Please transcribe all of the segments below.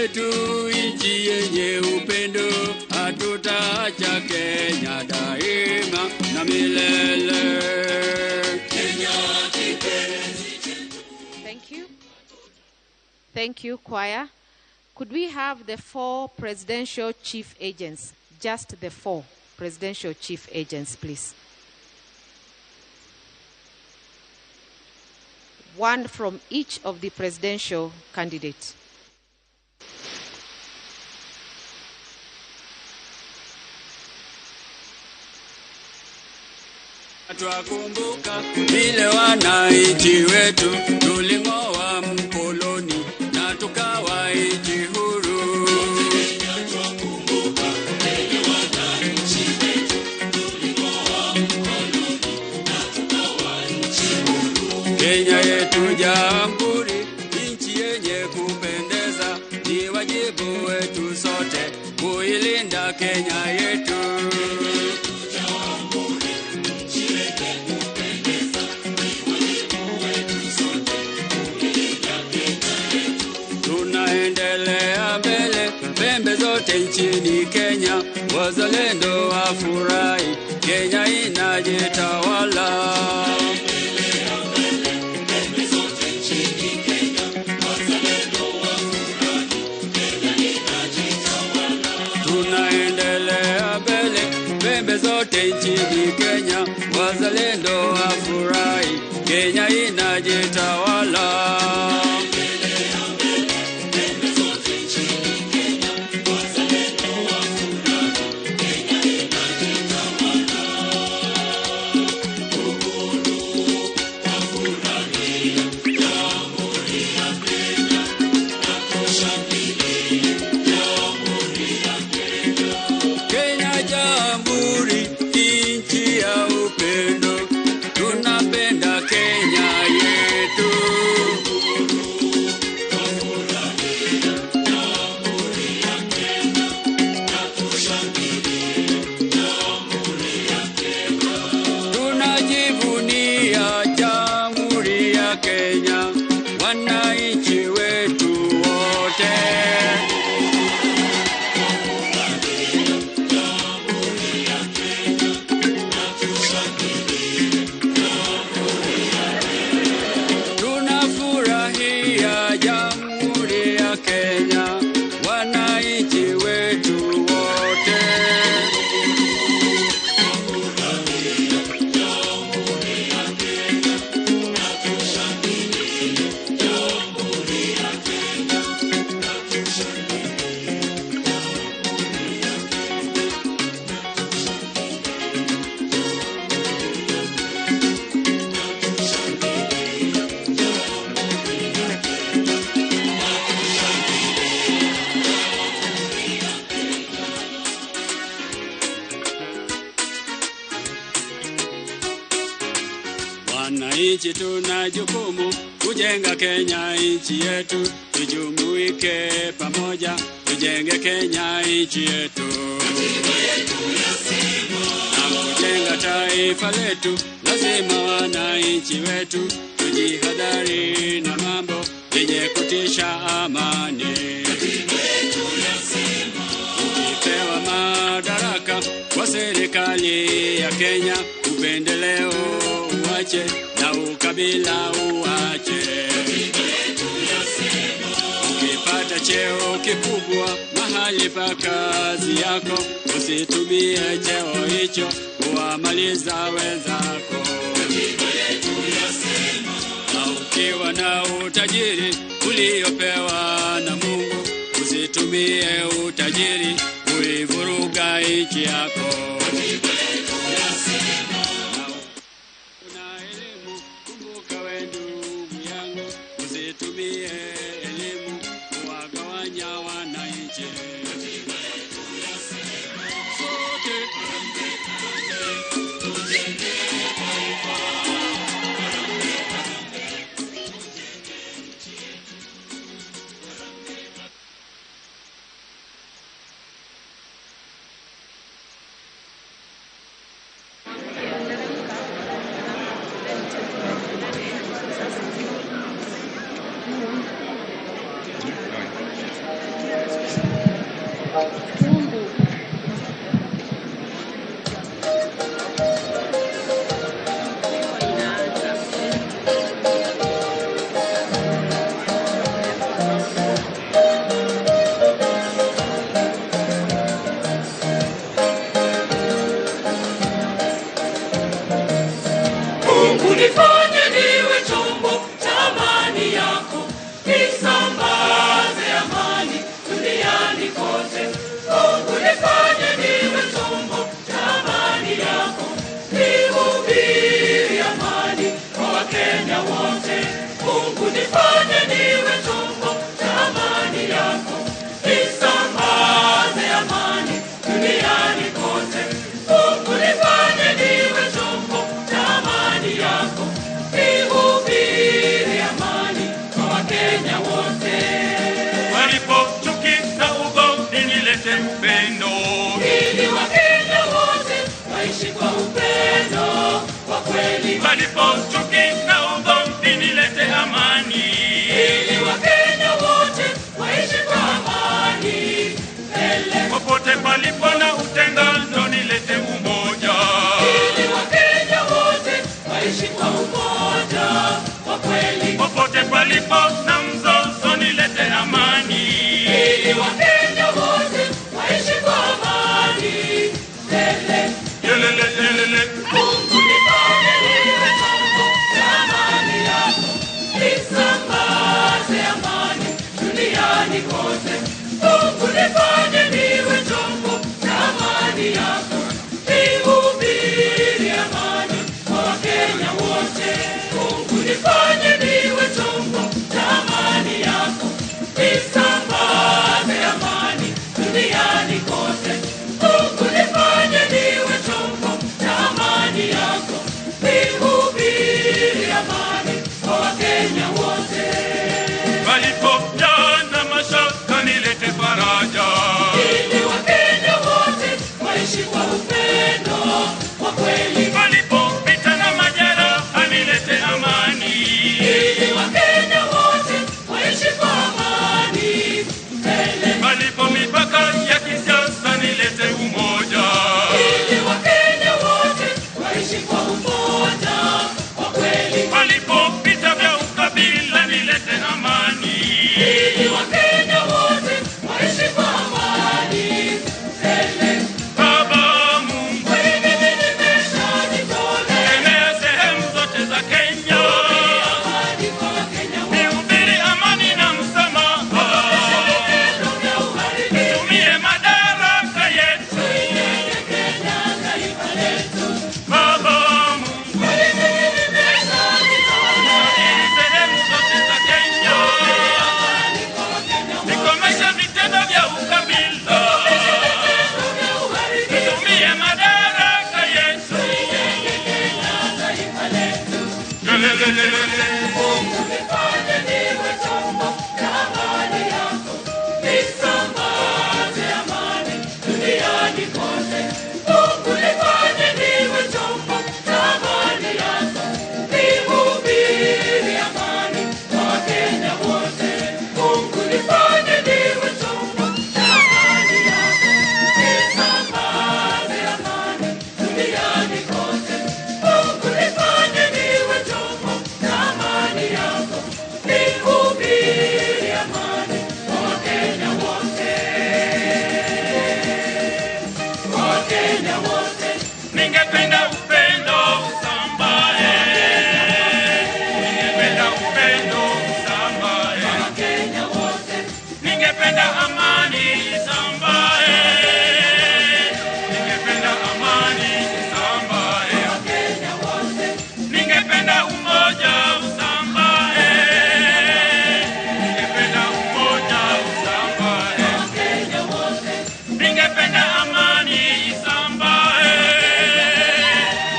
yetu, nchi yenye upendo, hatutaacha Kenya daima na milele. Kenya kipenzi chetu. Thank you. Thank you, choir. Could we have the 4 presidential chief agents? Just the 4 presidential chief agents, please. One from each of the presidential candidates. Twakumbuka vile wananchi wetu tuling'oa mkoloni na tukawa nchi huru. Kenya yetu jamhuri, nchi yenye kupendeza, ni wajibu wetu sote kuilinda Kenya yetu. Tunaendelea mbele pembe zote nchini Kenya, wazalendo wafurahi, Kenya inajitawala. Tunaendelea mbele pembe zote nchini Kenya, wazalendo wafurahi, Kenya inajitawala. Kenya jamhuri, nchi ya upendo, tunapenda Kenya yetu. Tunajivunia jamhuri ya Kenya, wananchi wetu wote. Tunafurahia jamhuri ya Kenya, wananchi wetu wote. Wananchi tuna jukumu kujenga Kenya nchi yetu, tujumuike pamoja tujenge Kenya nchi yetu. Na kujenga taifa letu, lazima wananchi wetu tujihadhari na mambo yenye kutisha amani. Ukipewa madaraka kwa serikali ya Kenya, upendeleo uache na ukabila uache. Ukipata cheo kikubwa mahali pa kazi yako, usitumie cheo hicho kuwamaliza wenzako. Na ukiwa na utajiri uliopewa na Mungu, usitumie utajiri kuivuruga nchi yako. Na elimu, kumbuka we ndugu yangu, usitumie elimu kuwagawanya wananchi. Sote Palipo chuki na ugomvi nilete amani, ili Wakenya wote waishi kwa amani. Popote palipo na utengano nilete umoja, ili Wakenya wote waishi kwa umoja wa kweli. Popote palipo na mzozo nilete amani, ili Wakenya wote waishi kwa amani. Yelele, yelele. Mungu nifanye niwe chombo cha amani yako, nisambaze amani duniani kote. Mungu nifanye niwe chombo cha amani yako, nihubiri amani kwa Wakenya wote. Mungu nifanye niwe chombo cha amani yako, nisambaze amani duniani kote. Mungu nifanye niwe chombo cha amani yako, nihubiri amani kwa Wakenya wote. Palipojaa mashaka nilete faraja, ili Wakenya wote waishi kwa upendo wa kweli. Palipopita na majeraha nilete amani, ili Wakenya wote waishi kwa amani. Palipo mipaka ya kisiasa nilete umoja, ili Wakenya wote waishi kwa umoja wa kweli. Palipopita vya ukabila nilete amani, ili Wakenya wote waishi kwa amani. Baba Mungu, Kweli mimi nimeshajitolea enea sehemu zote za Kenya, amani kwa Wakenya wote. nihubiri amani na msamaha, Vitendo vya uharibifu, tumie madaraka yetu. tuijenge Kenya taifa letu. Baba Mungu, Kweli mimi nimeshajitolea sehemu zote za Kenya, amani kwa Wakenya wote. nikomeshe vitendo vya ukabila, Vitendo vya uharibifu, tumie madaraka yetu. tuijenge Kenya taifa letu. Lelelelele. Mungu nifanye niwe chombo cha amani yako, nisambaze amani duniani kote. Mungu nifanye niwe chombo cha amani yako, nihubiri amani kwa Wakenya wote. Mungu nifanye niwe chombo cha amani yako, nisambaze amani duniani kote. Mungu nifanye niwe chombo cha amani yako, nihubiri amani kwa Wakenya wote. Kwa Wakenya wote. Ningependa upendo usambae, ningependa upendo usambae, Wakenya wote. ningependa amani isambae, ningependa amani isambae, Wakenya wote. ningependa umoja usambae, ningependa umoja usambae, Wakenya wote. ningependa amani isambae,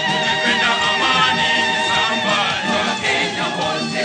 ningependa amani isambae. Wakenya wote.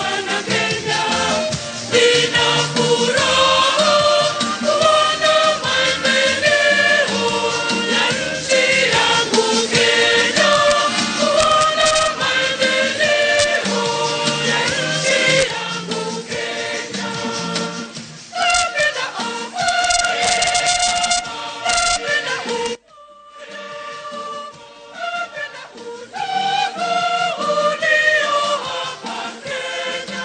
Wana Kenya. Nina furaha kuona maendeleo ya nchi yangu Kenya, kuona maendeleo ya nchi yangu Kenya. Napenda amani, napenda uhuru, napenda udogo ulio hapa Kenya.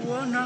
kuona.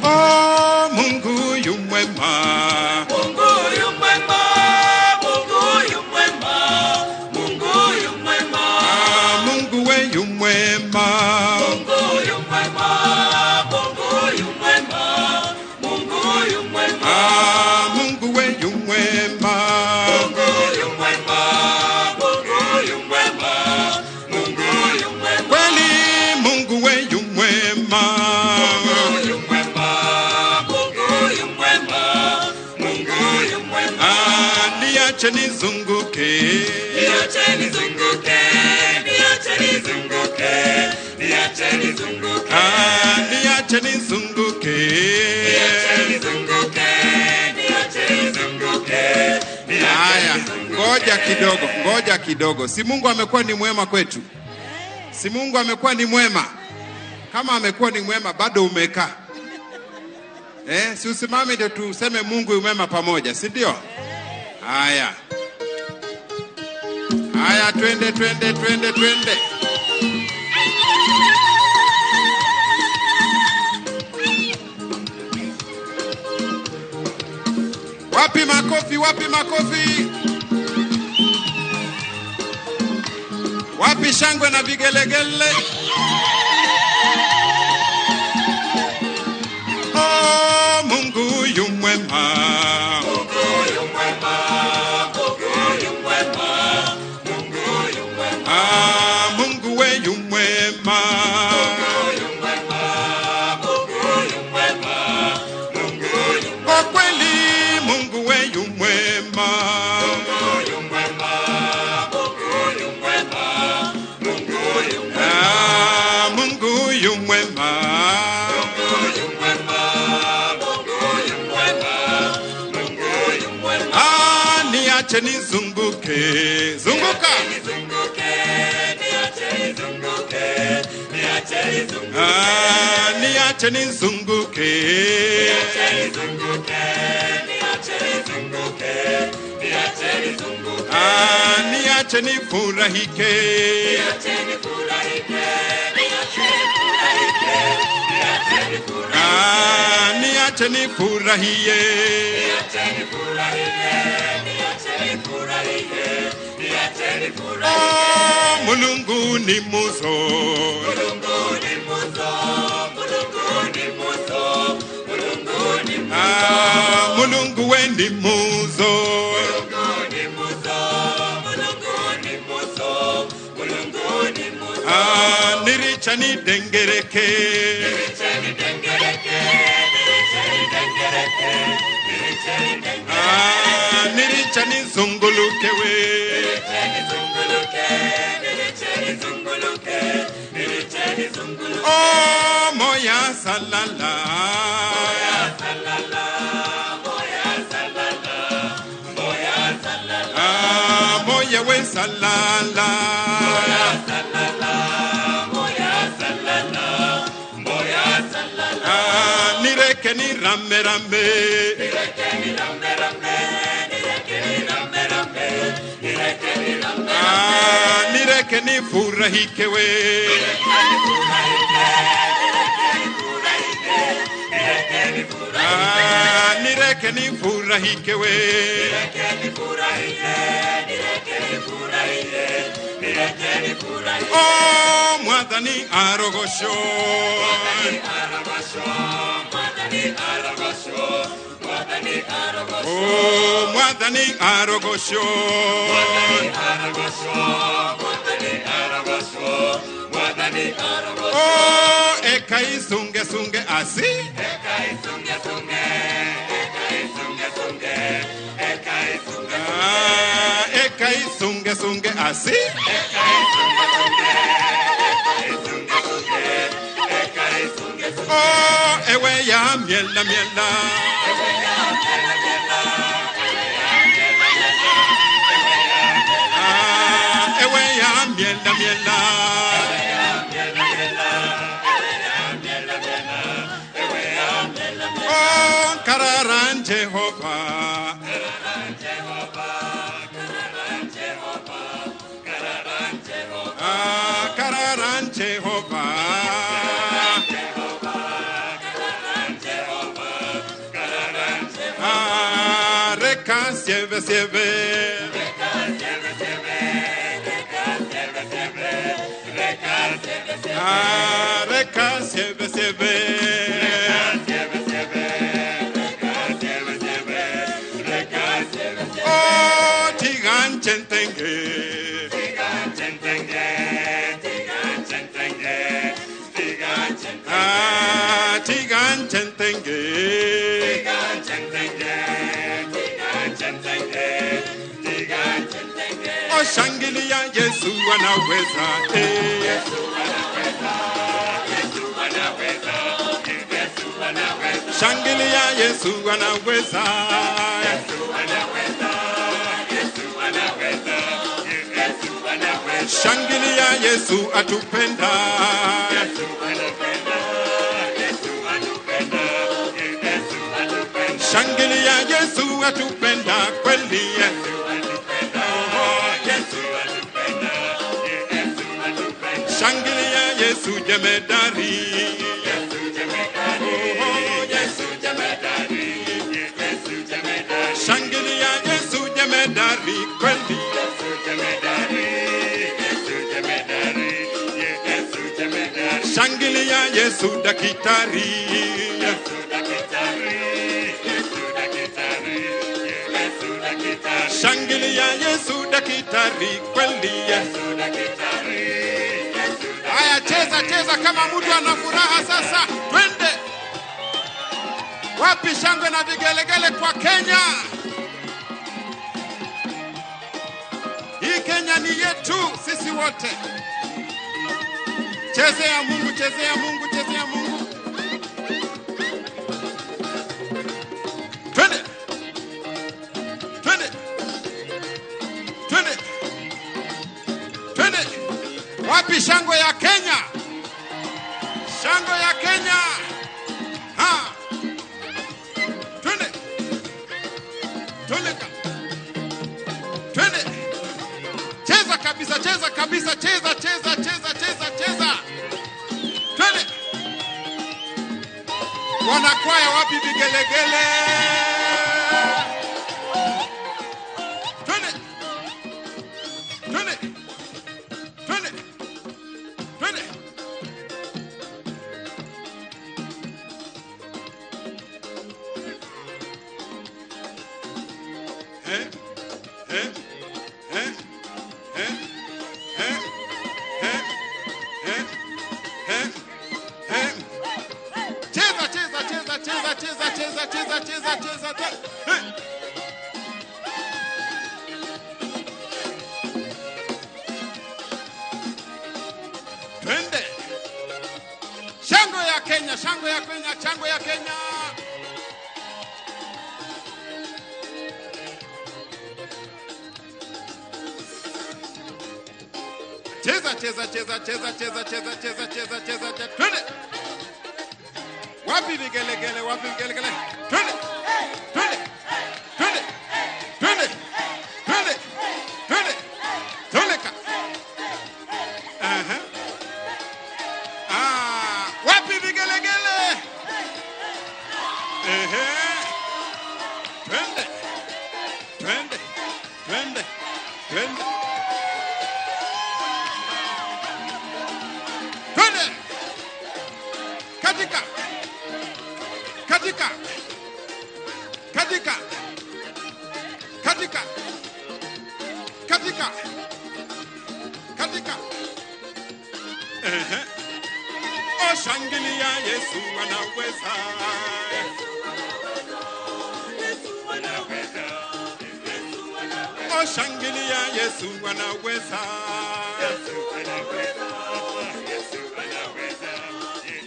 Oh, Mungu yu mwema. Mungu yu mwema, Mungu yu mwema, Mungu yu mwema. Ah, Mungu we yu mwema. Mungu yu mwema, Mungu yu mwema, Mungu yu mwema. Ah, Mungu we yu mwema. Mungu yu mwema, Mungu yu mwema, Mungu yu mwema. Kweli Mungu we yu mwema. Mungu yu mwema, Mungu yu mwema, Mungu yu mwema. Ah, niache nizunguke. Niache nizunguke, niache nizunguke, niache nizunguke. Ah, niache nizunguke. Niache nizunguke, niache nizunguke, niache Haya, nizunguke. ngoja kidogo, ngoja kidogo. Si Mungu amekuwa ni mwema kwetu? Si Mungu amekuwa ni mwema? Kama amekuwa ni mwema bado umekaa. Eh, si usimame ndio tuseme Mungu yu mwema pamoja, si ndio? Haya. Haya, twende twende twende twende. Wapi makofi? Wapi makofi? Wapi shangwe na vigelegele? Oh, Mungu yu mwema. Mungu yu mwema, Mungu yu mwema, Mungu yu mwema. Ah, Mungu we yu mwema. Mungu yu mwema, Mungu yu mwema, Mungu yu mwema. Kwa kweli Mungu we yu mwema. Mungu yu mwema, Mungu yu mwema, Mungu yu mwema. Ah, Mungu yu mwema. Mungu yu mwema, Mungu yu mwema, Mungu yu mwema. Ah, niache nizunguke. Zunguka. Nizunguke, niache nizunguke, niache nizunguke. Ah, niache nizunguke. Niache nizunguke, niache nizunguke, niache nizunguke. Ah, niache nifurahike. Niache nifurahike, niache nifurahike, niache nifurahike. Ah, niache nifurahie. Niache nifurahie, niache nifurahie, niache nifurahie. Oh, Mulungu ni muzo. Mulungu ni muzo, Mulungu ni muzo, Mulungu ni muzo. Ah, Mulungu we ni muzo. Mulungu ni muzo, Mulungu ni muzo, Mulungu ni muzo. Ah, niricha nidengereke. Niriche nidengereke, niriche nidengereke, niriche nidengereke. Ah, niricha nizunguluke we. Niriche nizunguluke, niriche nizunguluke, niriche nizunguluke. Oh, moya salala. Moya salala, moya salala, moya salala. Ah, moya we salala. Moya salala, moya salala, moya salala. Ah, nireke ni rame rame. Nireke ni rame rame, nireke ni rame rame, nireke ni rame. Ah, nireke ni furahike we. Nireke ni furahike, nireke ni furahike, nireke ni furahike. Ah, nireke ni furahike we. Nireke ni furahike, nireke ni furahike, nireke ni furahike. Oh, mwathani arogosho. Mwathani arogosho, Mwathani arogosho, Mwathani arogosho. Oh, mwathani arogosho. Mwathani arogosho, Mwathani arogosho, Mwathani arogosho. Oh, eka isunge sunge asi. Eka isunge Asi. Oh, ewe ya miela miela. Ah, ewe ya miela miela. Oh, kararan Jehovah. Ah, kararan Jehovah. Ah, reka sieve sieve. Ah, reka sieve sieve. Oh, tigan chentenge. Ah, tigan chentenge. Oh, shangilia Yesu anaweza. Eh. Shangilia Yesu anaweza. Shangilia Yesu atupenda. Shangilia Yesu atupenda kweli. Shangilia Yesu jemedari. Oh, Yesu jemedari. Shangilia Yesu jemedari kweli. Shangilia Yesu dakitari. Shangilia Yesu dakitari kweli. Haya, cheza cheza kama mtu ana furaha sasa. Twende. Wapi shangwe na vigelegele kwa Kenya? Hii Kenya ni yetu sisi wote. Chezea Mungu, chezea Mungu, chezea Mungu. Twende. Twende. Twende. Twende. Wapi shangwe ya Kenya? Shangwe ya Kenya. Ha. Twende. Twende. Twende. Cheza kabisa, cheza kabisa, cheza, cheza, cheza, cheza, cheza. Twende. Wanakwaya wapi vigelegele? Twende. Twende. Twende. Twende. Eh? Eh? Eh? Eh? Eh? Eh? Eh? Eh? Eh? Cheza, cheza, cheza, cheza, cheza, cheza, cheza, cheza, cheza, cheza. Eh. Twende. Shangwe ya Kenya, shangwe ya Kenya, shangwe ya Kenya. Cheza, cheza, cheza, cheza, cheza, cheza, cheza, cheza, cheza, cheza. Twende. Wapi vigelegele, wapi vigelegele? Twende. Twende. Twende. Twende. Twende. Twende. Toleka. Aha. Ah, wapi vigelegele? Ehe. Twende. Twende. Twende. Twende. Twende. Katika. Katika. Katika. Katika. Katika. Katika. Ehe. Oh, shangilia Yesu anaweza. Oh, Shangilia, Yesu anaweza. Yesu anaweza, Yesu anaweza,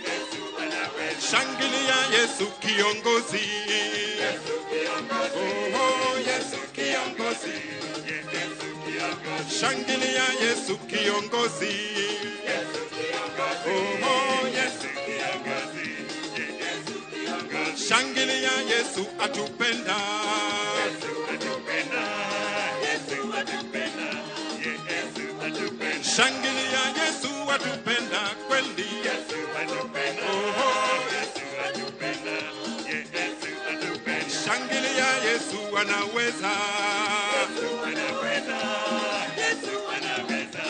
Yesu anaweza. Shangilia Yesu kiongozi. Yesu kiongozi. Oh, Yesu kiongozi. Yesu kiongozi. Shangilia Yesu kiongozi. Yesu kiongozi. Oh, Yesu kiongozi. Yesu kiongozi. Shangilia Yesu atupenda. Yesu atupenda. Yesu atupenda. Yesu atupenda. Shangilia Yesu atupenda kweli. Yesu atupenda. Oh, Yesu atupenda. Yesu atupenda. Shangilia Yesu anaweza. Yesu anaweza. Yesu anaweza.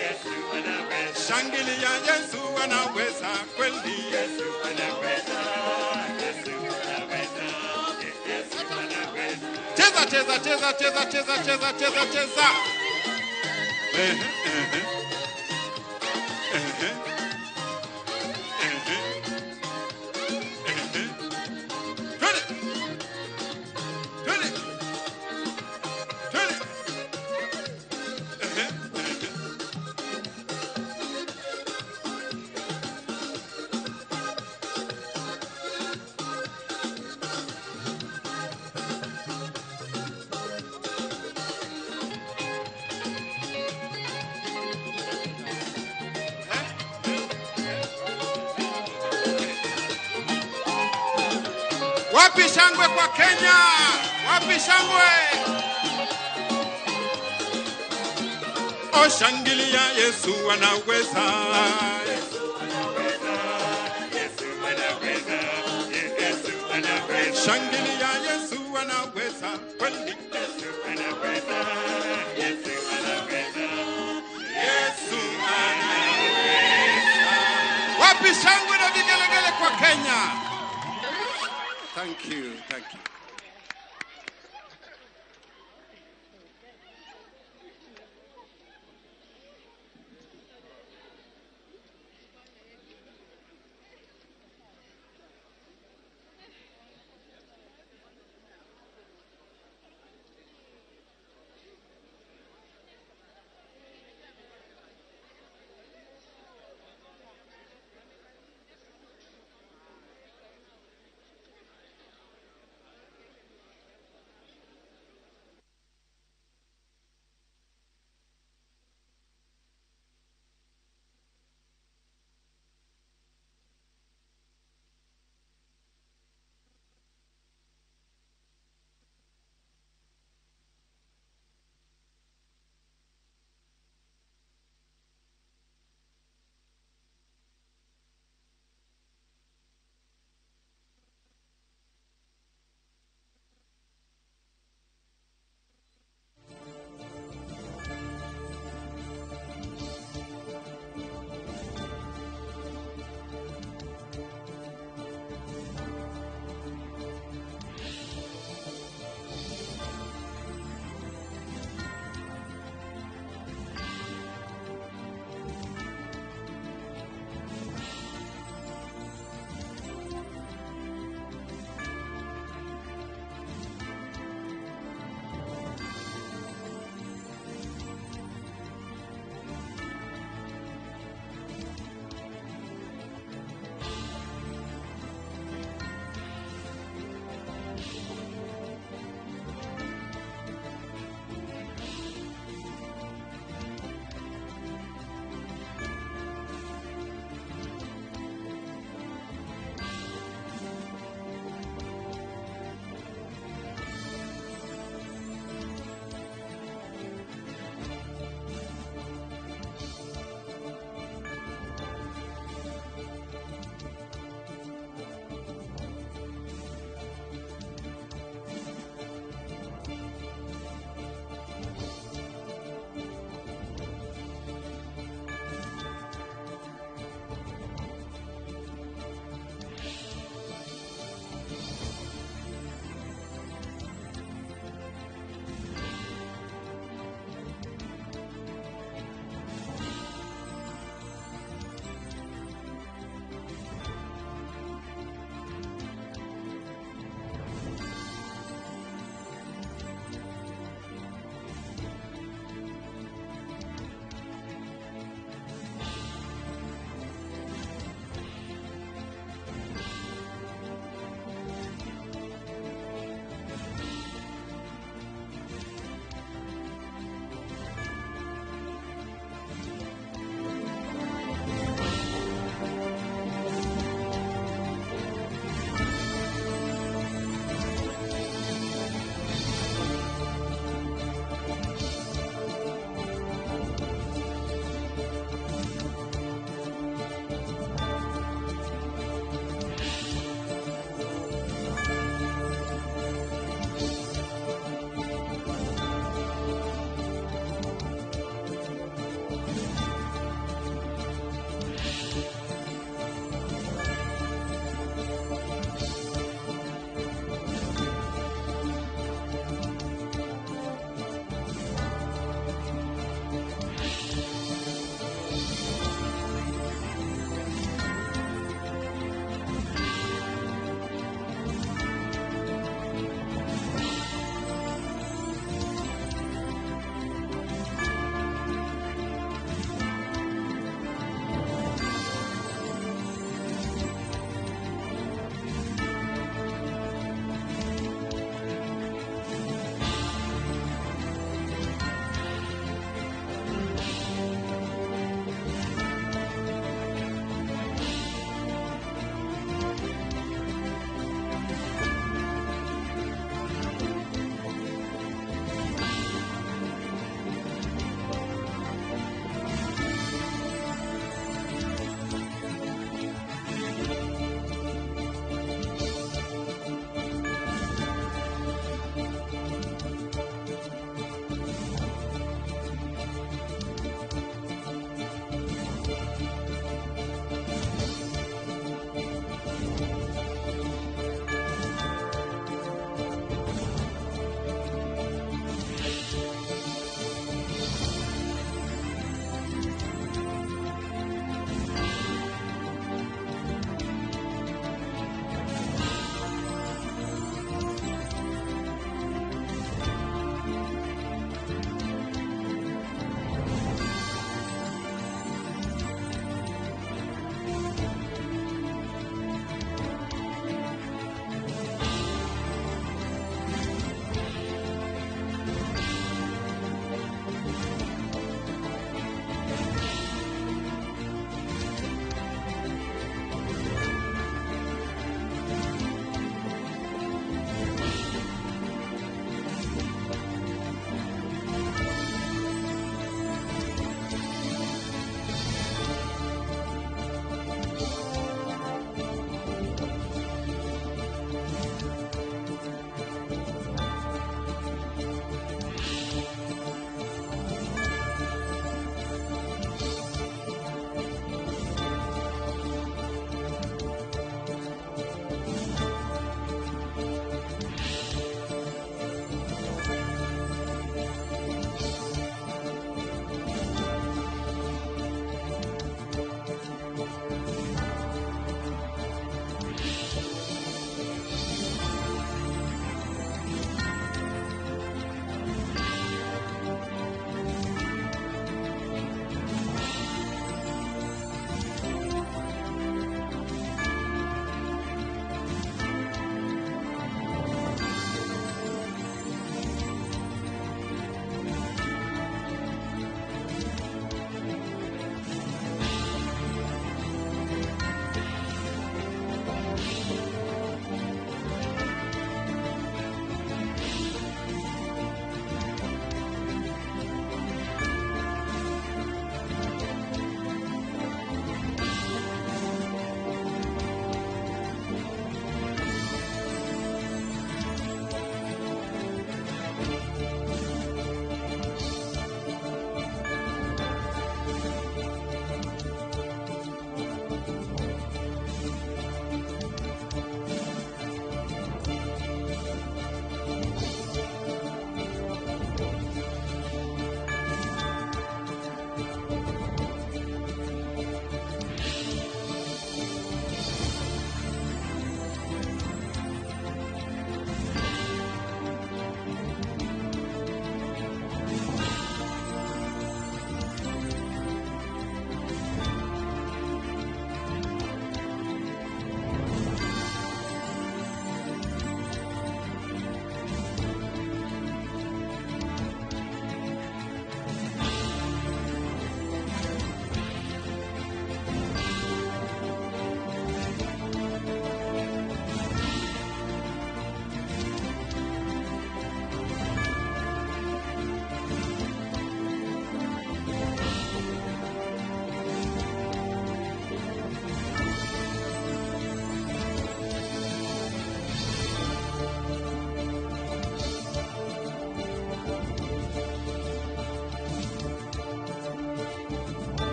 Yesu anaweza. Shangilia Yesu anaweza kweli. Yesu anaweza. Yesu anaweza. Yesu anaweza. Cheza cheza cheza cheza cheza cheza cheza cheza. Ehe, ehe. Ehe. Ehe. Ehe. Twende. Twende. Twende. Ehe, ehe. Wapi shangwe kwa Kenya? Wapi shangwe? O, shangilia Yesu anaweza. Yesu anaweza. Yesu anaweza. Yesu anaweza. Shangilia Yesu anaweza kweli. Yesu anaweza. Yesu anaweza. Yesu anaweza. Wapi shangwe na vigelegele kwa Kenya? Thank you, thank you.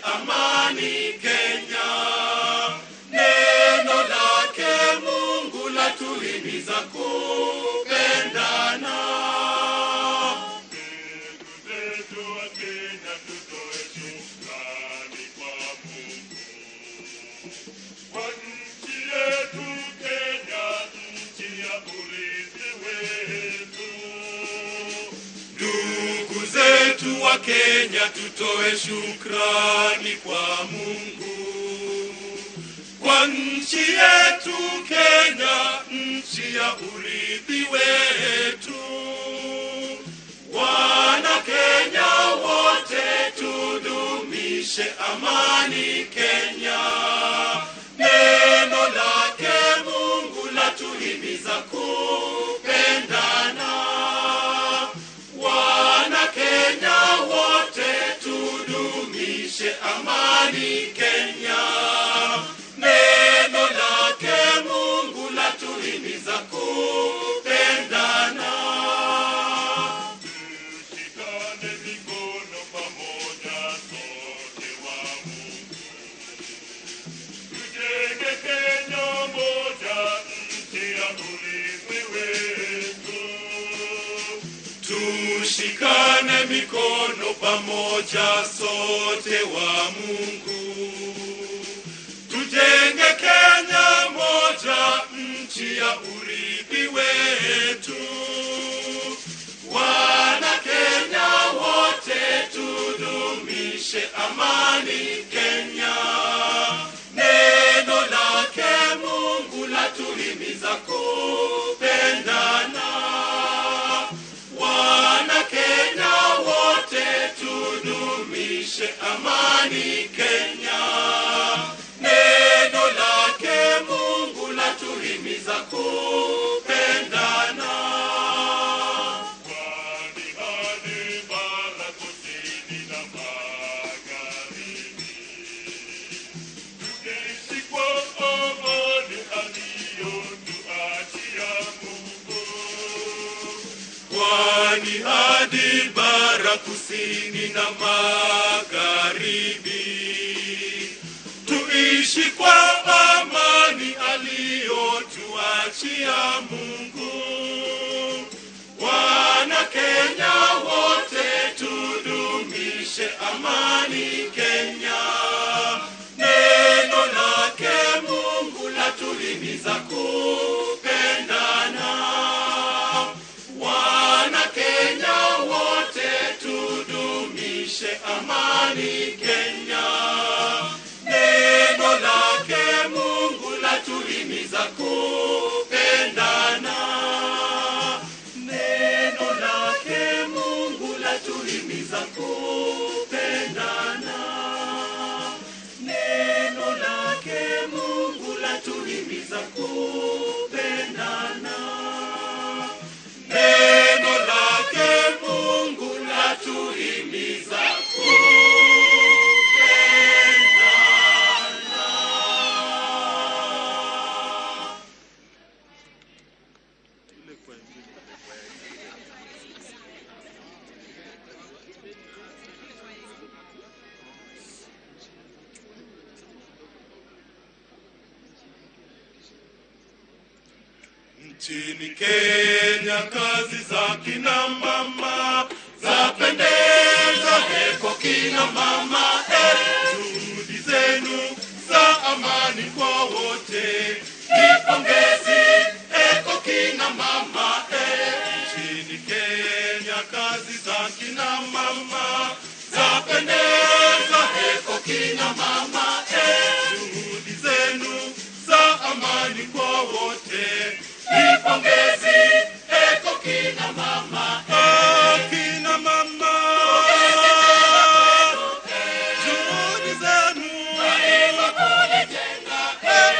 amani Kenya. Neno lake Mungu latuhimiza kupendana. Ndugu zetu wa Kenya tutoe shukrani kwa Mungu kwa nchi yetu Kenya, nchi ya urithi wetu. Wana Kenya wote tudumishe amani Kenya. Neno lake Mungu latuhimiza kupendana. Wana Kenya wote tudumishe amani Kenya. Neno lake Mungu latuhimiza kupendana. Tushikane mikono pamoja sote wa Mungu. Tujenge Kenya moja, nchi ya urithi wetu. Tushikane mikono pamoja sote wa Mungu. Tujenge Kenya moja, nchi ya urithi wetu. Wana Kenya wote tudumishe amani Kenya. Neno lake Mungu latuhimiza kupendana. Wana Kenya wote tudumishe amani Kenya. Neno lake Mungu latuhimiza kupendana. Pwani hadi bara, kusini na magharibi. Tuishi kwa amani aliyotuachia Mungu. Pwani hadi bara, kusini na magharibi, tuishi kwa amani aliyotuachia Mungu. Wana Kenya wote tudumishe amani Kenya. Neno lake Mungu latuhimiza kupendana. Wana Kenya wote tudumishe amani Kenya. Neno lake Mungu latuhimiza kupendana. Neno lake Mungu latuhimiza kupendana. Neno lake Mungu latuhimiza kupendana. Neno lake Mungu latuhimiza kupendana. Nchini Kenya kazi za kina mama zapendeza, heko kina mama eh. Juhudi zenu za amani kwa wote ni pongezi, heko kina mama eh. Nchini Kenya kazi za kina mama zapendeza, heko kina mama eh. Juhudi zenu za amani kwa wote ni pongezi, heko kina mama eh. Kina mama, juhudi zenu,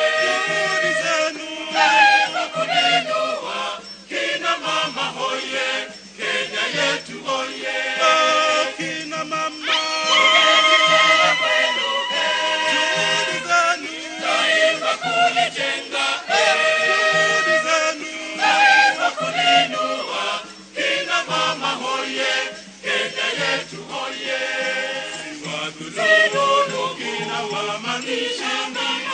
juhudi zenu, kina mama hoye, Kenya yetu oye, kina mama, mama ni jamii,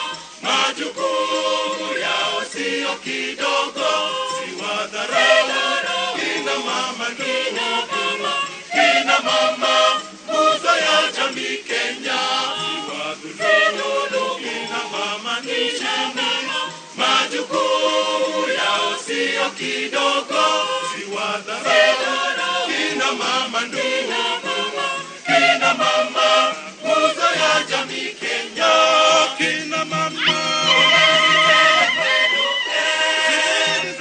majukumu yao sio kidogo, siwadharau. Kina mama ndugu, kina mama nguzo ya jamii Kenya, siwadhulumu. Kina mama ni jamii, majukumu yao sio kidogo, siwadharau. Kina mama ndugu, kina mama nguzo ya jamii Kenya, kina mama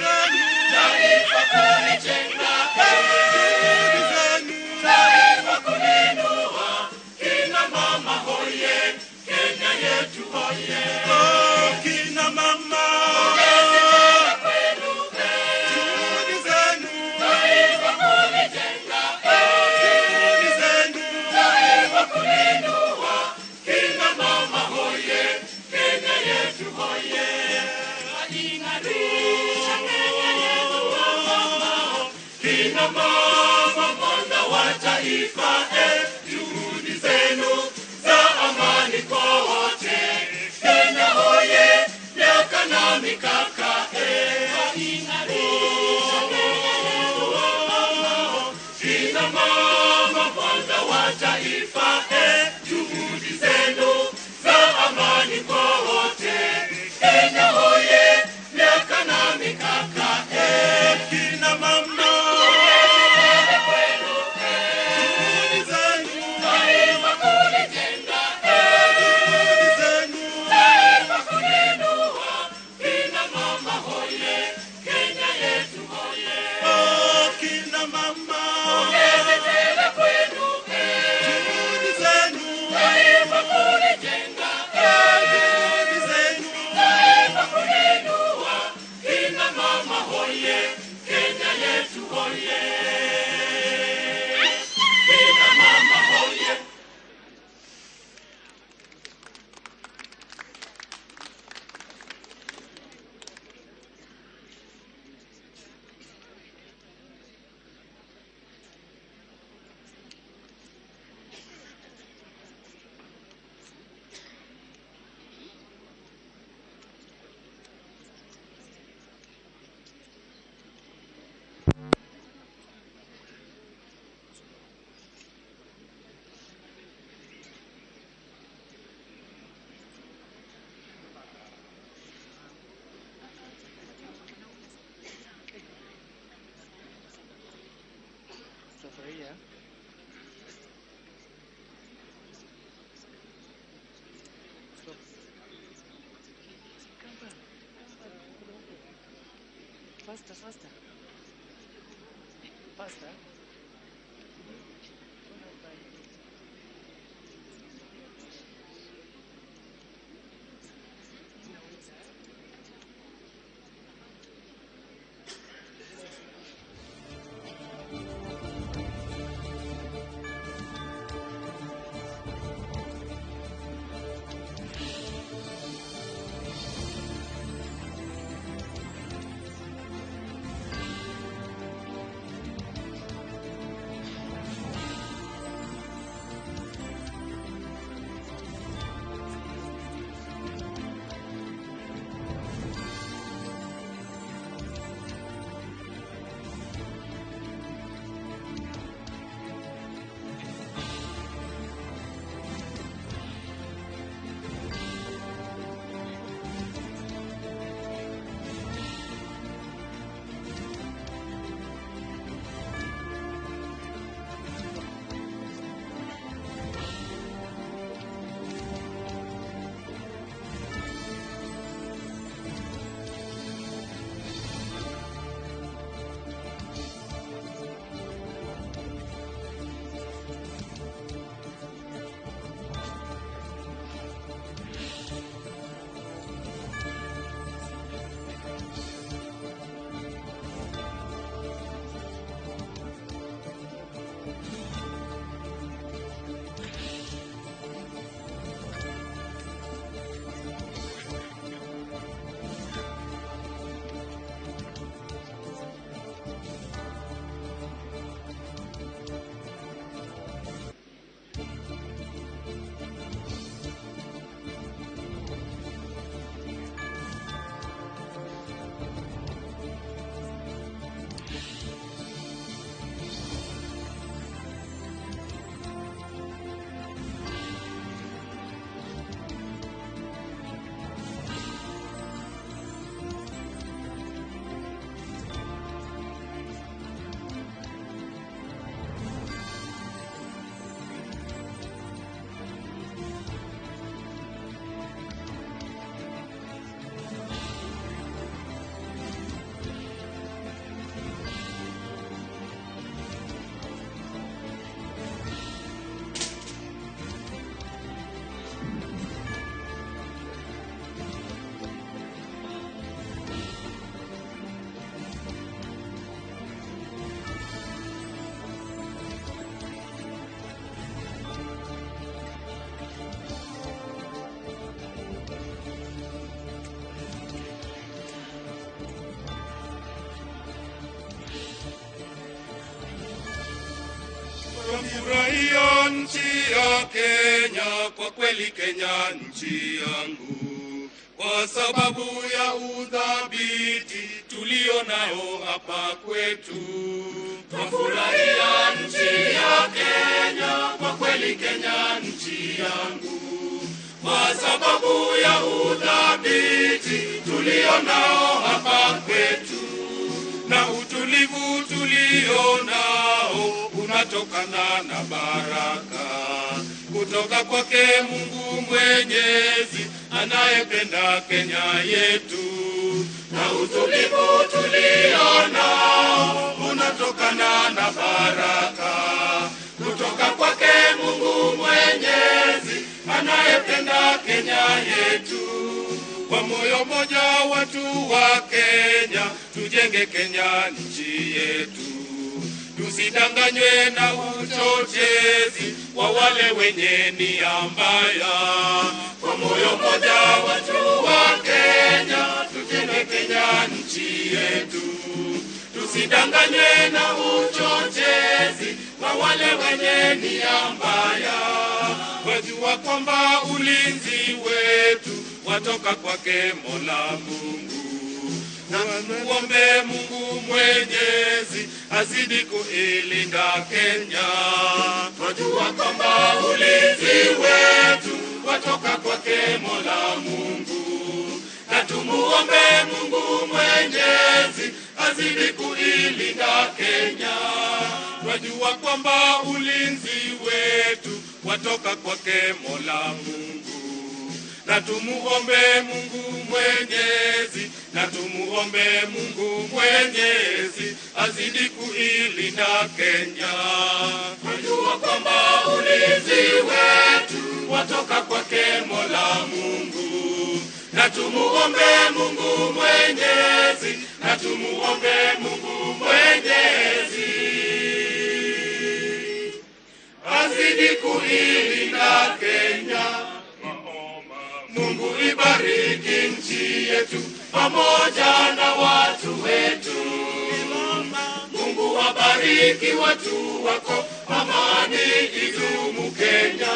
taifa kulijenga, taifa kuliinua. Kina mama hoye, Kenya yetu hoye. Kina mama juhudi zenu, taifa kulijenga, juhudi zenu, taifa kuliinua. Kina mama hoye, Kenya yetu hoye. Ing'arisha Kenya yetu mama, kina mama mwanga wa taifa, juhudi zenu za amani kwa wote. Kenya hoye, miaka na mikaka, Ing'arisha Kenya yetu mama, kina mama mwanga wa taifa, juhudi zenu za amani kwa wote. Kenya hoye, miaka na mikaka, kina mama juhudi zenu, taifa kulijenga, juhudi zenu, taifa kuliinua. Kina mama hoye, Kenya yetu hoye. Kina mama pongezi tele kwenu, juhudi zenu, taifa kulijenga, juhudi zenu, taifa kuliinua. Kina mama hoye, Kenya yetu hoye. Kina mama hoye. Sufuria. Stop. Kamba. Faster, faster. Faster. Twafurahia nchi ya Kenya, kwa kweli Kenya nchi yangu, kwa sababu ya udhabiti tulio nao hapa kwetu. Twafurahia nchi ya Kenya, kwa kweli Kenya nchi yangu, kwa sababu ya udhabiti tulio nao hapa kwetu, na utulivu tulio nao unatokana na baraka kutoka kwake Mungu Mwenyezi anayependa Kenya yetu. Na utulivu tulio nao unatokana na baraka kutoka kwake Mungu Mwenyezi anayependa Kenya yetu. Kwa moyo moja watu wa Kenya, tujenge Kenya nchi yetu. Tusidanganywe na uchochezi wa wale wenye nia mbaya. Kwa moyo moja watu wa Kenya, tujenge Kenya nchi yetu. Tusidanganywe na uchochezi wa wale wenye nia mbaya. Wajua kwamba ulinzi wetu watoka kwake Mola Mungu. Na muombe Mungu Mwenyezi azidi kuilinda Kenya. Twajua kwamba ulinzi wetu watoka kwake Mola Mungu. Na tumuombe Mungu Mwenyezi azidi kuilinda Kenya. Twajua kwamba ulinzi wetu watoka kwake Mola Mungu. Na tumuombe Mungu Mwenyezi, na tumuombe Mungu Mwenyezi azidi kuilinda Kenya. Twajua kwamba ulinzi wetu watoka kwake Mola Mungu. Na tumuombe Mungu Mwenyezi, na tumuombe Mungu Mwenyezi azidi kuilinda Kenya. Mungu ibariki nchi yetu pamoja na watu wetu. Mungu wabariki watu wako, amani idumu Kenya.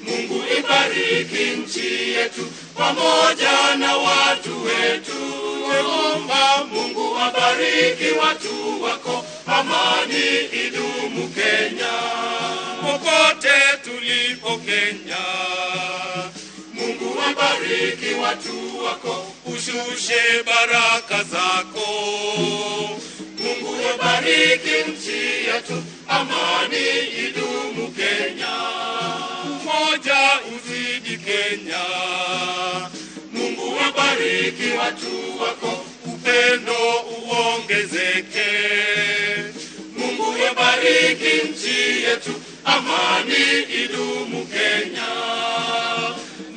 Mungu ibariki nchi yetu pamoja na watu wetu. Mungu wabariki watu wako, amani idumu Kenya. Popote tulipo Kenya, Mungu wabariki watu wako, ushushe baraka zako. Mungu wabariki nchi yetu, amani idumu Kenya. Umoja uzidi Kenya. Mungu wabariki watu wako, upendo uongezeke. Mungu wabariki nchi yetu, amani idumu Kenya.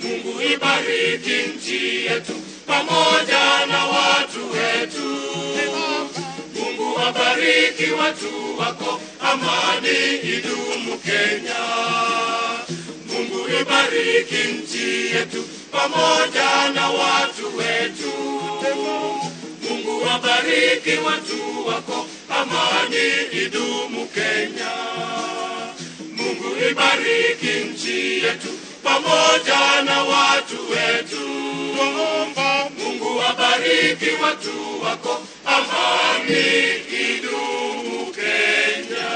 Mungu ibariki nchi yetu pamoja na watu wetu. Mungu wabariki watu wako, amani idumu Kenya. Mungu ibariki nchi yetu pamoja na watu wetu. Mungu wabariki watu wako, amani idumu Kenya. Mungu ibariki nchi yetu pamoja na watu wetu. Mungu wabariki watu wako, amani idumu Kenya.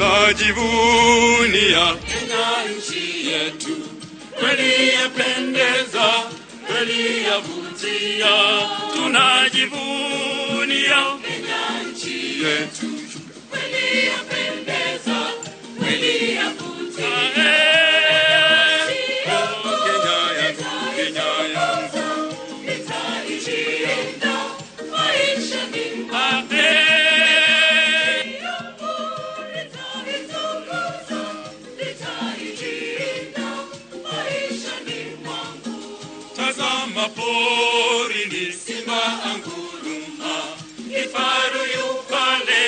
Tunajivunia Kenya nchi yetu, kweli yapendeza, kweli yavutia. Tunajivunia Kenya nchi yetu, kweli yapendeza, kweli yavutia. Oh, Kenya yangu, Kenya yangu, Nitailinda maishani mwangu. Nitaitukuza, nitailinda maishani mwangu. Tazama porini, simba anguruma, kifaru yu pale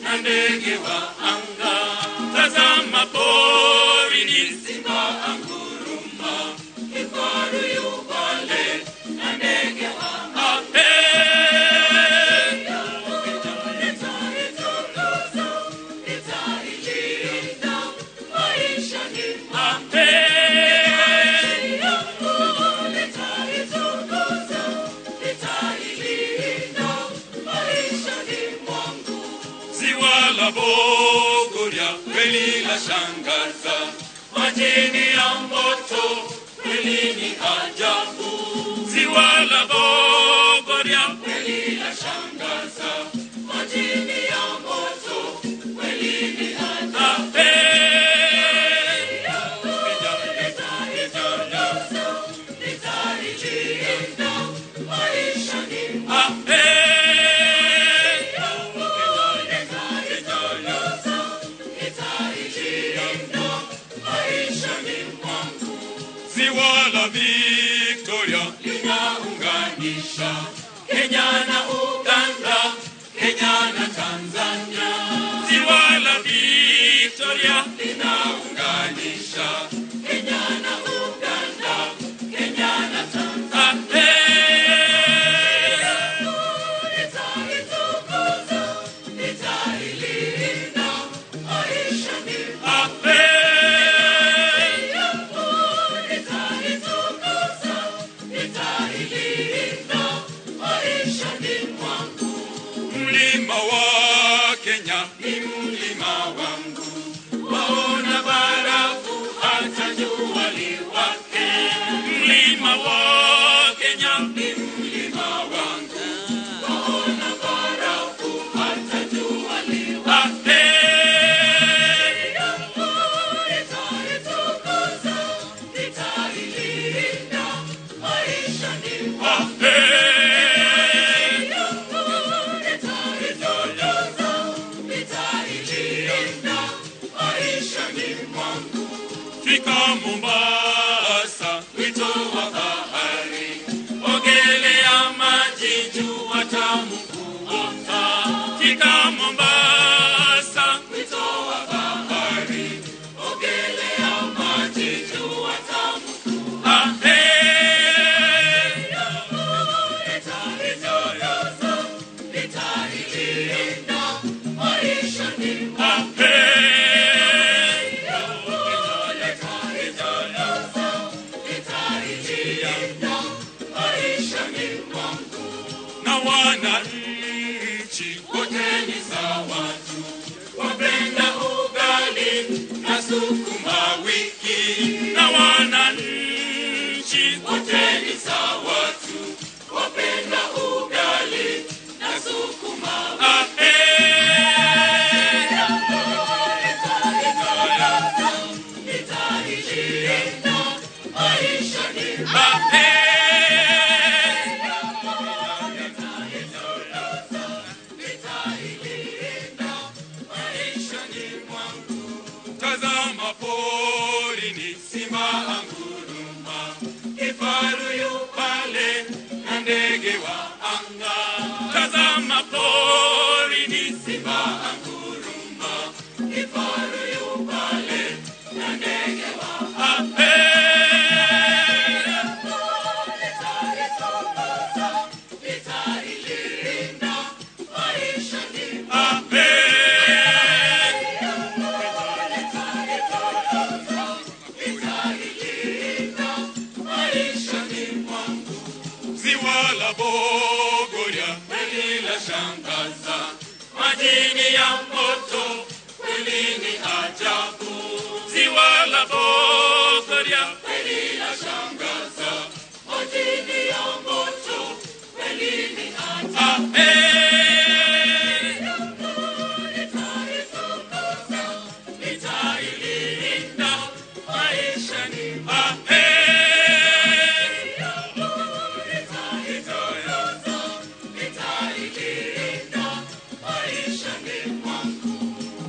na ndege wa anga. Tazama porini, simba anguruma, kifaru yu pale na ndege wa anga. Nitaitukuza, nitailinda maishani mwangu. Nitaitukuza, nitailinda maishani mwangu. Ziwa la Bogoria kweli la shangaza, majini ya moto kweli ni ajabu. Ziwa la Bogoria kweli la shangaza, Majini ya moto kweli ni ajabu. Nitaitukuza, nitailinda maishani mwangu. Nitaitukuza, nitailinda maishani mwangu. Ziwa la Victoria linaunganisha Kenya na Uganda, Kenya na Tanzania. Ziwa la Victoria linaunganisha Kenya na Uganda, Kenya na Tanzania. Nitaitukuza, nitailinda maishani mwangu. Nitaitukuza, nitailinda maishani mwangu. Mlima wa Kenya ni mlima wangu, waona barafu hata jua liwake. Mlima wa Kenya ni mlima wangu, Waona barafu hata jua liwake. Nitaitukuza, nitailinda maishani mwangu. Nitaitukuza, nitailinda maishani mwangu. Fika Mombasa, wito wa bahari, ogelea maji, jua tamu kuota. Fika Mombasa, wito wa bahari, Ogelea maji, jua tamu. Nitaitukuza, nitailinda maishani mwangu. Nitaitukuza, nitailinda maishani mwangu. Na wananchi wote ni sawa tu, wapenda ugali na sukuma wiki. Na wananchi wote ni sawa tu, Wapenda ugali na sukuma. Nitaitukuza, nitailinda maishani mwangu. Nitaitukuza, nitailinda maishani mwangu. Tazama porini, simba anguruma, kifaru yu pale na ndege wa anga. Tazama porini, simba anguruma, Kifaru yu pale na ndege wa Nitaitukuza, nitailinda maishani mwangu. Nitaitukuza, nitailinda maishani mwangu. Ziwa la Bogoria kweli la shangaza, majini ya moto kweli ni ajabu. Ziwa la Bogoria kweli la shangaza, maji ni ya moto kweli ni ajabu. Nitailinda maishani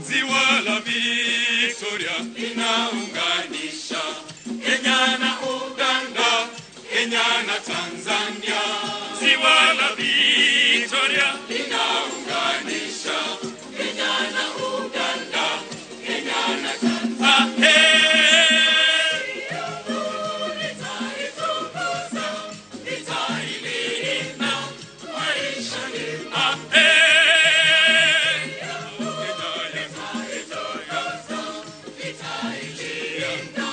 Ziwa la Victoria linaunganisha Kenya na Uganda, Kenya na Tanzania. Ziwa la Victoria linaunganisha Kenya na Uganda, Kenya na Tanzania. Nitailinda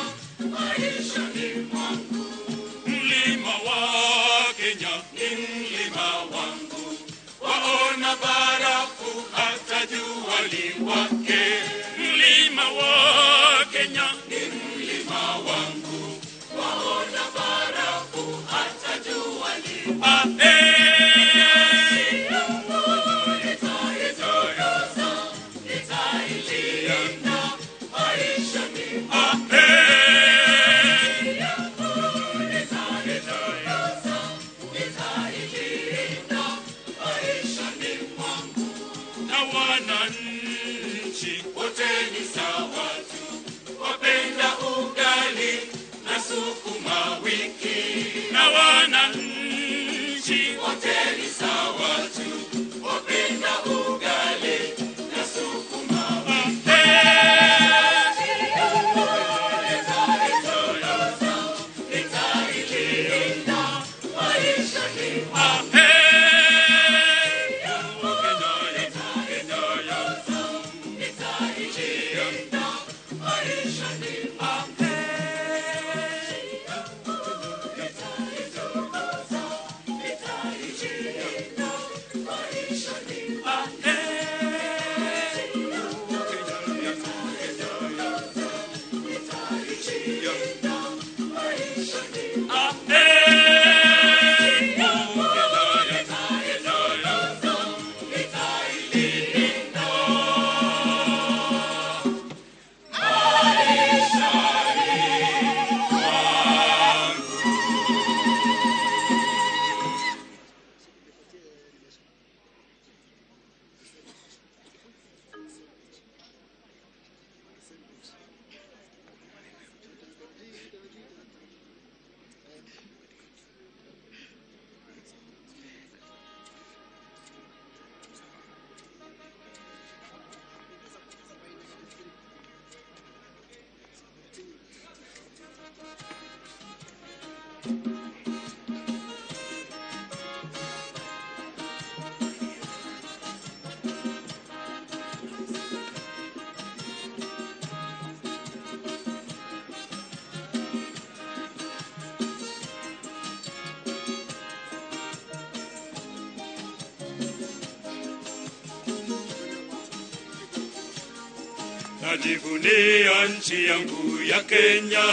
maishani Mlima wa Kenya ni mlima wangu, waona barafu hata jua liwake. Mlima wa Kenya ni mlima wangu, waona barafu hata jua liwake. Na wananchi wote ni sawa tu, wapenda ugali na sukuma wiki. Na wananchi wote ni sawa tu, wapenda ugali na sukuma wiki. Najivunia nchi yangu ya Kenya.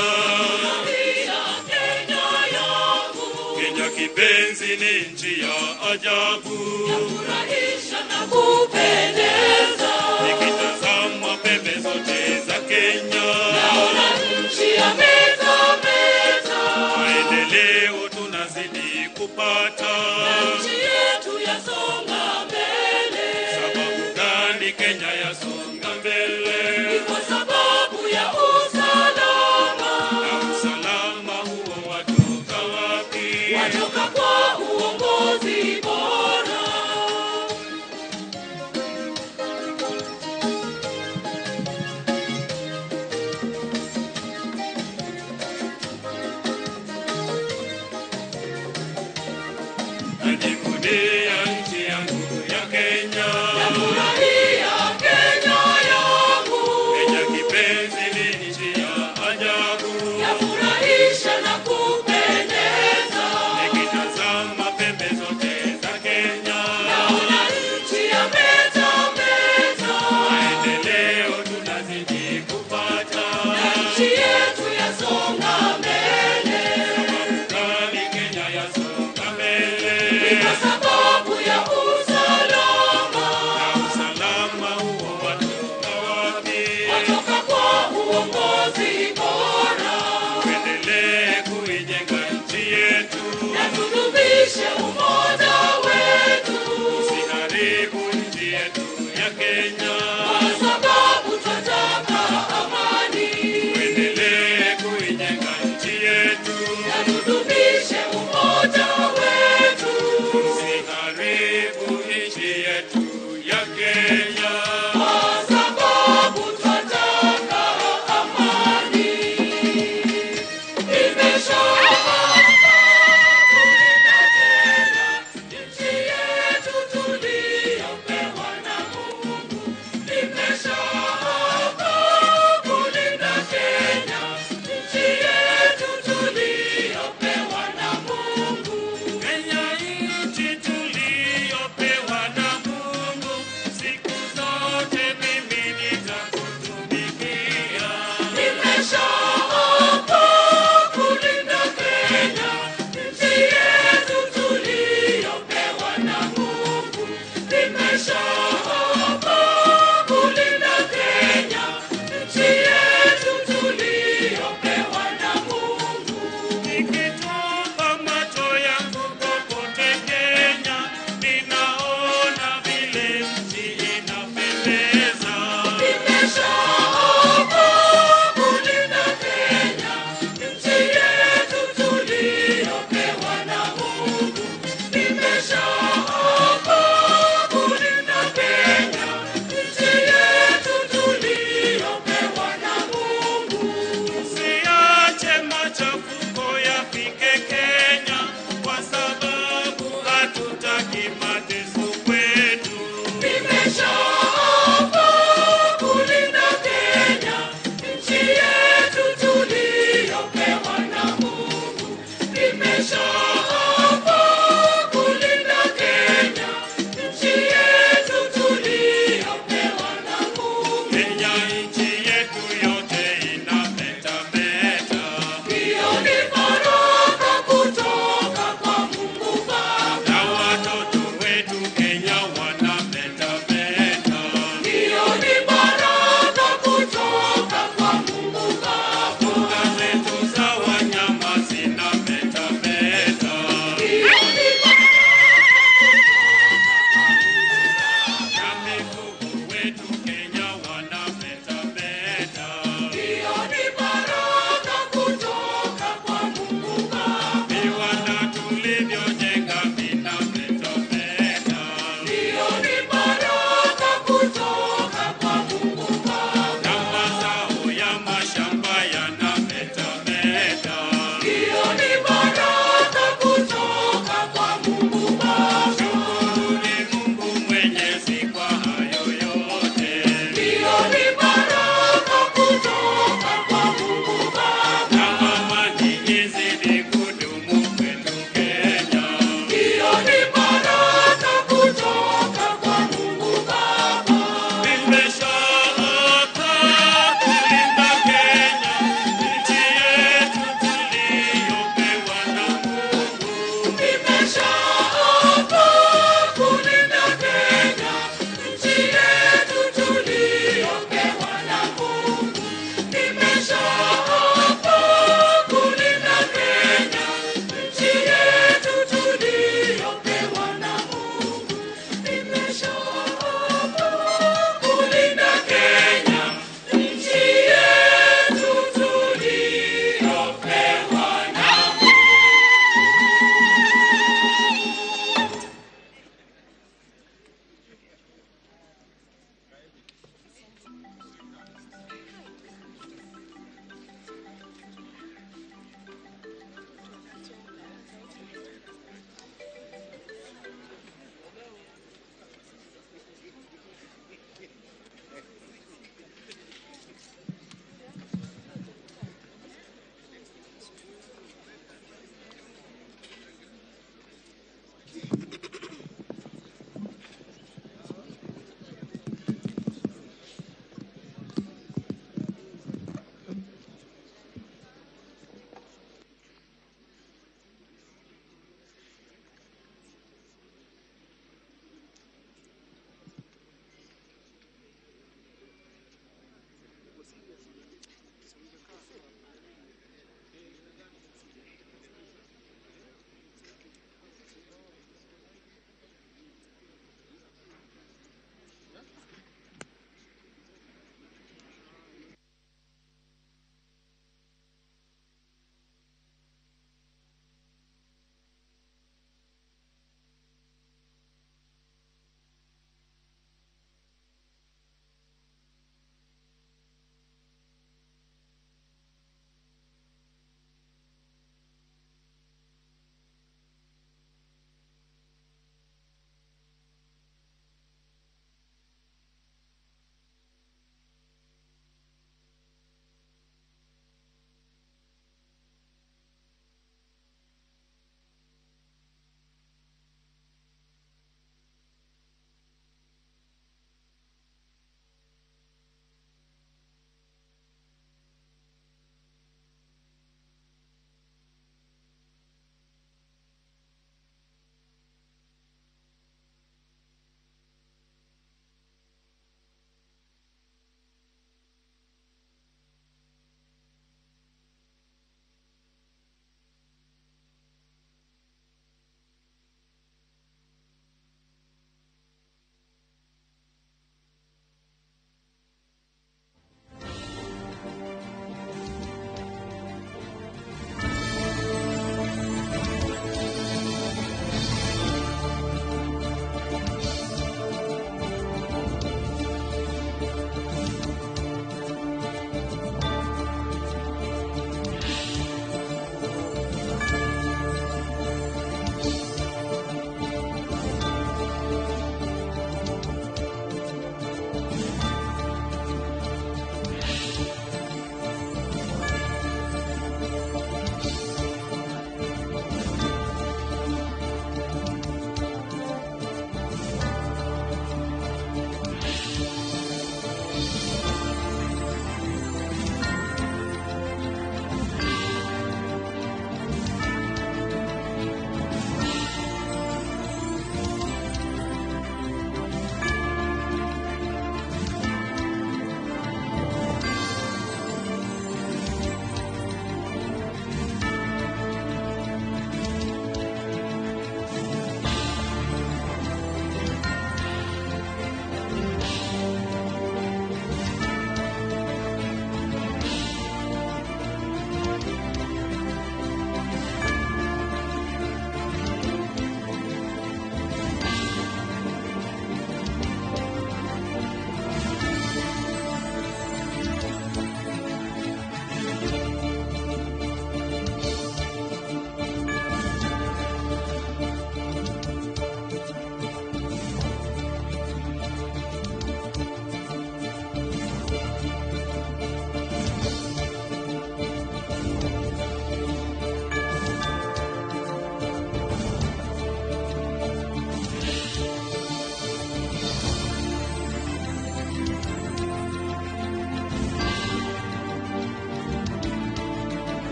Kenya kipenzi ni nchi ya ajabu. Yafurahisha na kupendeza. Nikitazama pembe zote za Kenya, Naona nchi ya meta meta. Maendeleo tunazidi kupata. Nchi yetu yasonga mbele. Sababu gani Kenya yasonga mbele? Ni kwa sababu ya usalama. Na usalama huo watoka wapi? Watoka kwa uongozi bora. Najivunia nchi yangu ya Kenya. Nafurahia Kenya yangu. Kenya kipenzi ni nchi ya ajabu. Yafurahisha na kupendeza. Nikitazama pembe zote za Kenya, Naona nchi ya meta meta. Maendeleo tunazidi kupata.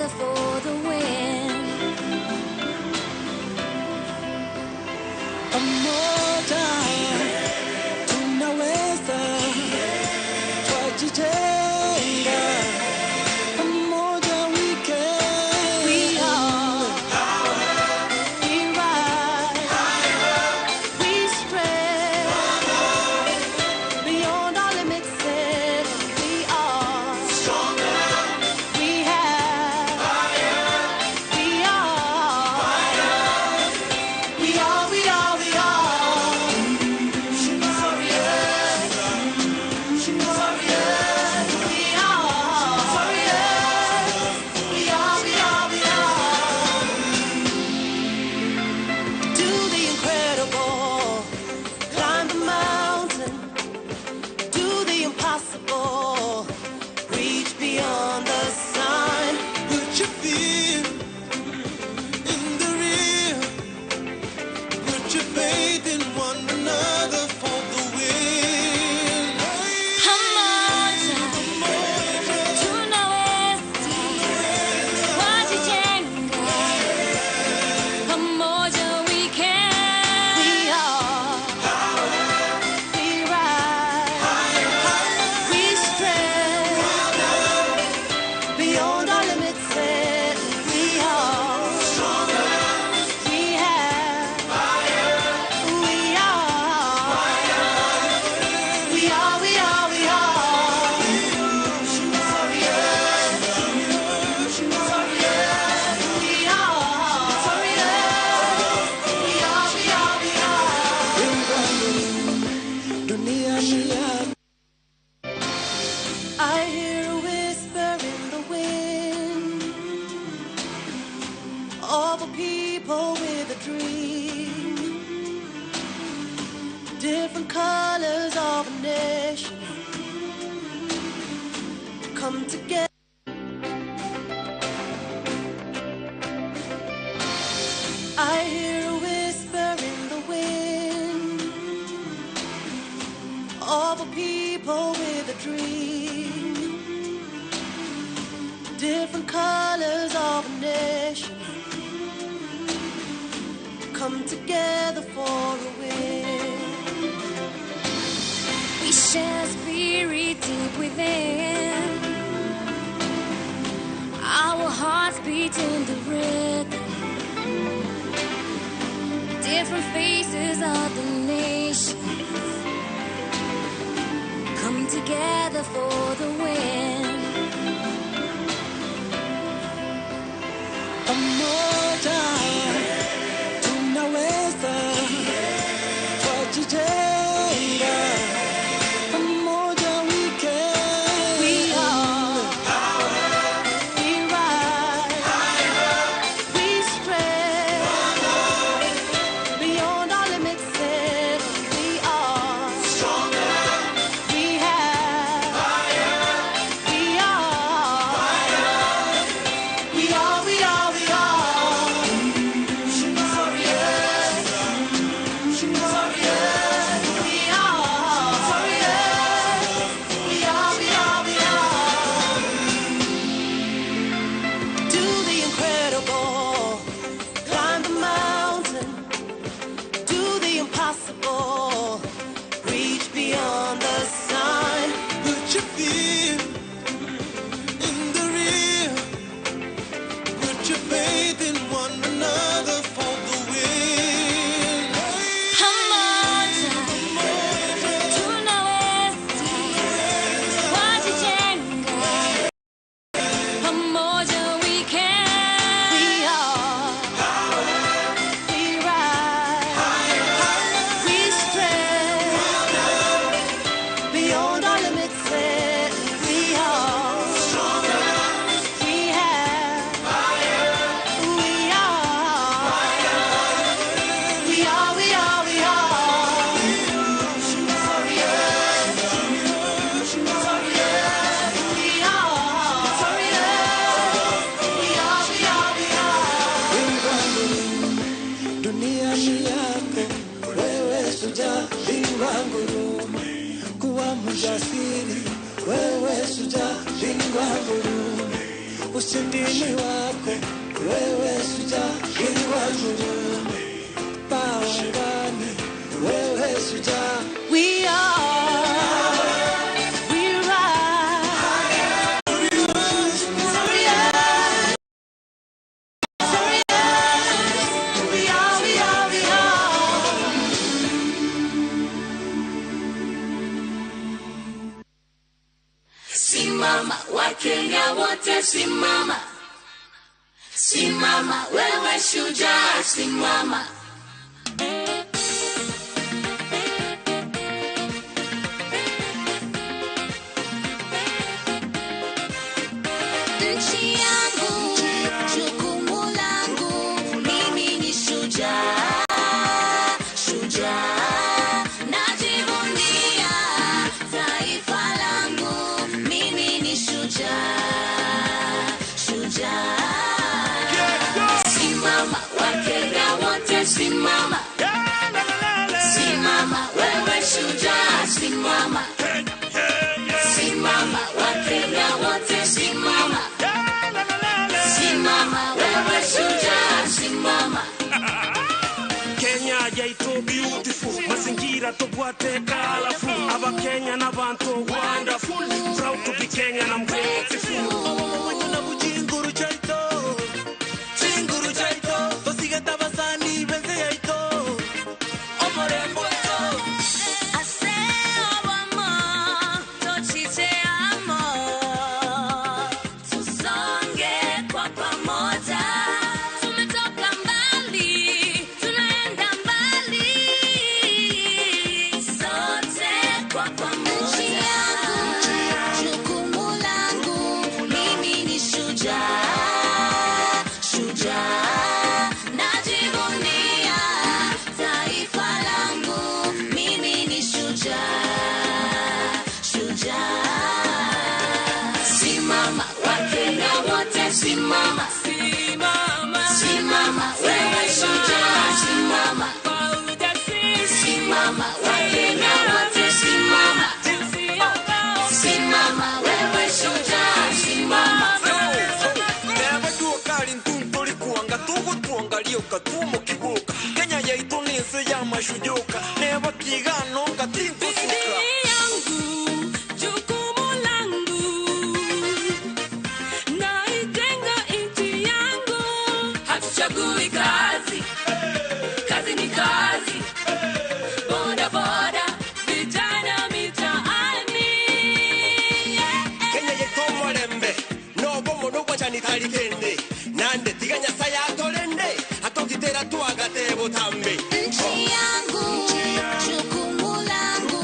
together for the win. Pamoja tunaweza, twajijenga. Pamoja we can. We are, we rise, we stretch beyond our limits, and we are stronger. We have, we are, we are, we are, we are. Warriors, warriors, we are warriors. We are, we are, we are. Do the incredible, climb the mountain, do the impossible, reach beyond the sun. Put your fear in the rear. Put your faith in one another for the win. Pamoja tunaweza, twajijenga. Pamoja we can. We are, we rise, we stretch beyond our limits, and we are stronger. We have, we are, we are, we are, we are. Warriors, warriors, we are warriors. We are, we are, we are. Dunia ni yako. I hear a whisper in the wind of a people with a dream, different colors of a nation come together. I hear a whisper in the wind of a people with a dream, different colors of a nation come together for a win. We share spirit deep within. Our hearts beat in the rhythm. Different faces of the nations come together for the win. Pamoja tunaweza, twajijenga. Pamoja we can. We are, we rise, we stretch beyond our limits, and we are stronger. We have, we Ushindi ni wako, wewe shujaa, ili wangu paungane, wewe shujaa. We are, we rise. We are, we are, we are. Simama, Wakenya wote simama. Simama, wewe shujaa, simama. Nchi yangu, jukumu langu, mimi ni shujaa, shujaa. Najivunia taifa langu, mimi ni shujaa, shujaa. Simama, Wakenya wote simama. Simama, wewe shujaa, simama. Simama, Wakenya wote simama. Simama, wewe shujaa, simama. Kenya yaito beautiful, mazingira tobwate colorful, abakenya n'abantu wonderful, proud to be Kenyan, I'm grateful. Chinguru chaito, chinguru chaito, tosigeta basani benze yaito, omorembo ito. Tusonge kwa pamoja, tumetoka mbali, tunaenda mbali, sote kwa pamoja. Nchi yangu, jukumu langu, mimi ni shujaa, shujaa. Najivunia taifa langu, mimi ni shujaa, shujaa. Simama, Wakenya wote simama. Simama, simama, wewe shujaa, simama. Simama, Wakenya wote simama. Simama, wewe shujaa, simama. Kali ntunturi kuanga tugutuangalioka tumukiguka Kenya yaitu ni nsi ya mashujuka neba kigano ngatingusuka Yangu, jukumu langu, naijenga nchi yangu. Hatuchagui kazi, kazi ni kazi. Boda boda, Vijana mitaani, Kenya yaitu mulembe nobo muno gwacanitarikende nande tiga nyasaye atorende atogitera twagate butambe. Nchi yangu, jukumu langu,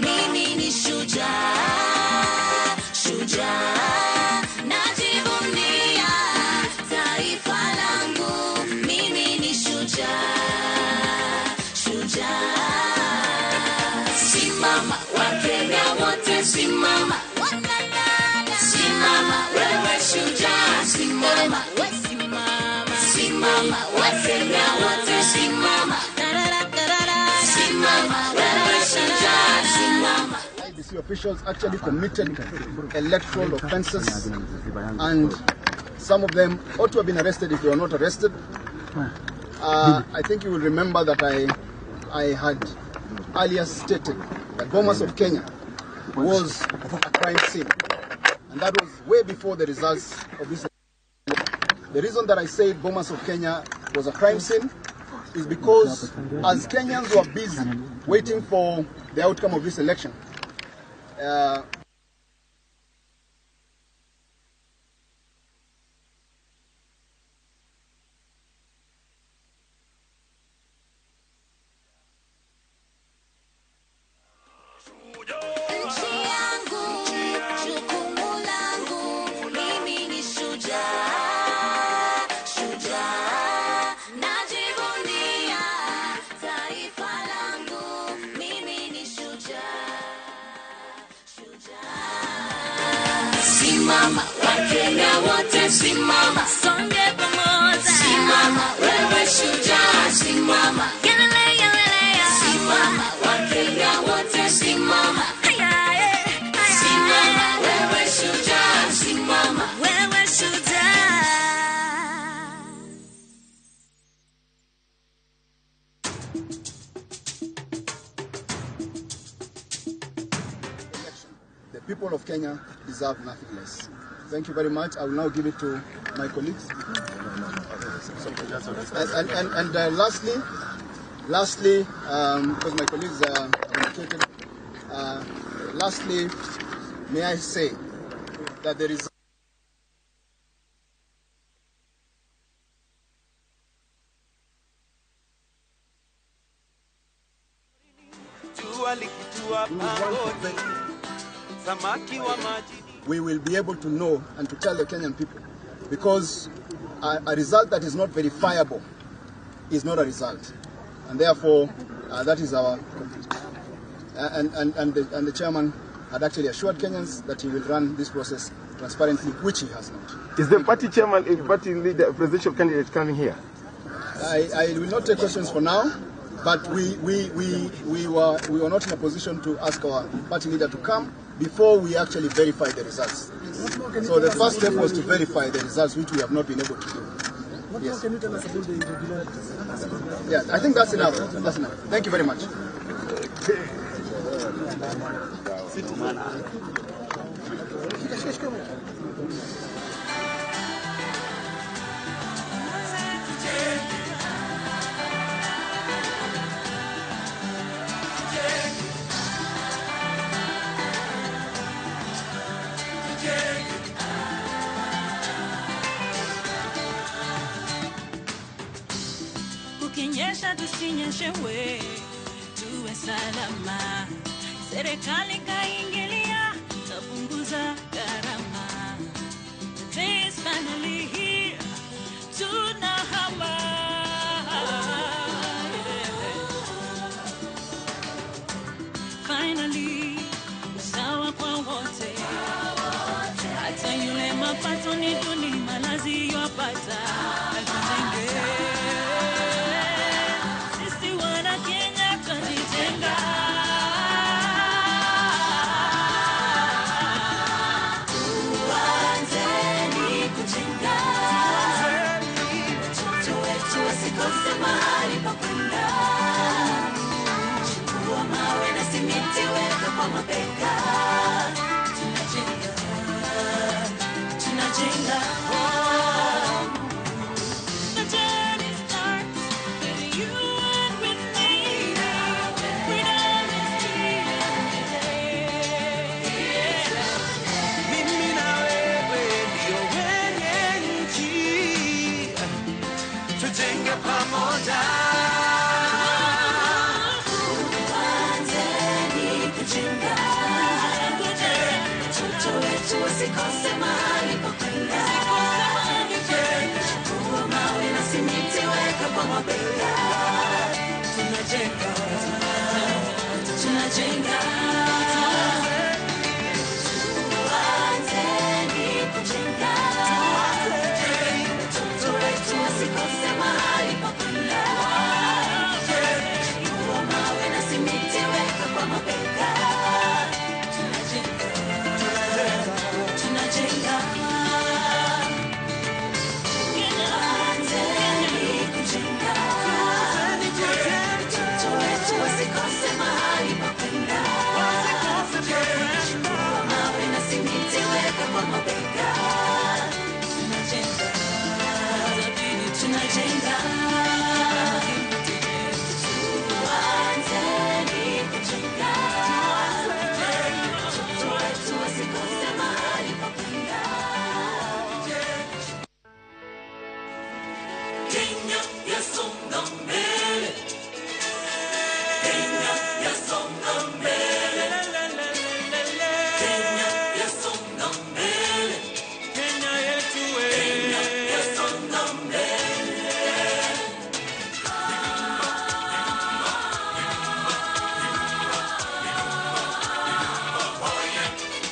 mimi ni shujaa, shujaa. Najivunia taifa langu, mimi ni shujaa, shujaa. Simama, Wakenya wote simama. Simama, wewe shujaa, simama. Simama, Wakenya wote simama. Simama, wewe shujaa, simama. IEBC officials actually committed electoral offenses, and some of them ought to have been arrested if they were not arrested. I think you will remember that I had earlier stated that Bomas of Kenya was a crime scene, and that was way before the results of this. The reason that I said Bomas of Kenya was a crime scene is because as Kenyans were busy waiting for the outcome of this election, Nchi yangu, jukumu langu, mimi ni shujaa, shujaa. Najivunia taifa langu, mimi ni shujaa, shujaa. Simama, Wakenya wote simama. songe pamoja. Simama, wewe shujaa, simama. Yalele, yalele, ya. Simama, Wakenya wote simama. Haya, eh, haya. Simama, wewe shujaa, simama. Wewe shujaa. Kenya deserve nothing less. Thank you very much. I will now give it to my colleagues. And lastly, because my colleagues are indicated, lastly, may I say that there is we will be able to know and to tell the Kenyan people, because a result that is not verifiable is not a result. And therefore, that is our... And the chairman had actually assured Kenyans that he will run this process transparently, which he has not. Is the party chairman, party leader, presidential candidate coming here? I will not take questions for now, but we were not in a position to ask our party leader to come before we actually verify the results. So the first step was to verify the results, which we have not been able to do. What yes. more can you tell us about the irregularities? Yeah, I think that's enough. That's enough. Thank you very much. Kukinyesha tusinyeshewe, tuwe salama. Serikali kaingilia, tapunguza gharama. The day is finally here, tunahama. Finally, usawa kwa wote. Hata yule mapato ni duni, malazi yapata. Tujenge. Sisi wana Kenya twajitenga. Tuanzeni kujenga. Watoto wetu wasikose mahali pa kwenda. Chukua mawe na simiti, weka kwa mabega. Tunajenga, tunajenga. The journey starts with you and with me. Freedom is here today. Mimi na wewe ndio wenye nchi, tujenge pamoja. Tuanzeni kujenga. Watoto wetu wasikose mahali pa kwenda. Chukua mawe na simiti, weka kwa mabega. Tunajenga, tunajenga. Tuanzeni kujenga. Watoto wetu wasikose mahali pa kwenda. Chukua mawe na simiti, weka kwa mabega. Tunajenga, tunajenga. Tuanzeni kujenga. Watoto wetu wasikose mahali pa kwenda. Chukua mawe na simiti, weka kwa mabega. Tunajenga, tunajenga. Tuanzeni kujenga. Watoto wetu wasikose mahali pa kwenda. Kenya yasonga mbele. Kenya yasonga mbele. Kenya yasonga mbele. Kenya yetu Kenya yasonga mbele.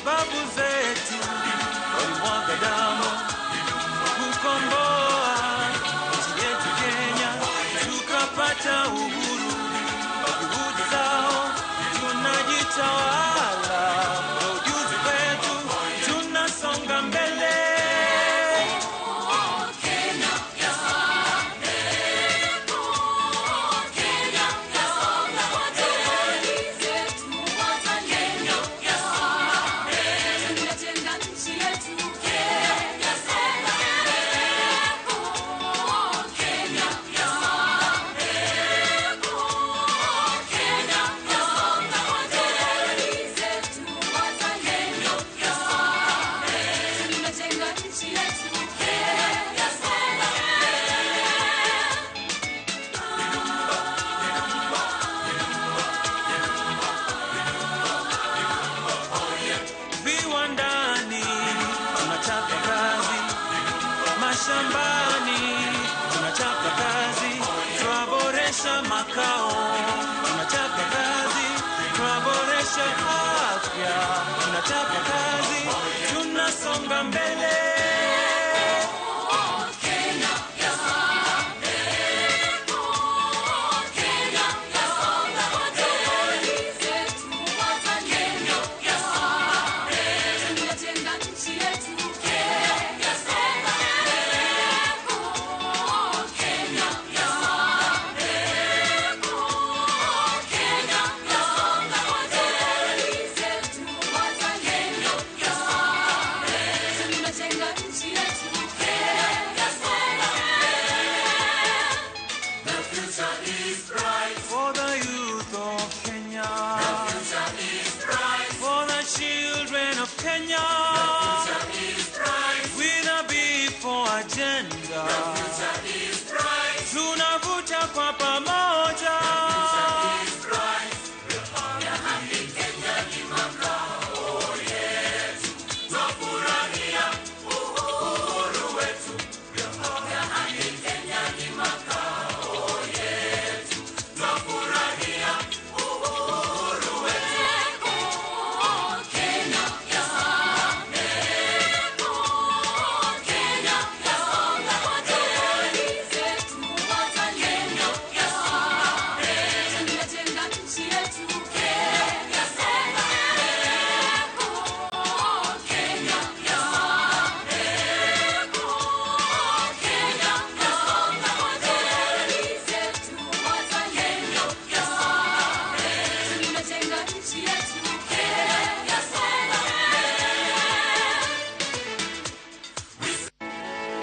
Babu zetu walimwaga damu kukomboa nchi yetu Kenya, tukapata uhuru. Kwa juhudi zao tunajitawala, kwa ujuzi wetu tunasonga mbele. Kenya yasonga mbele. Kenya yasonga mbele. Kenya yasonga mbele. makao, tunachapa kazi, tunaboresha afya, tunachapa kazi, tunasonga mbele. For the youth of Kenya, the future is bright. For the children of Kenya, the future is bright. With a before agenda, the future is bright. Tunavuta kwa pamoja, the future is bright. Kenya ni makao yetu, twafurahia uhuru wetu. Kenya ni makao yetu, twafurahia uhuru wetu.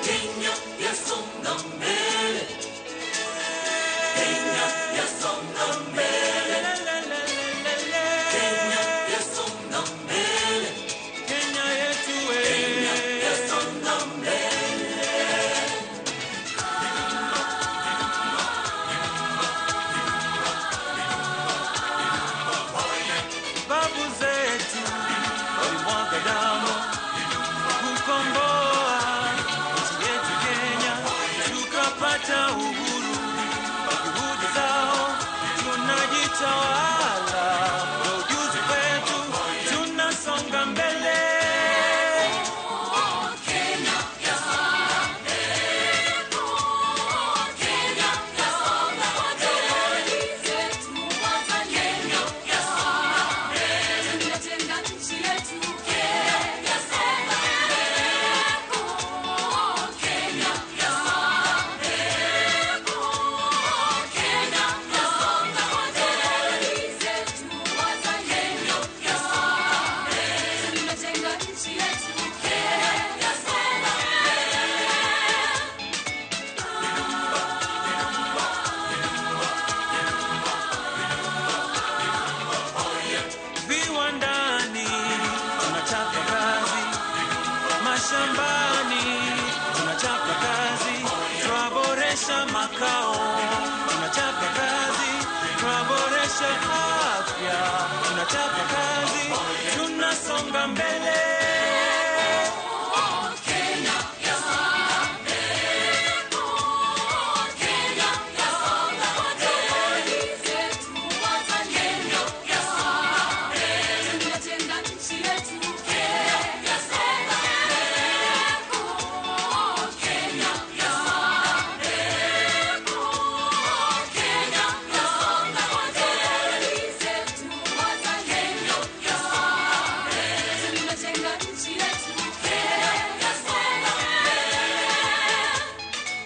Kenya yasonga mbele, Kenya yasonga mbele, Kenya yasonga mbele, Kenya yetu Kenya yasonga mbele. Babu zetu walimwaga damu kukomboa nchi yetu Kenya, tukapata uhuru. Kwa juhudi zao tunajitawala, kwa ujuzi wetu tunasonga mbele. Viwandani tunachapa kazi, mashambani tunachapa kazi, twaboresha makao, tunachapa kazi, twaboresha afya, tunachapa kazi, tunasonga mbele.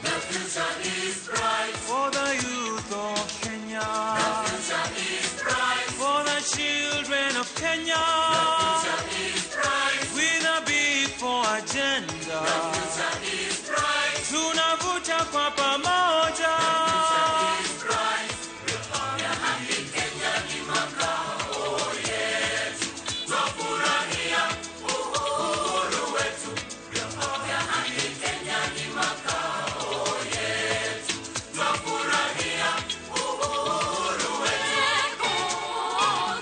The future is bright. For the youth of Kenya, The future is bright. for the children of Kenya, The future is bright. with a before agenda, The future is bright. tunavuta kwa pamoja. The future is bright. Kenya ni makao yetu, twafurahia uhuru wetu. Kenya ni makao yetu, twafurahia uhuru wetu.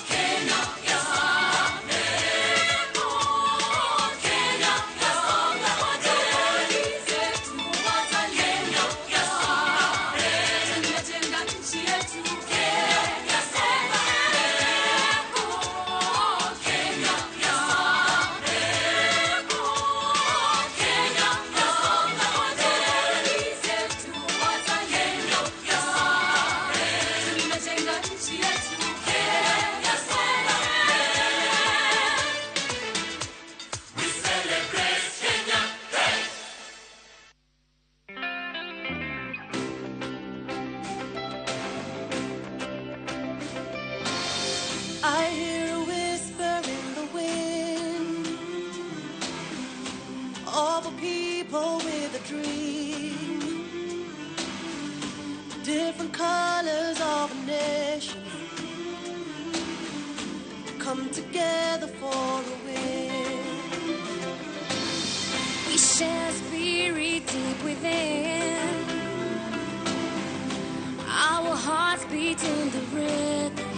Kenya yasonga mbele, Kenya yasonga mbele. Of a people with a dream. Different colors of a nation come together for a win. We share spirit deep within. Our hearts beat in the rhythm.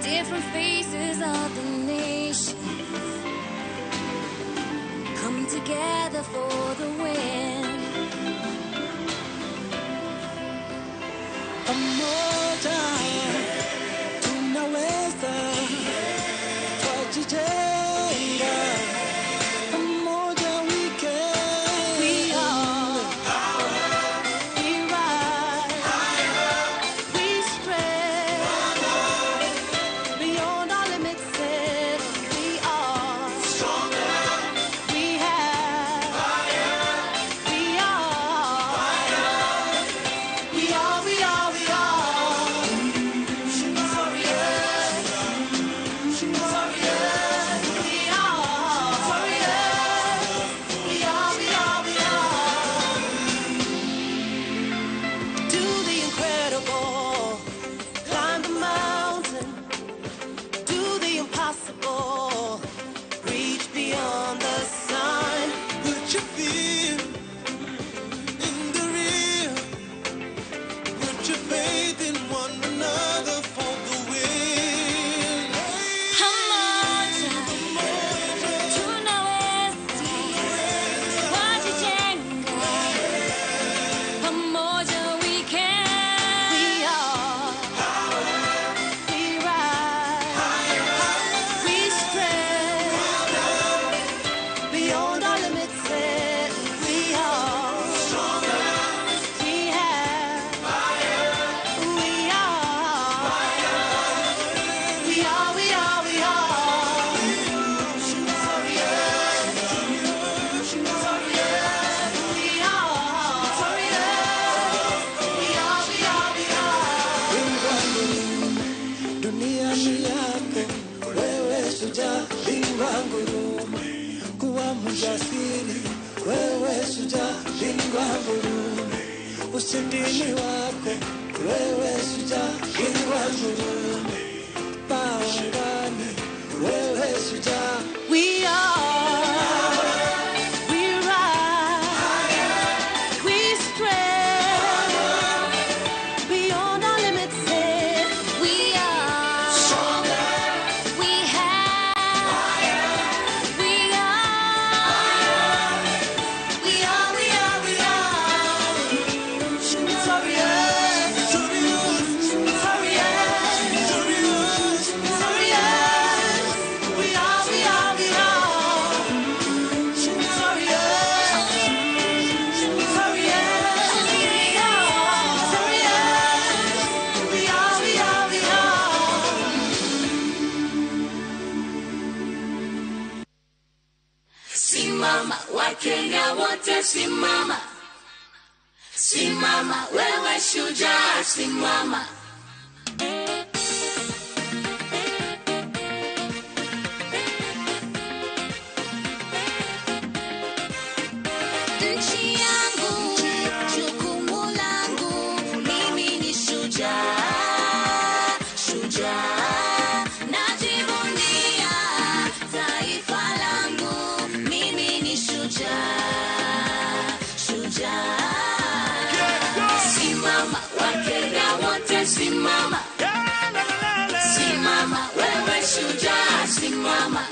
Different faces of the nations come together for the win. Pamoja tunaweza, twajijenga. Pamoja we can. We are, we rise, we stretch beyond our limits. And we are stronger. We have, we are, we are, we are, we are. Victorious, victorious. We are victorious. We are, we are, we are. Do the incredible, climb the mountain, do the impossible, reach beyond the sun. Put your fear in the rear. Put your faith in one another for the win. Pamoja tunaweza, twajijenga. Pamoja we can. We are, we rise, we stretch beyond our limits, and we are stronger. We have, we are, we are, we are, we are. Victorious, victorious. We are victorious. We are, we are, we are. Bingwa ngurume, dunia ni yako, wewe shujaa. Bingwa ngurume, kuwa mjasiri, wewe shujaa. Bingwa ngurume, ushindi ni wako, wewe shujaa. Bingwa ngurume, paa angani, wewe shujaa. We are, we rise, we stretch beyond our limits. And We are stronger. We have, we are, we are, we are, we are. Victorious, victorious, victorious. We are, we are, we are. Victorious, victorious. We are victorious. We are, we are, we are. Simama Wakenya wote simama, simama wewe shujaa, simama. Nchi yangu, jukumu langu, mimi ni shujaa, shujaa. Najivunia taifa langu, mimi ni shujaa, shujaa. Simama Wakenya wote simama, simama wewe shujaa, simama.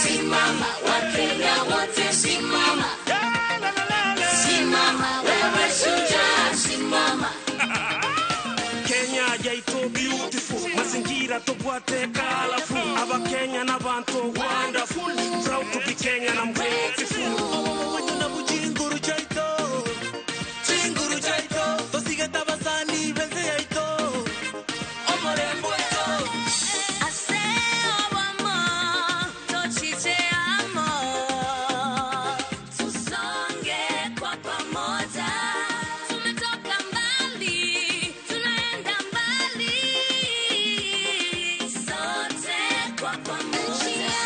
Simama Wakenya wote simama, simama wewe shujaa, simama. Kenya yaito beautiful, mazingira tobwate colorful. Abakenya n'abantu wonderful, proud to be Kenyan, I'm grateful. Chinguru chaito, chinguru chaito, tosigeta basani benze yaito, omorembo ito. Tusonge kwa pamoja, tumetoka mbali, tunaenda mbali, sote kwa pamoja.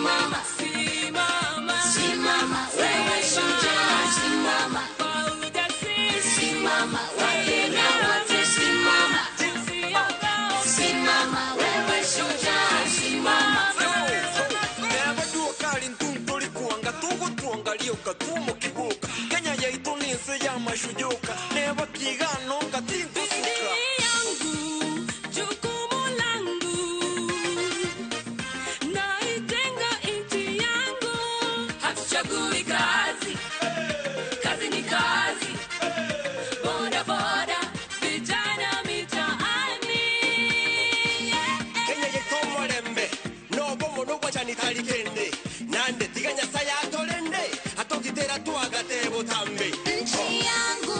Simama, simama, simama, wewe shujaa, simama kwa ujasiri, simama, Wakenya wote simama, simama, wewe shujaa, simama. Kenya yaitu ni nsi ya mashujuka neba kigano katingo suka yangu jukumu langu naitenga nchi yangu. Hatuchagui kazi, kazi ni kazi, boda boda, vijana mitaani. Kenya yaitu murembe no bomo no gwachani tarikende nande tiganya saya torende atogitera twagate butambe. Nchi yangu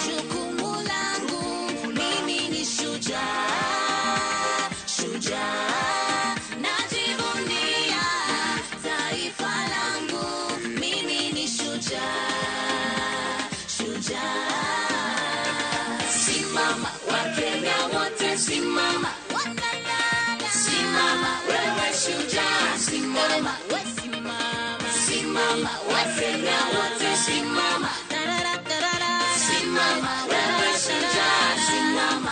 jukumu langu, mimi ni shujaa, shujaa, najivunia taifa langu, mimi ni shujaa, shujaa. Simama Wakenya wote, simama, simama, wewe shujaa, simama, simama, Wakenya wote, simama, simama, wewe shujaa, simama.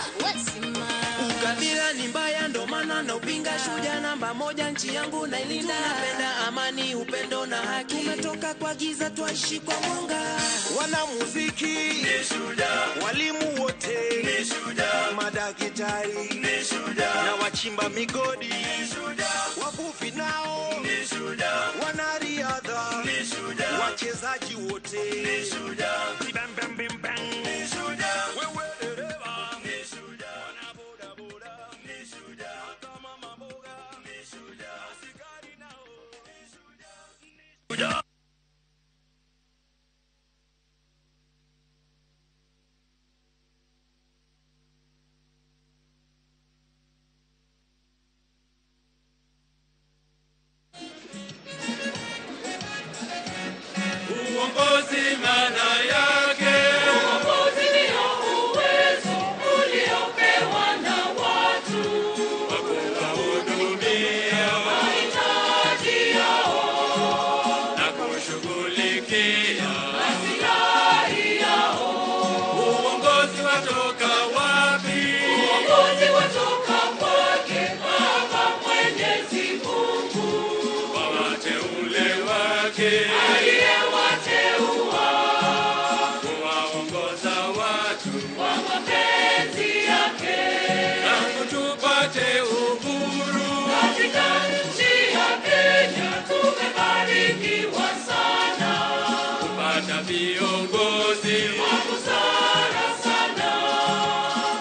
Ukabila ni mbaya ndo maana na upinga, shujaa namba moja, nchi yangu nailinda. Tunapenda amani, upendo na haki, tumetoka kwa giza twaishi kwa mwanga. Wanamuziki ni shujaa, walimu wote ni shujaa, madaktari ni shujaa, na wachimba migodi ni shujaa, wavuvi nao ni shujaa, wanariadha ni shujaa, wachezaji wote ni shujaa, bang bang bang bang ni shujaa, wewe dereva ni shujaa, wana boda boda ni shujaa, hata mama mboga ni shujaa, askari nao ni shujaa, ni shujaa. Uongozi maana yake, Uongozi ndio uwezo uliopewa na watu wa kuwahudumia mahitaji yao na kushughulikia maslahi yao. Uongozi watoka wapi? Uongozi watoka kwake Baba Mwenyezi Mungu, Kwa wateule wake aliyewateua kuwaongoza watu kwa mapenzi yake tangu tupate uhuru. Katika nchi ya Kenya tumebarikiwa sana Kupata viongozi wa busara sana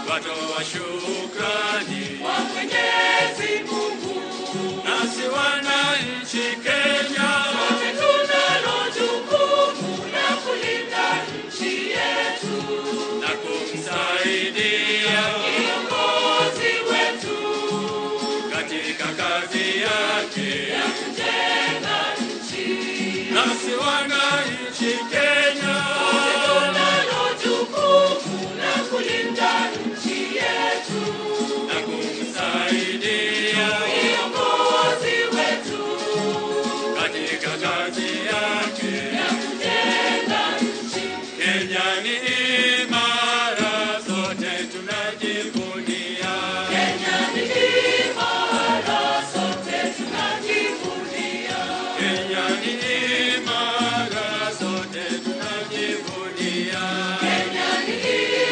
watoa shukrani wa Mwenyezi Mungu. Nasi wananchi Kenya Sote tunalo jukumu la kulinda nchi yetu na kumsaidia kiongozi wetu katika kazi yake ya kujenga nchi. Nasi wananchi Kenya Sote tunalo jukumu la kulinda nchi yetu na kumsaidia kiongozi wetu katika kazi yake ya kujenga nchi. Kenya ni imara, sote tunajivunia. Kenya ni imara, sote tunajivunia. Kenya ni imara, sote tunajivunia. Kenya ni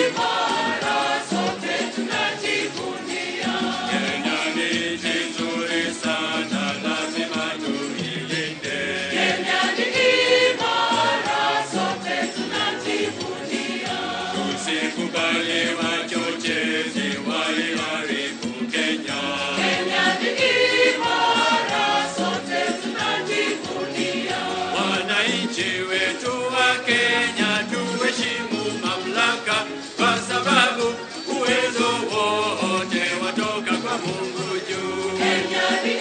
imara, sote tunajivunia. Kenya ni nchi nzuri sana, lazima tuilinde. Kenya ni imara, sote tunajivunia. Tusikubali wachochezi waiharibu Kenya. Kenya ni imara, sote tunajivunia. Wananchi wetu wa Kenya tuheshimu mamlaka, kwa sababu uwezo wote watoka kwa Mungu juu. Kenya ni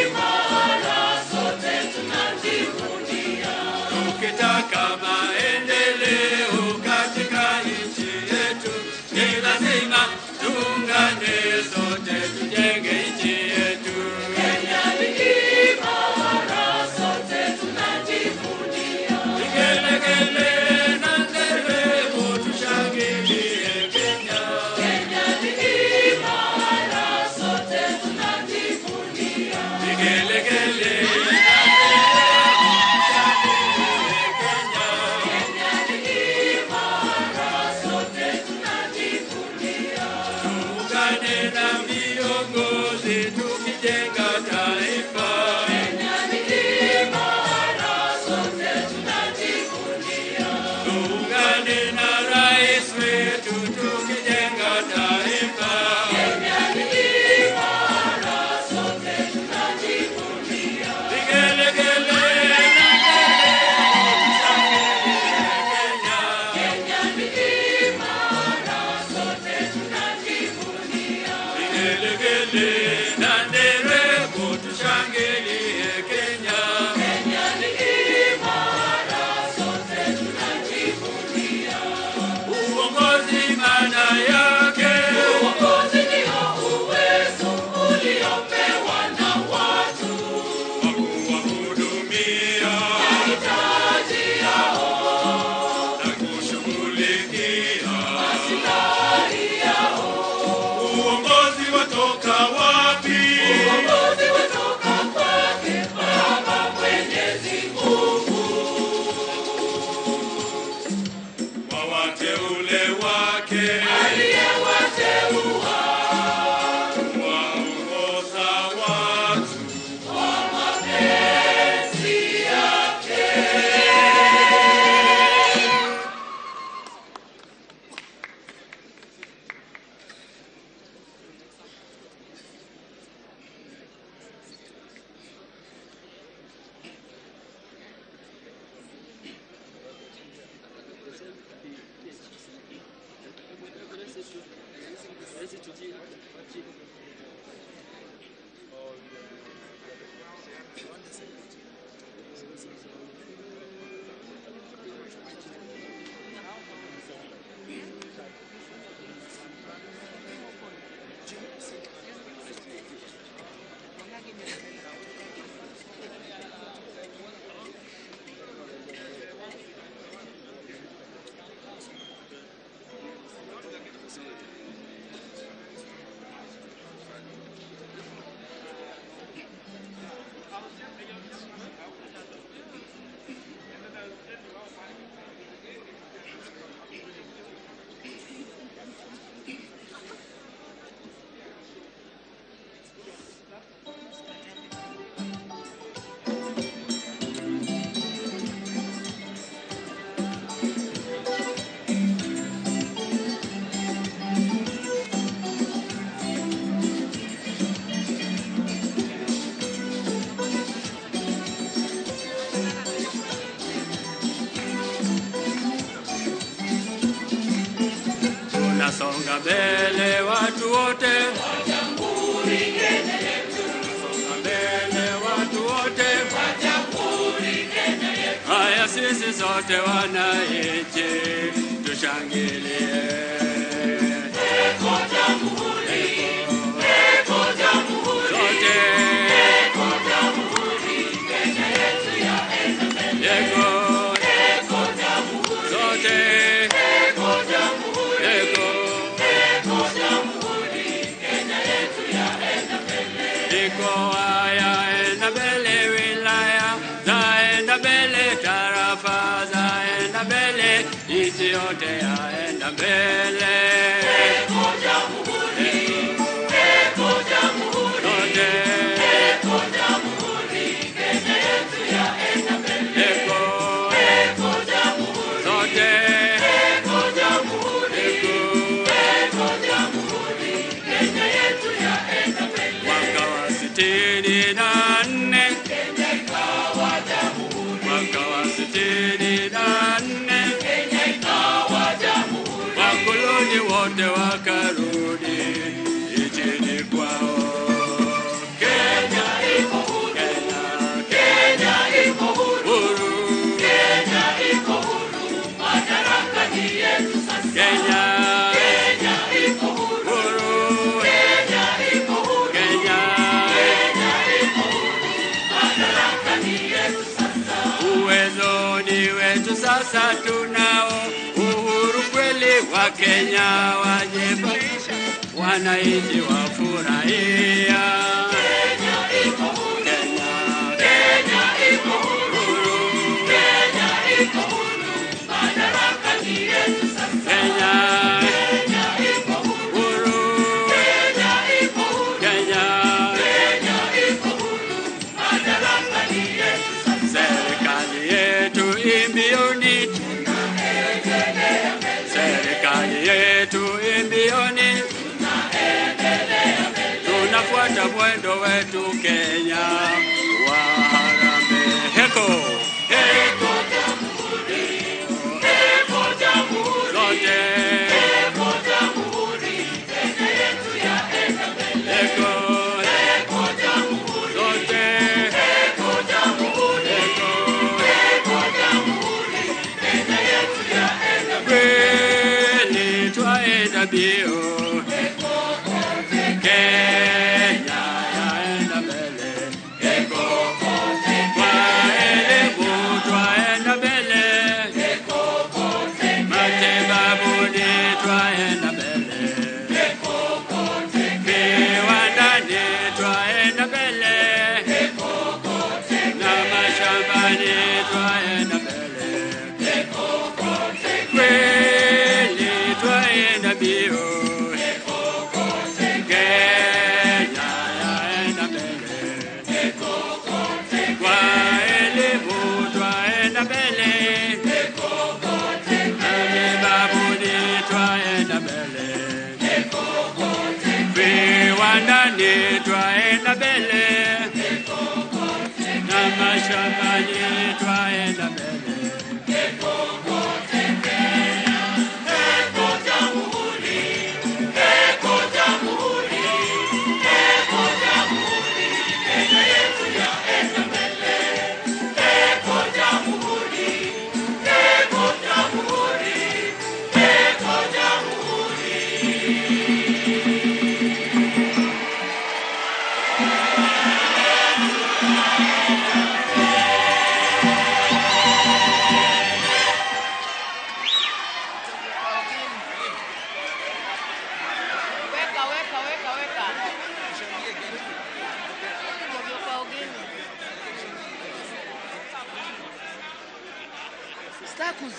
imara, sote tunajivunia. Tukitaka maendeleo katika nchi yetu, ni lazima tuungane sote tujenge nchi yetu. Kenya ni imara, Vigelegele na nderemo tushangilie Kenya. Kenya ni imara, sote tunajivunia. Uongozi maana yake, Uongozi ndio uwezo uliopewa na watu wa kuwahudumia mahitaji yao, na kushughulikia maslahi yao. Uongozi watoka wapi? Uongozi watoka kwake Baba Mwenyezi Mungu. Kwa wateule wake Aliyewateua kuwaongoza watu. kwa mapenzi yake. Tunasonga mbele watu wote, Jamhuri Kenya yetu, tunasonga mbele watu wote. Jamhuri Kenya yetu. Haya, sisi sote wananchi tushangilie. Eko Jamhuri, Eko Jamhuri, Sote Eko Jamhuri, Kenya yetu yaenda mbele. Eko, Eko Jamhuri, sote Eko Jamhuri, Eko, Eko Jamhuri, Kenya yetu yaenda mbele. Mikoa yaenda mbele, wilaya zaenda mbele, tarafa zaenda mbele, nchi yote yaenda mbele. Eko Jamhuri, Eko Jamhuri, Sote Eko Jamhuri, Kenya yetu yaenda mbele. Eko, Eko Jamhuri, sote Eko Jamhuri, Eko. Eko Jamhuri, Kenya yetu yaenda mbele. Mwaka wa 64, Kenya ikawa jamhuri, mwaka wa 64, Kenya ikawa jamhuri, wakoloni wote wakarudi nchini kwao. Kenya iko huru, Kenya, Kenya iko huru, huru, Kenya iko huru, madaraka ni yetu sasa. Kenya, Kenya iko huru, huru, Kenya iko huru, Kenya. Kenya iko huru, madaraka ni yetu sasa. Uwezo ni wetu sasa, tunao uhuru kweli. Wa Kenya wajepa, wananchi wafurahia. Kenya iko huru, Kenya, Kenya iko huru, huru, Kenya iko huru, madaraka ni yetu sasa. Kenya, Kenya iko huru, huru, Kenya iko huru, Kenya. Kenya iko huru, madaraka ni yetu sasa. Serikali yetu imbioni, serikali yetu imbioni, tunafuata mwendo wetu Kenya wa harambee. Heko heko, Eko Jamhuri, zote Eko Jamhuri, Kenya yetu yaenda mbele. heko. twaenda mbele, na mashambani twaenda mbele. Weka, weka, weka, weka. Status.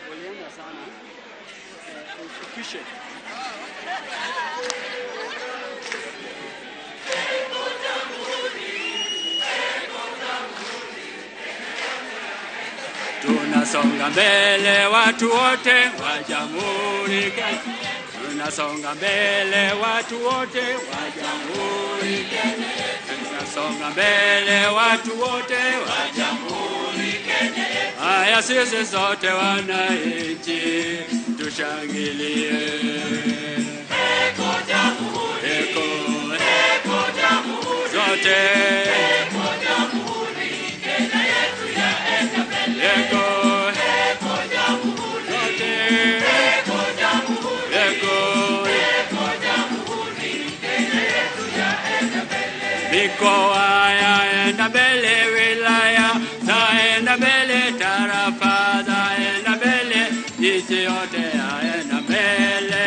Walienda sana. Ushukishe. Tunasonga mbele watu wote wa Jamhuri Kenya. Tunasonga mbele watu wote wa Jamhuri Kenya. Tunasonga mbele watu wote wa Jamhuri Kenya. Haya, sisi sote wananchi tushangilie. Eko Jamhuri, eko, eko Jamhuri, zote eko Jamhuri, Kenya yetu yaenda mbele. Eko, eko Jamhuri, zote eko Jamhuri, eko, eko Jamhuri, Kenya yetu yaenda mbele. Mikoa yaenda mbele, wilaya zaenda mbele, tarafa zaenda mbele, nchi yote yaenda mbele.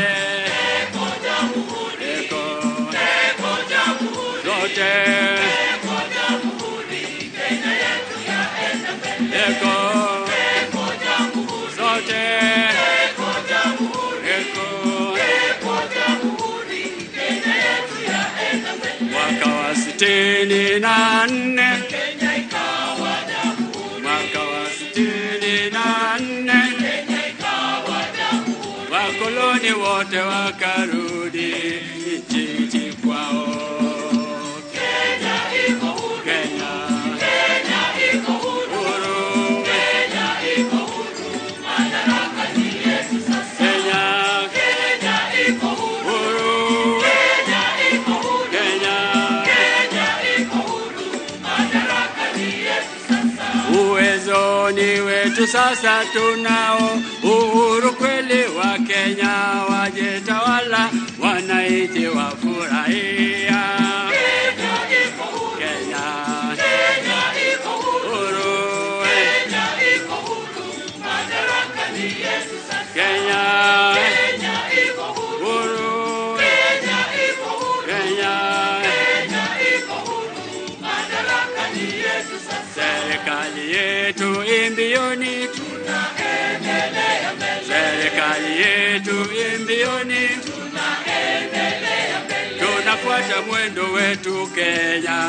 Eko Jamhuri, eko, eko Jamhuri, zote eko Jamhuri, Kenya yetu yaenda mbele. Eko, eko Jamhuri, zote eko Jamhuri, eko, eko Jamhuri, Kenya yetu yaenda mbele. Mwaka wa 64 Kenya ikawa jamhuri. Mwaka wa 64 Kenya ikawa jamhuri. Wakoloni wote wakarudi nchini kwao. Kenya iko huru. Kenya, Kenya iko huru. Kenya iko huru. Madaraka ni yetu sasa. Kenya, Kenya iko huru. Kenya iko huru. Kenya, Kenya iko huru. Madaraka ni yetu sasa. Uwezo ni wetu sasa, tunao uhuru kweli. Wa Kenya wajetawala, wananchi wafurahia. Kenya iko huru. Kenya, Kenya iko huru. Kenya iko huru. Madaraka ni yetu sasa. Kenya, Kenya iko huru. Kenya iko huru. Kenya, Kenya iko huru. Madaraka ni yetu sasa. Serikali yetu imbioni, tunaendelea mbele. Serikali yetu imbioni, tunaendelea mbele. Tunafuata mwendo wetu Kenya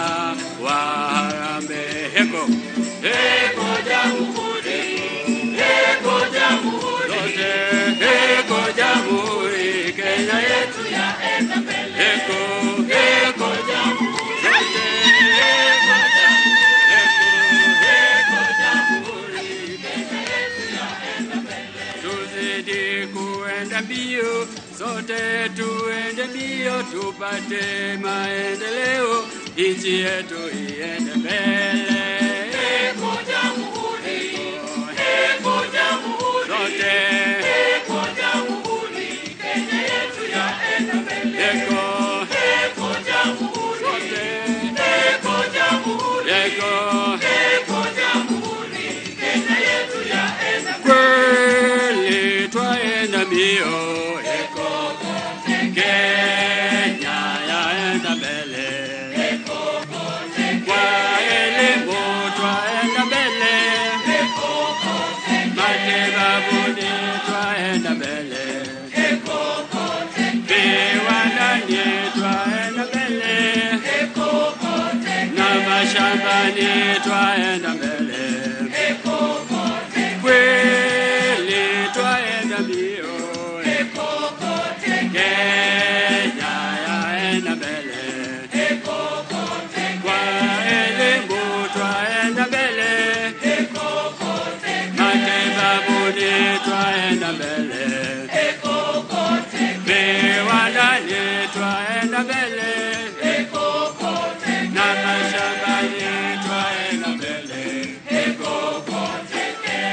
wa harambee. Heko, heko Jamhuri, heko Jamhuri, zote heko Jamhuri, Kenya yetu yaenda mbele. Heko, heko Jamhuri, zote heko Jamhuri, heko Jamhuri, Kenya yetu yaenda mbele. Tuzidi kuenda mbio, sote tuende mbio, tupate maendeleo, nchi yetu iende mbele. Eko Jamhuri, eko Jamhuri, zote eko Jamhuri, Kenya yetu yaenda mbele. Eko, eko Jamhuri, zote eko Jamhuri, eko, eko Jamhuri, Kenya yetu yaenda mbele. Kweli twaenda mbio, eko Kenya yaenda mbele. Kwa elimu twaenda mbele, matibabu ni twaenda Mashambani twaenda mbele, kweli twaenda mbio, Kenya yaenda mbele, kwa elimu twaenda mbele, matibabuni twaenda mbele, viwandani twaenda mbele, na mashambani twaenda mbele.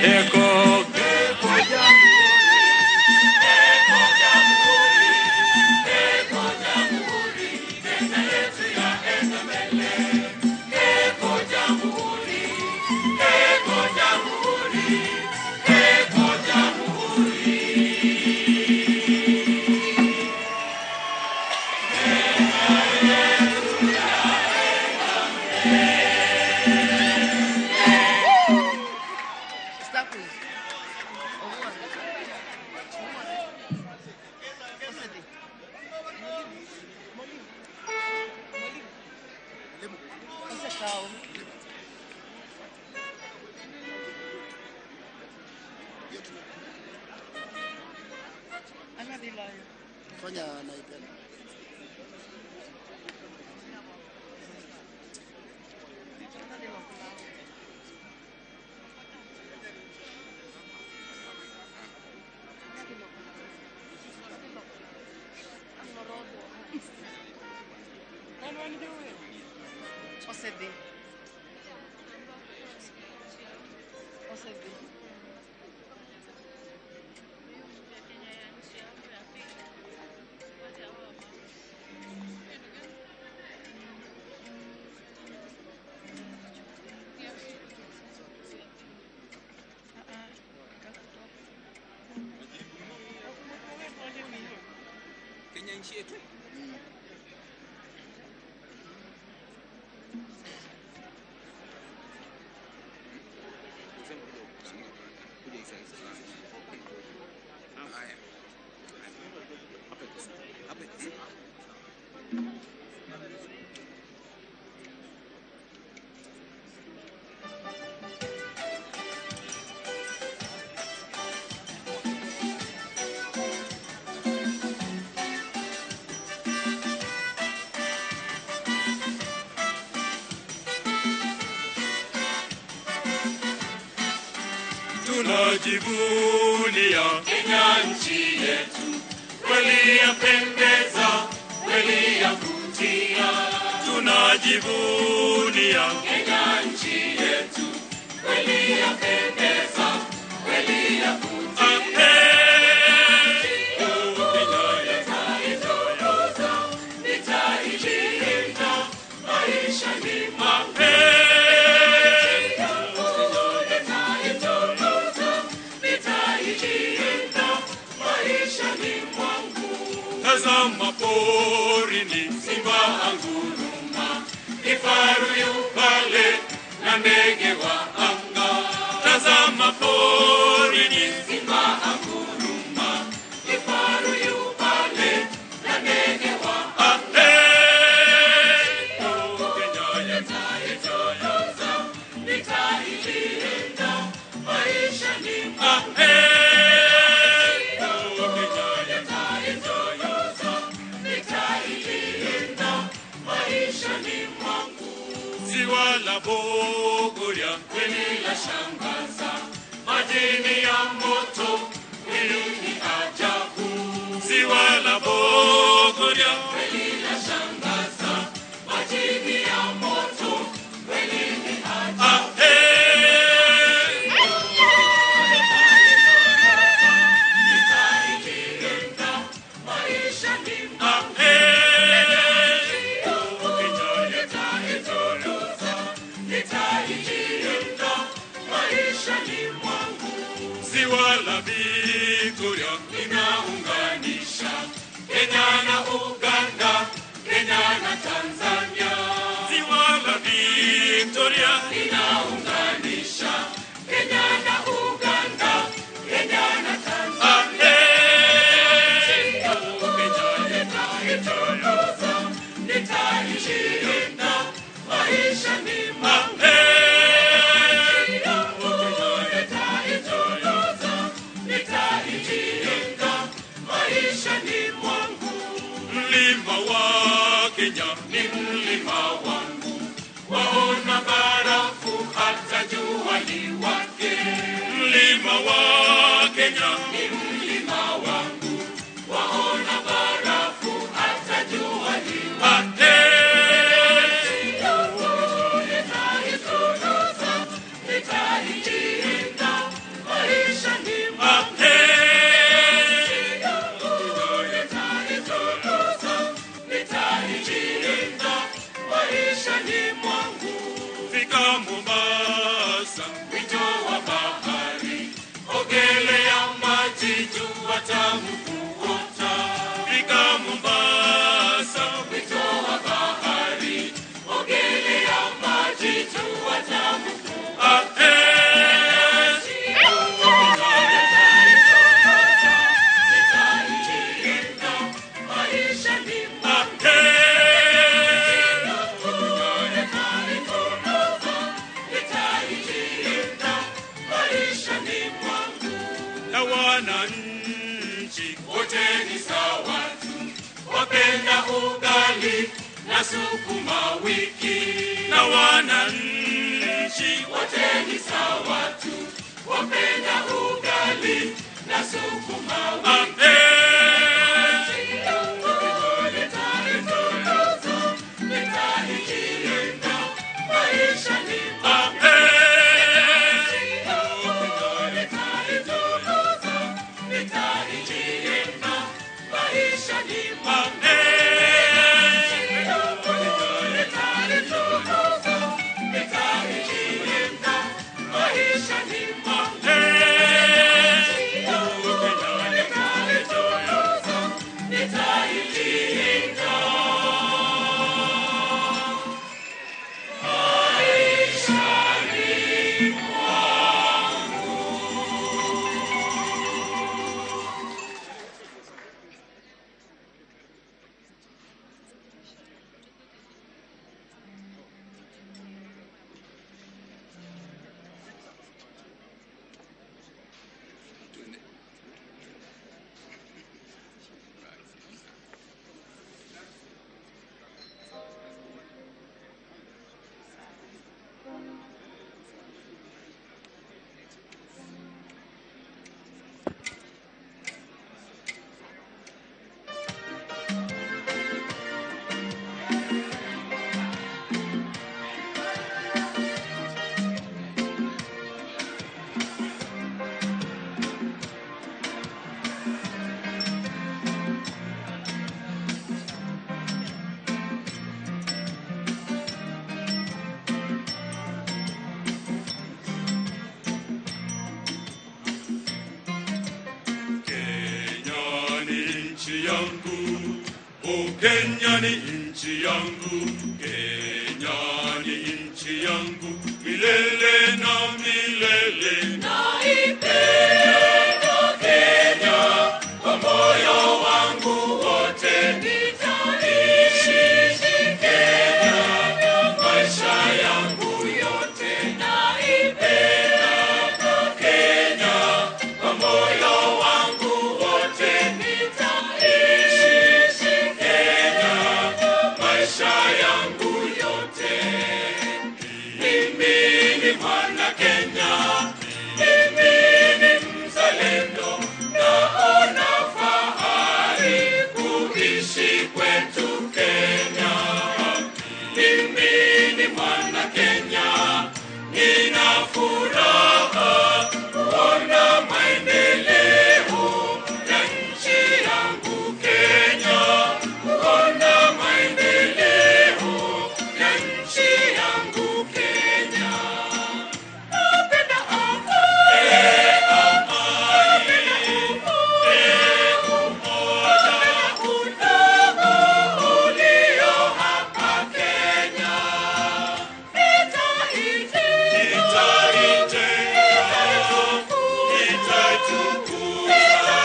Eko Stop, please. Fanya naipenda. Osedhi. Osedhi. Kenya nchi yetu. Tunajivunia Kenya nchi yetu, kweli yapendeza, kweli yavutia. Tunajivunia Kenya nchi yetu, kweli yapendeza, kweli yavutia. Nitaitukuza, nitailinda maisha ni Tazama porini, simba anguruma, kifaru yu pale na ndege wa anga. Tazama porini, simba anguruma, kifaru yu pale na ndege wa anga. Kenya nitaitukuza, nitailinda maisha ni Ziwa la Bogoria kweli la shangaza, majini ya moto kweli ni ajabu. Ziwa la Bogoria kweli la shangaza, majini ya moto kweli ni ajabu. Nitailinda maisha ni nitailinda maisha ni mwangu. Ziwa la Victoria linaunganisha Kenya na Uganda, Kenya na Tanzania. Ziwa la Victoria linaunganisha Kenya na Uganda, Kenya na Tanzania. Nitaitukuza, nitailinda maisha ni mwangu. Mlima wa Kenya ni mlima wangu, waona barafu hata jua liwake. Mlima wa Kenya ni mlima wangu, waona barafu hata jua liwake. Fika Mombasa, wito wa bahari, ogelea maji jua tamu kuota. Fika Mombasa, wito wa bahari, ogelea maji jua tamu kuota. Na wananchi wote ni sawa tu, wapenda ugali na sukuma wiki. Na wananchi wote ni sawa tu, wapenda ugali na sukuma wiki. Kenya ni nchi yangu, Kenya ni nchi yangu, milele na milele. Naipenda Kenya kwa moyo wangu wote, nitaishi Kenya maisha yangu yote. Naipenda Kenya kwa moyo wangu wote, nitaishi Kenya maisha yangu yote. Mimi ni mwana Kenya, mimi ni mzalendo, naona fahari kuishi kwetu Kenya. Mimi ni mwana Kenya, nina furaha kuona maendeleo ya nchi yangu Kenya, kuona maendeleo ya nchi yangu Kenya. Napenda amani, umoja, udogo ulio hapa Kenya. Nitaitukuza,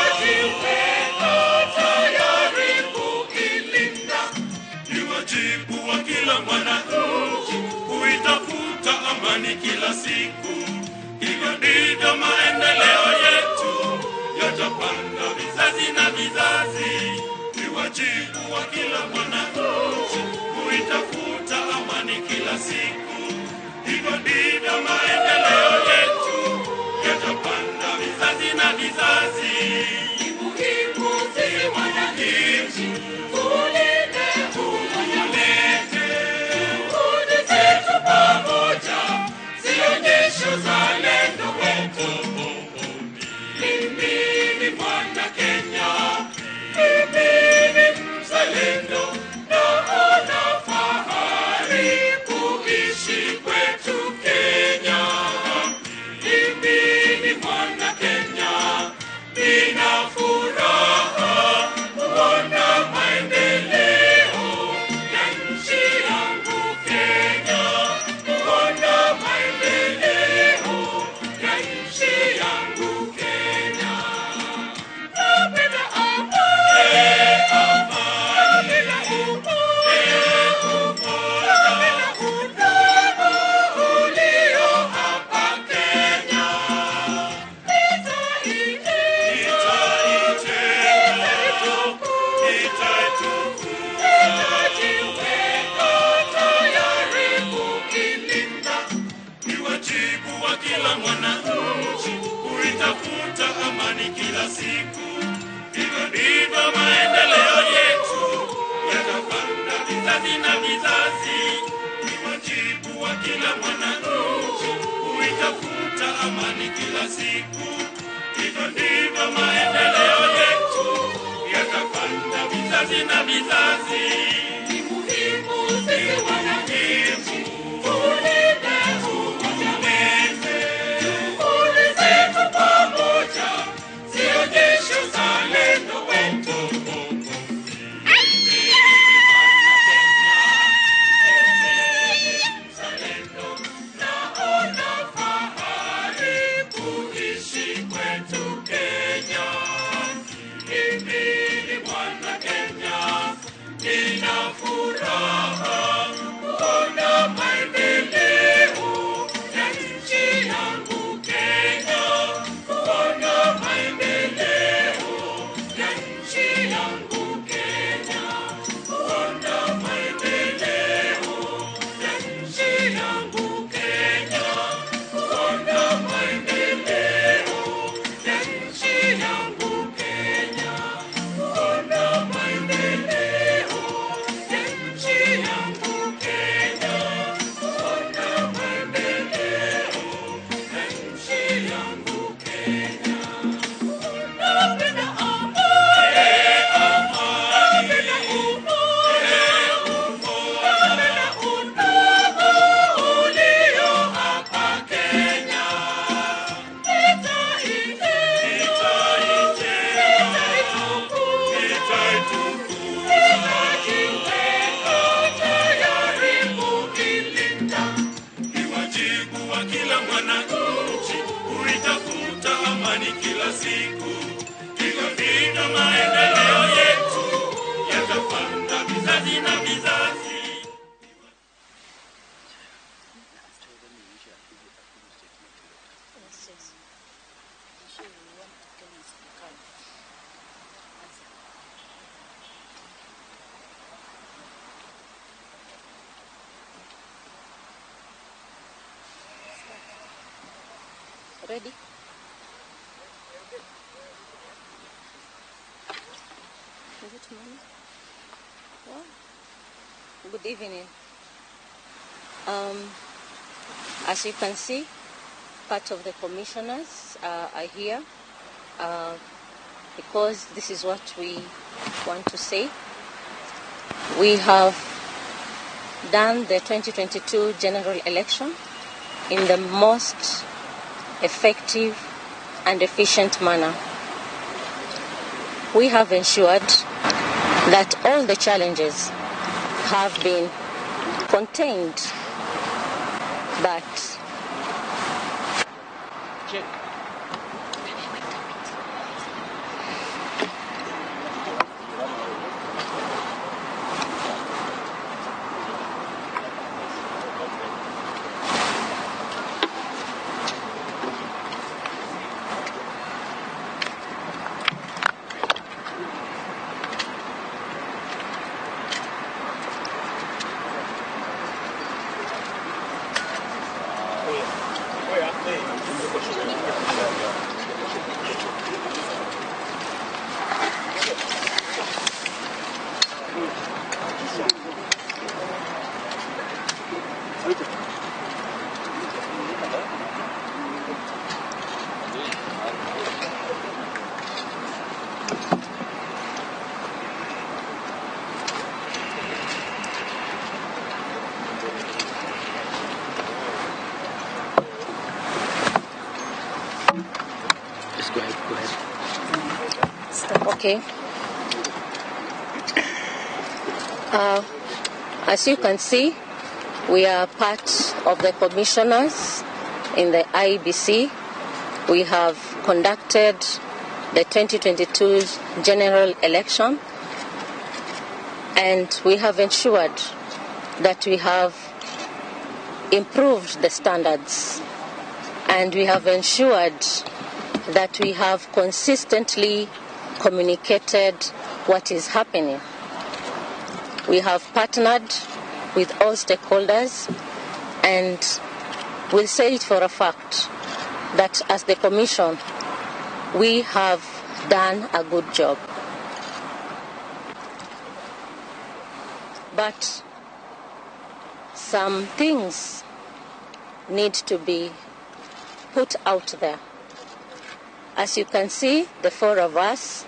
tayari kuilinda. Ni wajibu wa kila mwananchi kuitafuta amani kila siku. Hivyo ndivyo maendeleo yetu yatapanda vizazi na vizazi. Ni wajibu wajibu wa kila mwananchi kuitafuta amani kila siku. Hivyo ndivyo maendeleo yetu yatapanda vizazi na vizazi. Ni muhimu sisi wananchi tulinde umoja wetu, juhudi zetu pamoja zionyeshe uzalendo wetu. Mimi ni mwana Kenya, mimi ni mzalendo, naona fahari kuishi kwetu Kenya. Mimi ni mwana Kenya, nina furaha kuona maendeleo ya nchi yangu Kenya, kuona maendeleo ya nchi yangu Kenya. Napenda amani, napenda umoja, napenda udugu ulio hapa Kenya. Nitajiweka tayari kuilinda. Ni wajibu wa kila mwananchi kuitafuta amani kila siku. Hivyo ndivyo maendeleo yetu yatapanda vizazi na vizazi. Ni wajibu wa kila mwananchi kuitafuta amani kila siku. Hivyo ndivyo maendeleo yetu yatapanda vizazi na vizazi. Ni muhimu sisi wananchi tulinde umoja wetu, juhudi zetu pamoja zionyeshe uzalendo wetu. Mzalendo, naona fahari kuishi kwetu Kenya. Mimi ni mwana Kenya, nina furaha kuona maendeleo ya nchi yangu Kenya, kuona maendeleo ya nchi yangu Kenya, kuona maendeleo ya nchi yangu Kenya, kuona maendeleo ya nchi yangu Kenya, kuona maendeleo ya nchi yangu Kenya, kuona maendeleo ya nchi yangu Kenya. Napenda amani, napenda umoja, napenda udugu ulio hapa Kenya. Nitajiweka tayari kuilinda. Ni wajibu wa kila mwananchi kuitafuta amani kila siku. Hivyo ndivyo maendeleo yetu yatapanda vizazi na vizazi. Ready? Is it morning? Yeah. Good evening. As you can see, part of the commissioners are here because this is what we want to say. We have done the 2022 general election in the most effective and efficient manner. We have ensured that all the challenges have been contained, but Just go ahead. Go ahead. Okay. As you can see, we are part of the commissioners in the IEBC. We have conducted the 2022 general election, and we have ensured that we have improved the standards, and we have ensured that we have consistently communicated what is happening. We have partnered with all stakeholders, and we'll say it for a fact that as the Commission, we have done a good job. But some things need to be put out there. As you can see, the four of us,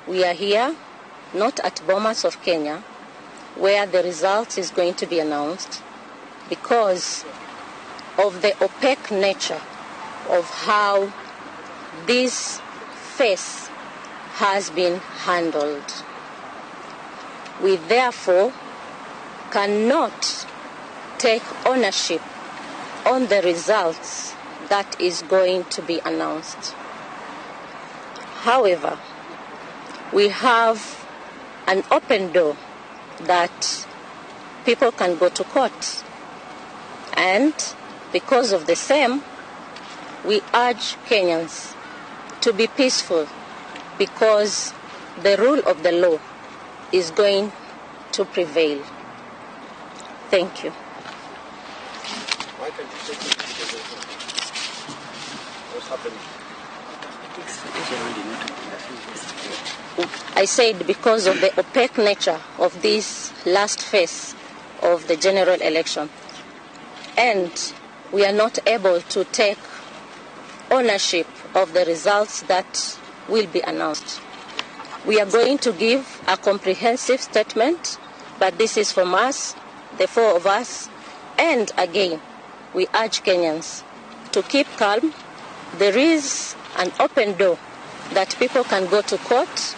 we are here, not at Bomas of Kenya, where the result is going to be announced, because of the opaque nature of how this phase has been handled. We therefore cannot take ownership on the results that is going to be announced. However, we have an open door that people can go to court. And because of the same, we urge Kenyans to be peaceful, because the rule of the law is going to prevail. Thank you. Why can't you take it? What's happening? I said because of the opaque nature of this last phase of the general election, and we are not able to take ownership of the results that will be announced. We are going to give a comprehensive statement, but this is from us, the four of us, and again, we urge Kenyans to keep calm. There is an open door that people can go to court,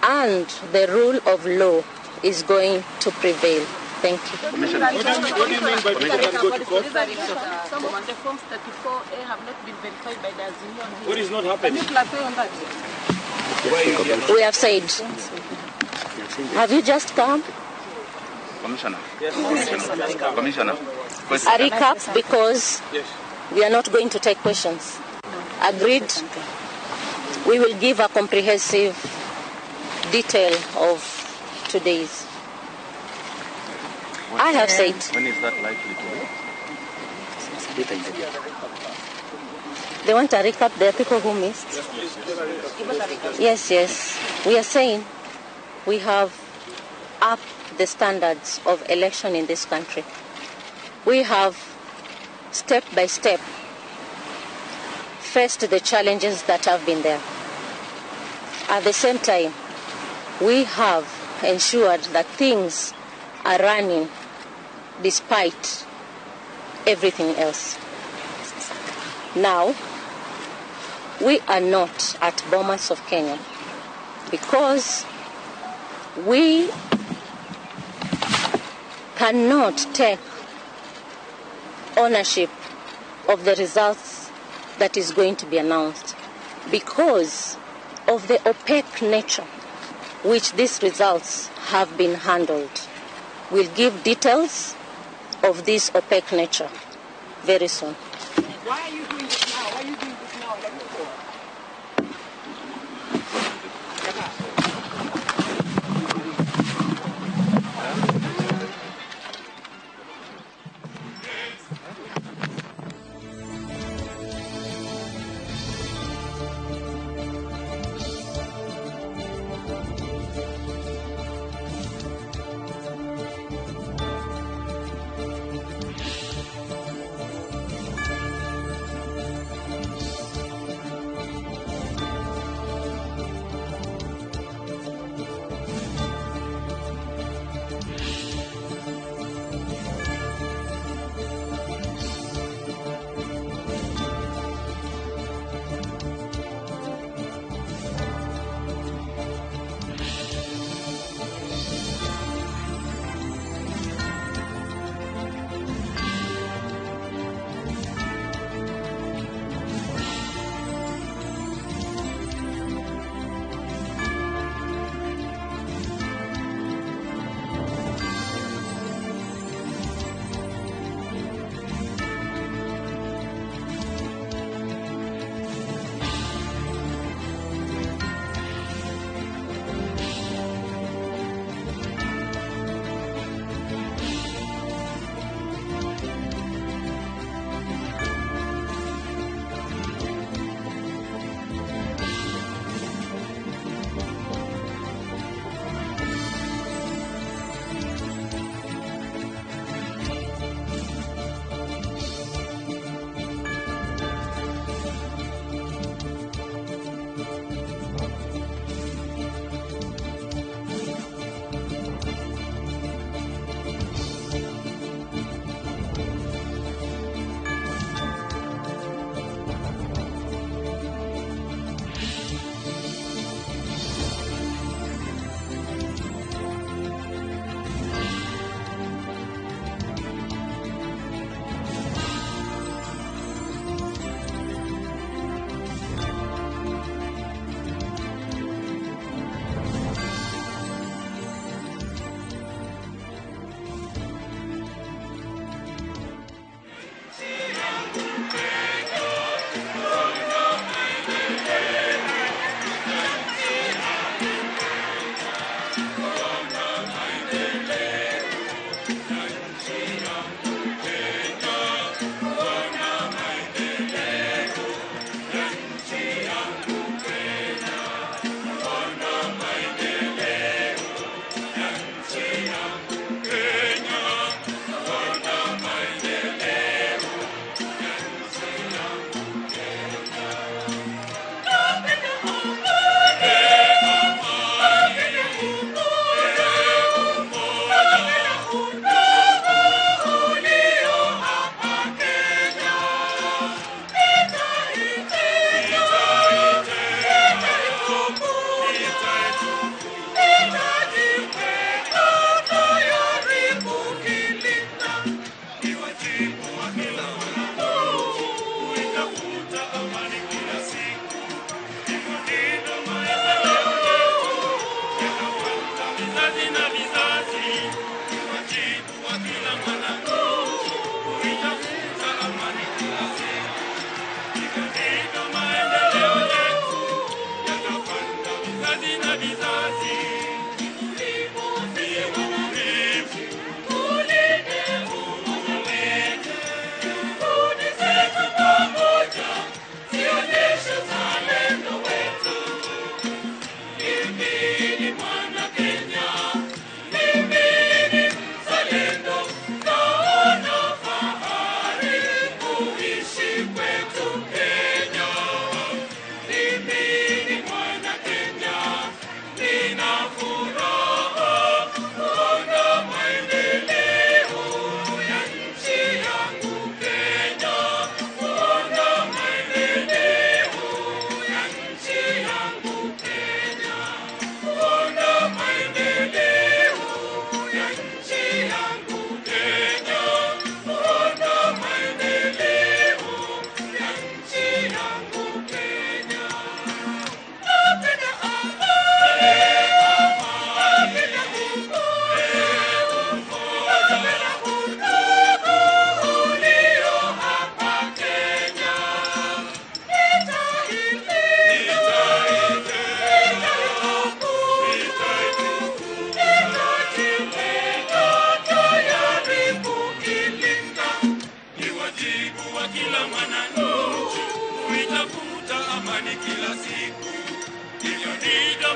and the rule of law is going to prevail. Thank you. What do you mean by people can go to court? Some of the forms 34A have not been verified by the Azimio. What is not happening? Can you clarify on that? We have said. Have you just come? Commissioner. Yes. Commissioner. A recap, because we are not going to take questions. Agreed? We will give a comprehensive detail of today's. I have said. When is that likely to be? They want a recap. There are people who missed. Yes, yes. We are saying we have upped the standards of election in this country. We have, step by step, faced the challenges that have been there. At the same time, we have ensured that things are running despite everything else. Now, we are not at Bomas of Kenya because we cannot take ownership of the results that is going to be announced because of the opaque nature which these results have been handled. We'll give details of this opaque nature very soon. Why are you doing this now? Why are you doing this now? Like before?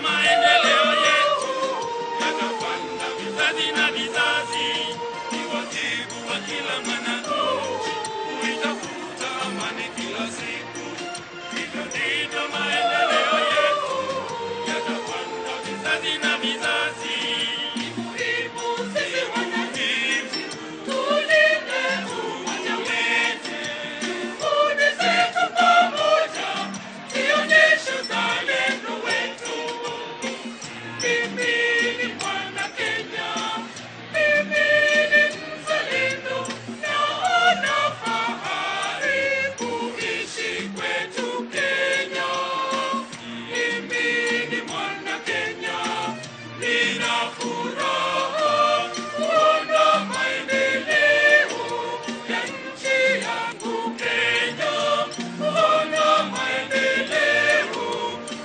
maendeleo yetu yatapanda vizazi na vizazi. Ni wajibu wa kila mwananchi kuitafuta amani kila siku. Hivyo ndivyo maendeleo yetu yatapanda vizazi na vizazi. Ni muhimu sisi wananchi tulinde umoja wetu, juhudi zetu pamoja zionyeshe uzalendo wetu. Mimi ni mwana Kenya, mimi ni mzalendo, naona fahari kuishi kwetu Kenya. Mimi ni mwana Kenya, nina furaha kuona maendeleo ya nchi yangu Kenya, kuona maendeleo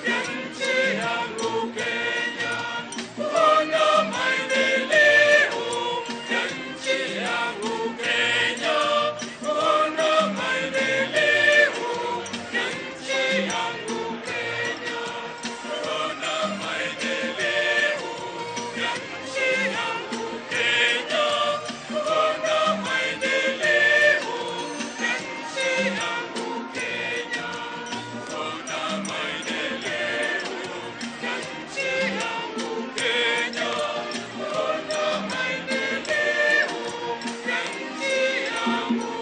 ya nchi yangu Kenya, kuona maendeleo ya nchi yangu Kenya, kuona maendeleo ya nchi yangu Kenya, kuona maendeleo ya nchi yangu Kenya, kuona maendeleo ya nchi yangu Kenya, kuona maendeleo ya nchi yangu Kenya, kuona maendeleo ya nchi yangu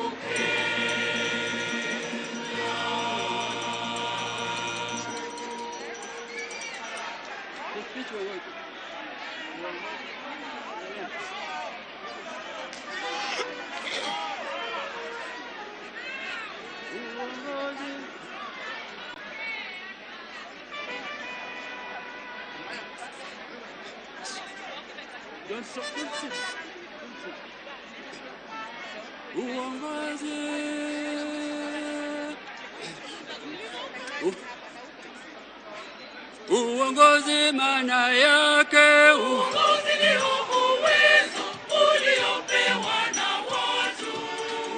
Don't stop, don't sit. Don't sit. Uongozi. Uongozi maana yake Uongozi ndio uwezo uliopewa na watu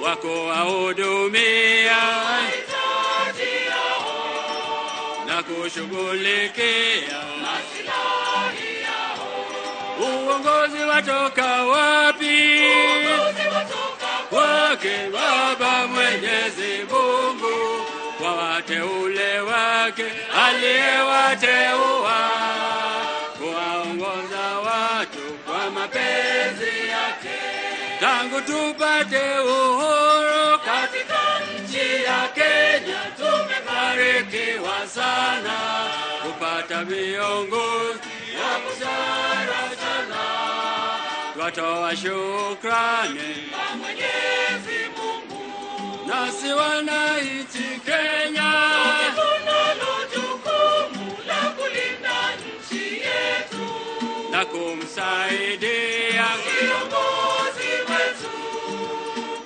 wako wahudumia mahitaji yao na kushughulikia maslahi yao. Uongozi watoka wapi? Uongozi watoka Kwake Baba Mwenyezi Mungu, kwa wateule wake aliyewateua kuwaongoza watu kwa mapenzi yake. Tangu tupate uhuru katika nchi ya Kenya tumebarikiwa sana kupata viongozi wa busara sana. Twatoa shukrani kwa Mwenyezi Mungu, nasi wananchi Kenya sote tunalo jukumu la kulinda nchi yetu na kumsaidia kiongozi wetu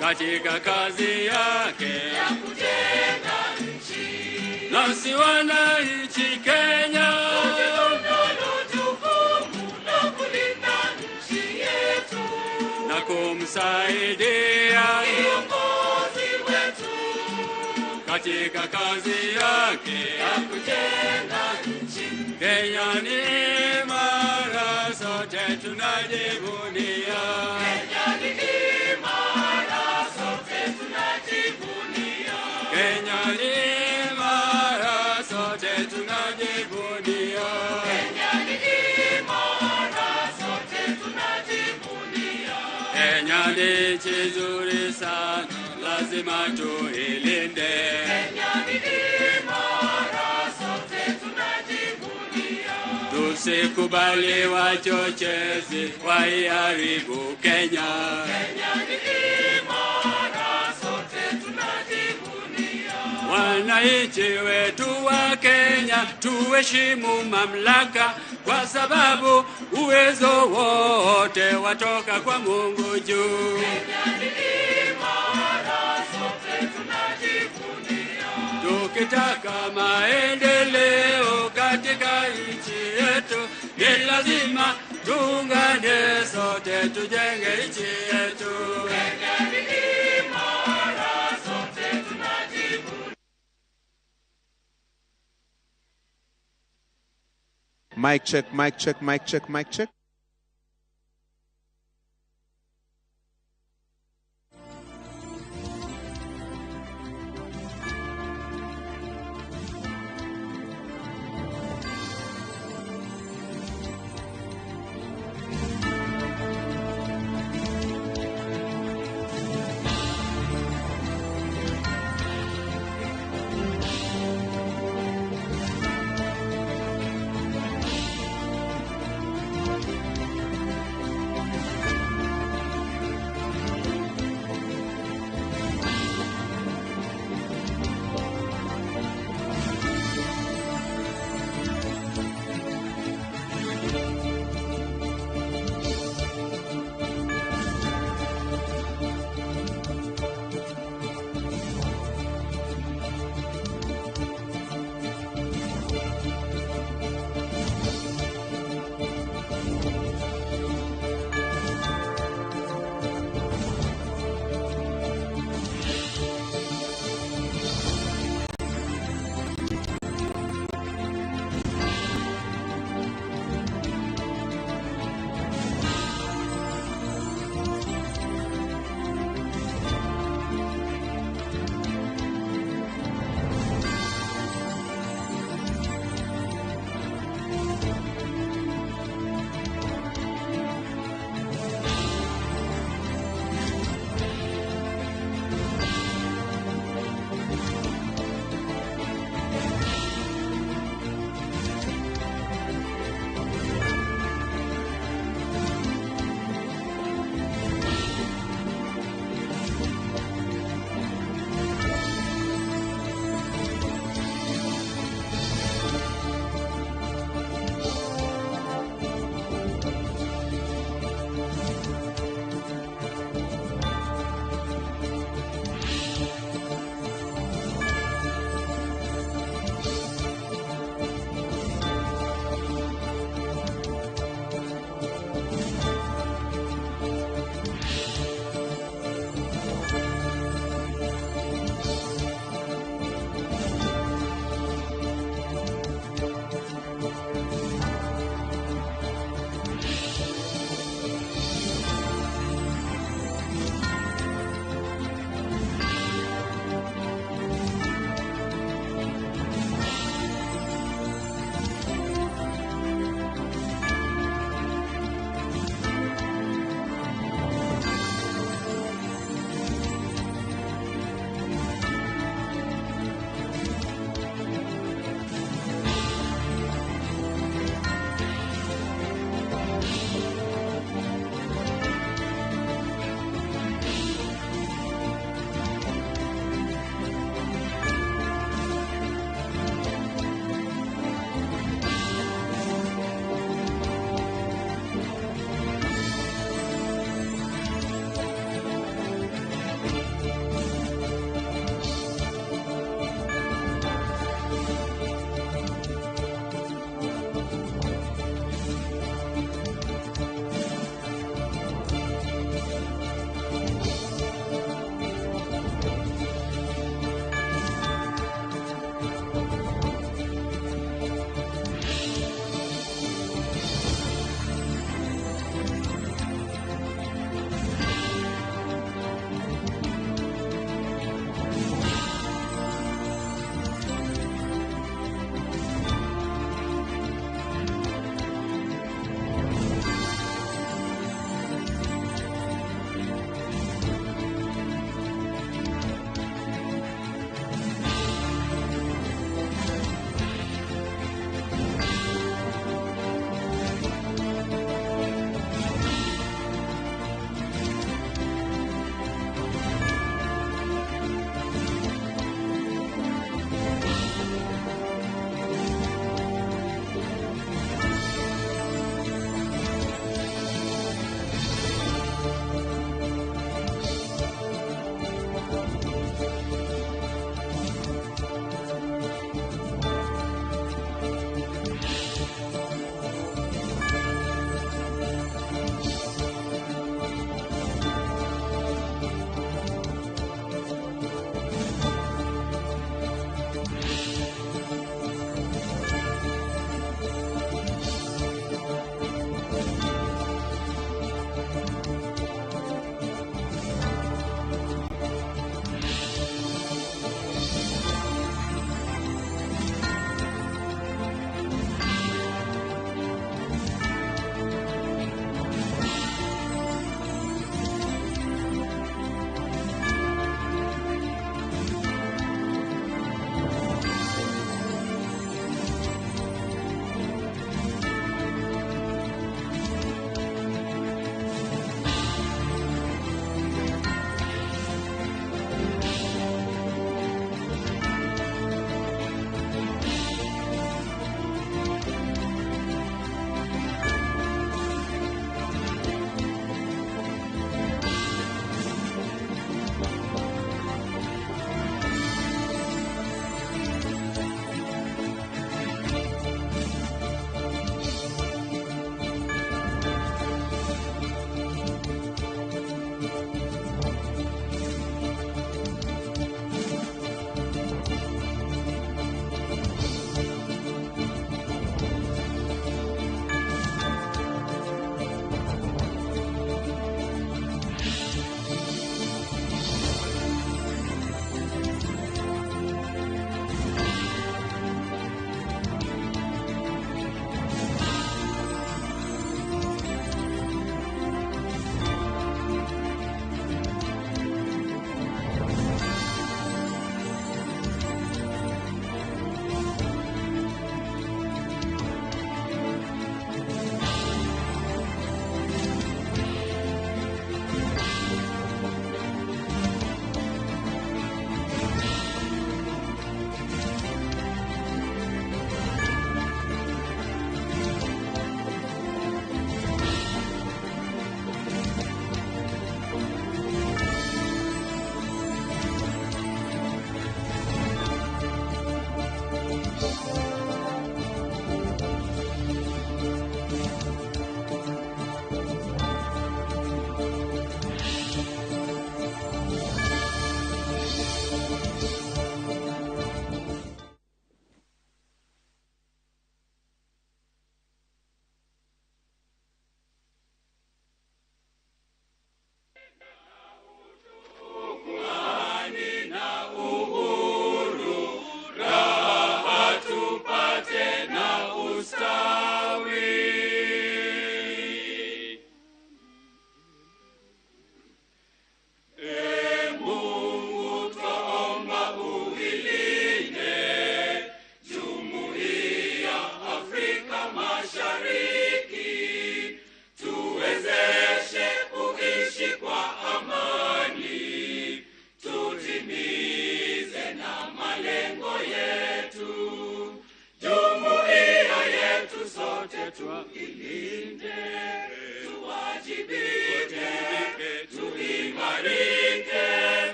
katika kazi yake ya kujenga nchi. Nasi wananchi Kenya sote tunalo jukumu la kulinda nchi yetu na kumsaidia kiongozi wetu katika kazi yake ya kujenga nchi. Kenya ni imara, sote tunajivunia. Kenya ni imara, sote tunajivunia. Kenya ni imara, sote tunajivunia. Kenya ni imara, sote tunajivunia. Kenya ni nchi nzuri sana, lazima tuilinde. Kenya ni imara, sote tunajivunia. Tusikubali wachochezi waiharibu Kenya. Kenya ni imara, sote tunajivunia. Wananchi wetu wa Kenya tuheshimu mamlaka, kwa sababu uwezo wote watoka kwa Mungu juu. Kenya ni imara, sote tunajivunia. Tukitaka maendeleo katika nchi yetu, ni lazima tuungane sote tujenge nchi yetu. Kenya ni imara, sote tunajivunia. Mic check, mic check, mic check, mic check.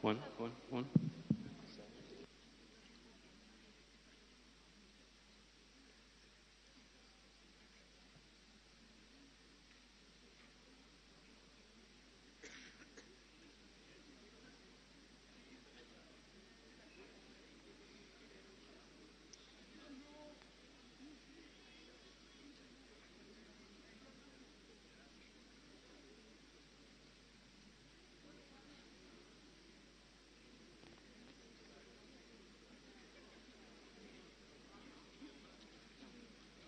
One, one, one.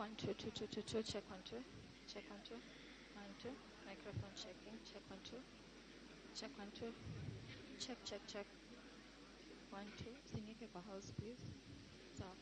One, two, two, two, two, two, check 1, 2, check 1, 2, 1, 2, microphone checking, check 1, 2, check 1, 2, check, check, check, 1, 2, singike kwa house please, sawa.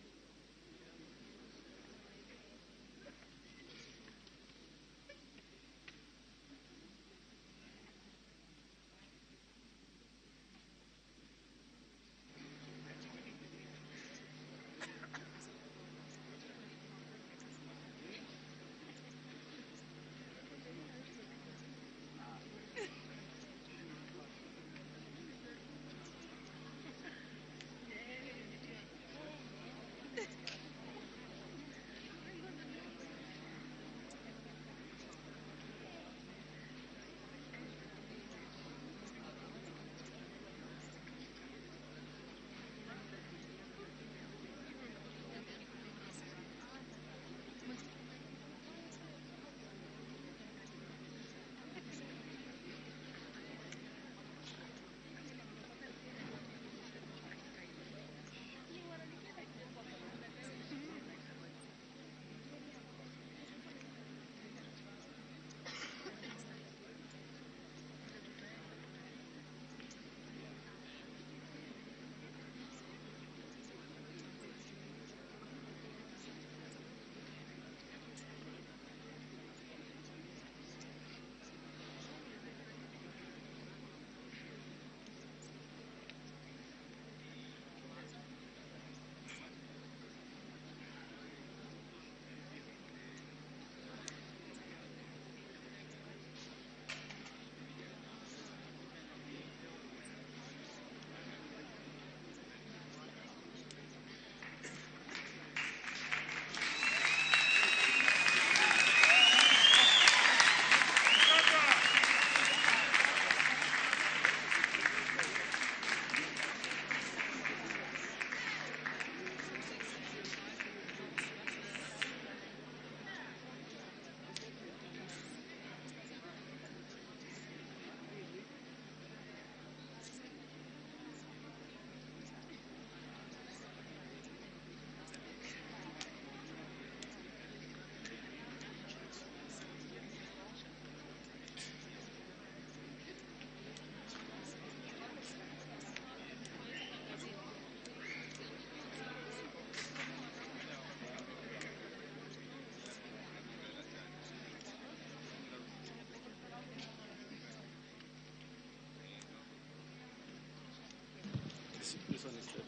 This one is dead.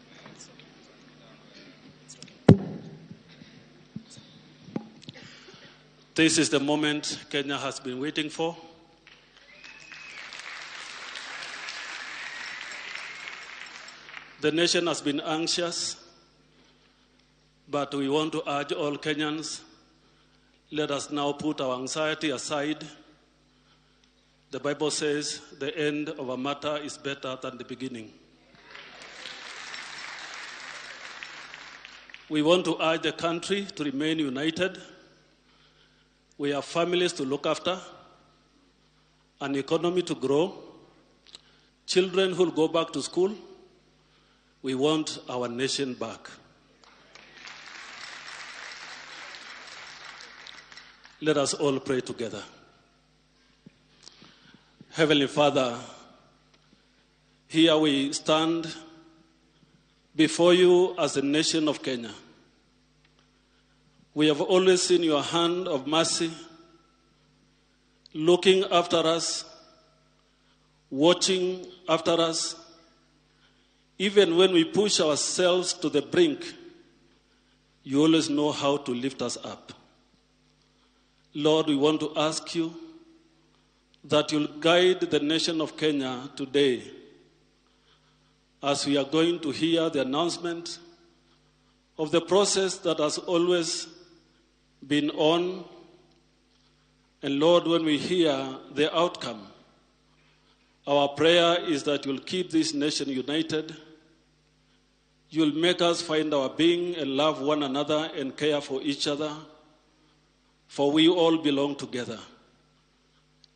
This is the moment Kenya has been waiting for. The nation has been anxious, but we want to urge all Kenyans, let us now put our anxiety aside. The Bible says the end of a matter is better than the beginning. We want to urge the country to remain united. We have families to look after, an economy to grow, children who will go back to school. We want our nation back. Let us all pray together. Heavenly Father, here we stand before you as a nation of Kenya. We have always seen your hand of mercy looking after us, watching after us. Even when we push ourselves to the brink, you always know how to lift us up. Lord, we want to ask you that you'll guide the nation of Kenya today as we are going to hear the announcement of the process that has always been on. And Lord, when we hear the outcome, our prayer is that you'll keep this nation united. You'll make us find our being and love one another and care for each other, for we all belong together.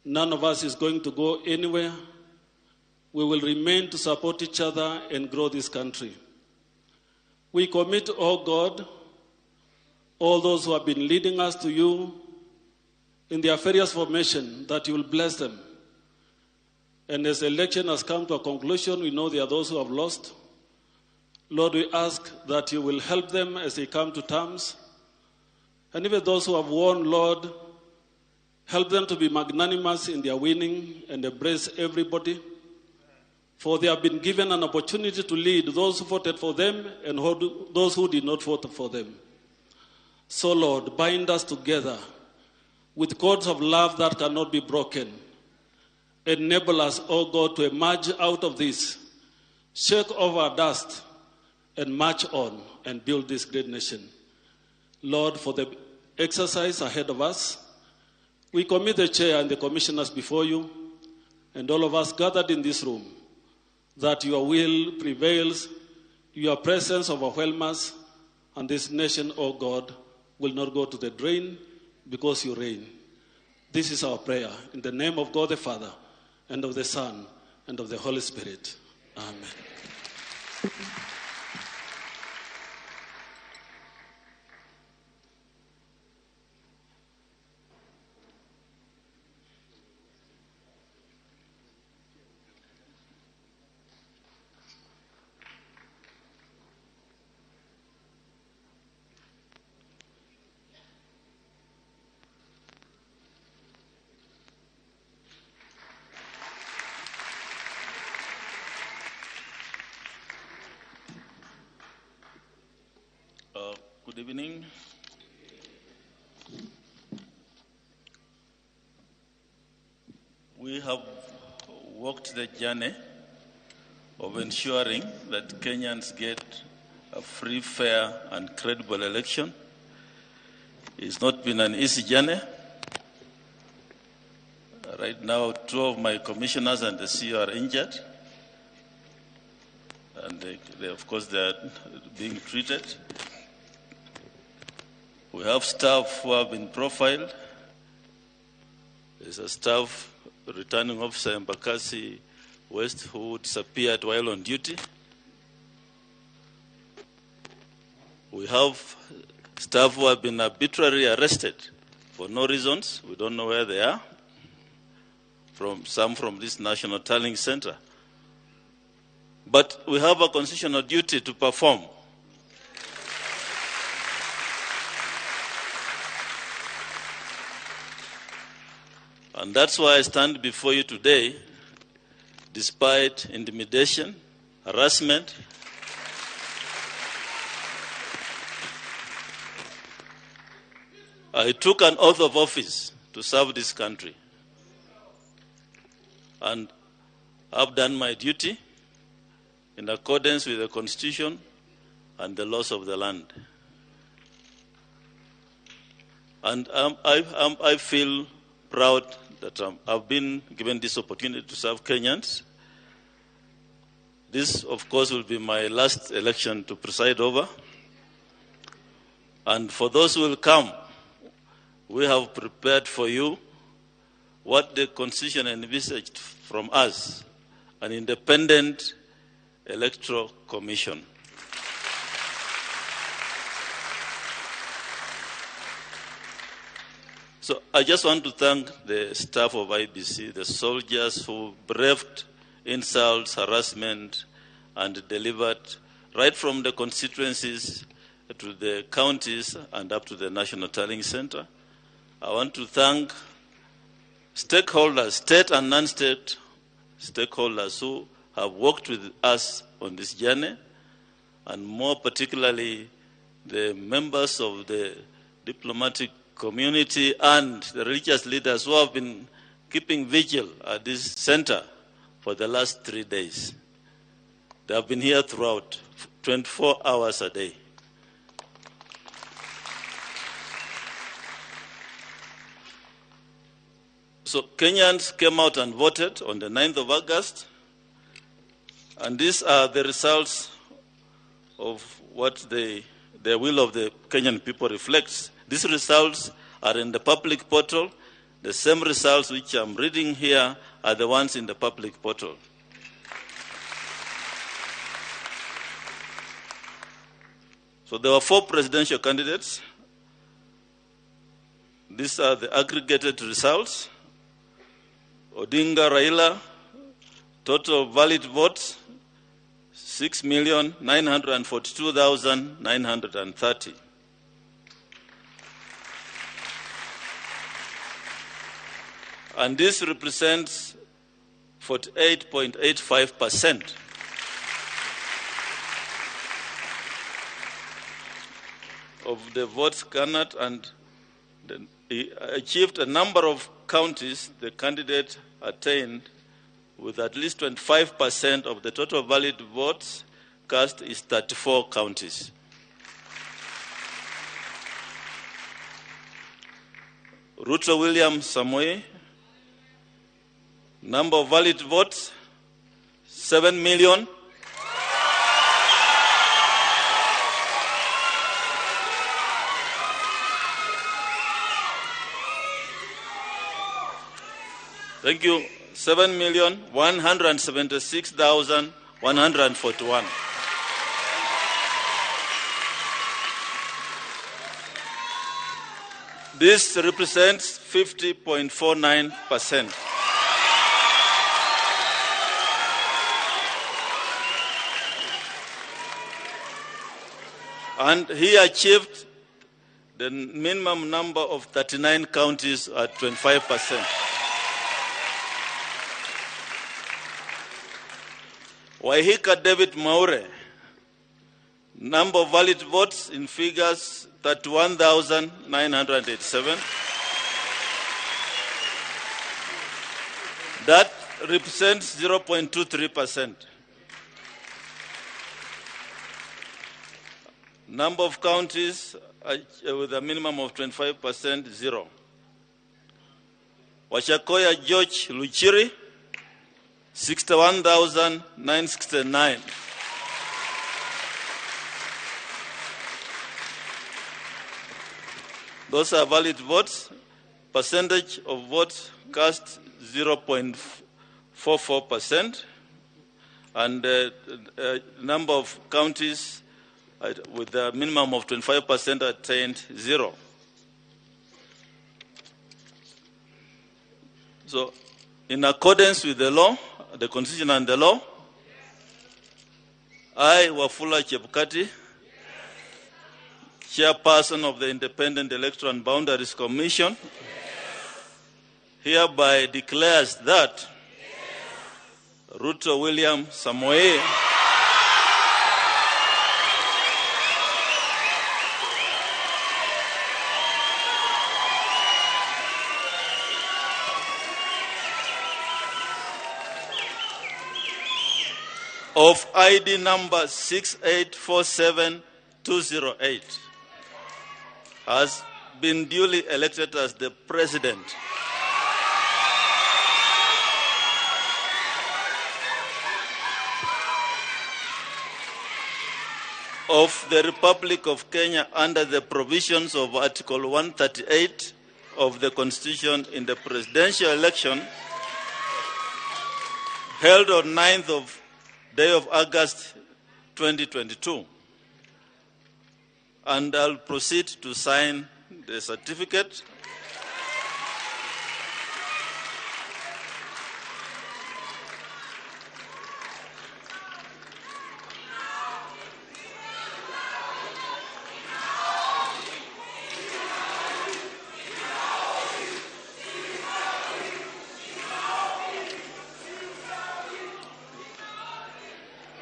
None of us is going to go anywhere. We will remain to support each other and grow this country. We commit, oh God, all those who have been leading us to you in their various formation, that you will bless them. And as the election has come to a conclusion, we know there are those who have lost. Lord, we ask that you will help them as they come to terms. And even those who have won, Lord, help them to be magnanimous in their winning and embrace everybody. For they have been given an opportunity to lead those who voted for them and those who did not vote for them. So, Lord, bind us together with cords of love that cannot be broken. Enable us, O God, to emerge out of this, shake off our dust, and march on and build this great nation. Lord, for the exercise ahead of us, we commit the chair and the commissioners before you, and all of us gathered in this room, that your will prevails, your presence overwhelms us, and this nation, O God, will not go to the drain because you reign. This is our prayer. In the name of God the Father, and of the Son, and of the Holy Spirit. Amen. Good evening. We have walked the journey of ensuring that Kenyans get a free, fair, and credible election. It's not been an easy journey. Right now, two of my commissioners and the CEO are injured. And they, of course, they are being treated. We have staff who have been profiled. There's a staff returning officer in Embakasi West who disappeared while on duty. We have staff who have been arbitrarily arrested for no reasons. We don't know where they are. Some from this National Tallying Center. But we have a constitutional duty to perform. And that's why I stand before you today, despite intimidation, harassment, I took an oath of office to serve this country. And I've done my duty in accordance with the Constitution and the laws of the land. And I feel proud that I've been given this opportunity to serve Kenyans. This, of course, will be my last election to preside over. And for those who will come, we have prepared for you what the Constitution envisaged from us, an independent electoral commission. So I just want to thank the staff of IBC, the soldiers who braved insults, harassment, and delivered right from the constituencies to the counties and up to the National Tallying Center. I want to thank stakeholders, state and non-state stakeholders who have worked with us on this journey, and more particularly the members of the diplomatic community and the religious leaders who have been keeping vigil at this center for the last 3 days. They have been here throughout, 24 hours a day. So Kenyans came out and voted on the 9th of August, and these are the results of what the will of the Kenyan people reflects. These results are in the public portal. The same results which I'm reading here are the ones in the public portal. So there were 4 presidential candidates. These are the aggregated results. Odinga Raila, total valid votes, 6,942,930. And this represents 48.85%. Of the votes garnered, and he achieved a number of counties the candidate attained with at least 25% of the total valid votes cast is 34 counties. Ruto William Samoei, number of valid votes, 7 million. Thank you. 7,176,141. This represents 50.49%. And he achieved the minimum number of 39 counties at 25%. Waihika David Mwaure, number of valid votes in figures 31,987. That represents 0.23%. Number of counties with a minimum of 25%, 0. Wajackoyah George Luchiri, 61,969. Those are valid votes. Percentage of votes cast 0.44%. And number of counties with a minimum of 25% attained 0. So, in accordance with the law, the Constitution and the law, I, Wafula Chebukati, Chairperson of the Independent Electoral and Boundaries Commission, hereby declares that Ruto William Samoei of ID number 6847208 has been duly elected as the president of the Republic of Kenya under the provisions of Article 138 of the Constitution in the presidential election held on 9th of day of August 2022. And I'll proceed to sign the certificate.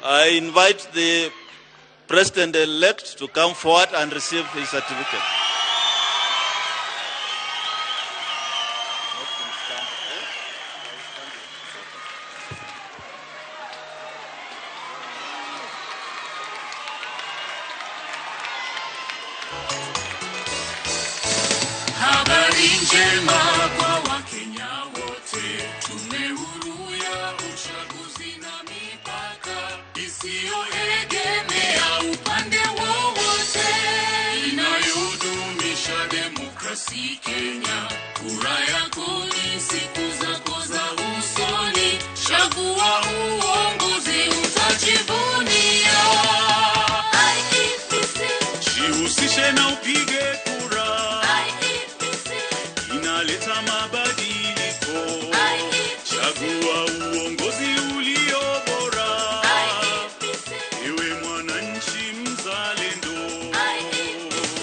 I invite the president-elect to come forward and receive his certificate. njema kwa Wakenya wote. Tume huru ya uchaguzi na mipaka isiyoegemea upande wowote, inayodumisha demokrasi Kenya. Kura yako ni siku zako za usoni, chagua uongozi utajivunia. IEBC. Jihusishe na upige kura, IEBC. Inaleta mabadiliko. IEBC. Chagua uongozi ulio bora, IEBC. Ewe mwananchi mzalendo. IEBC.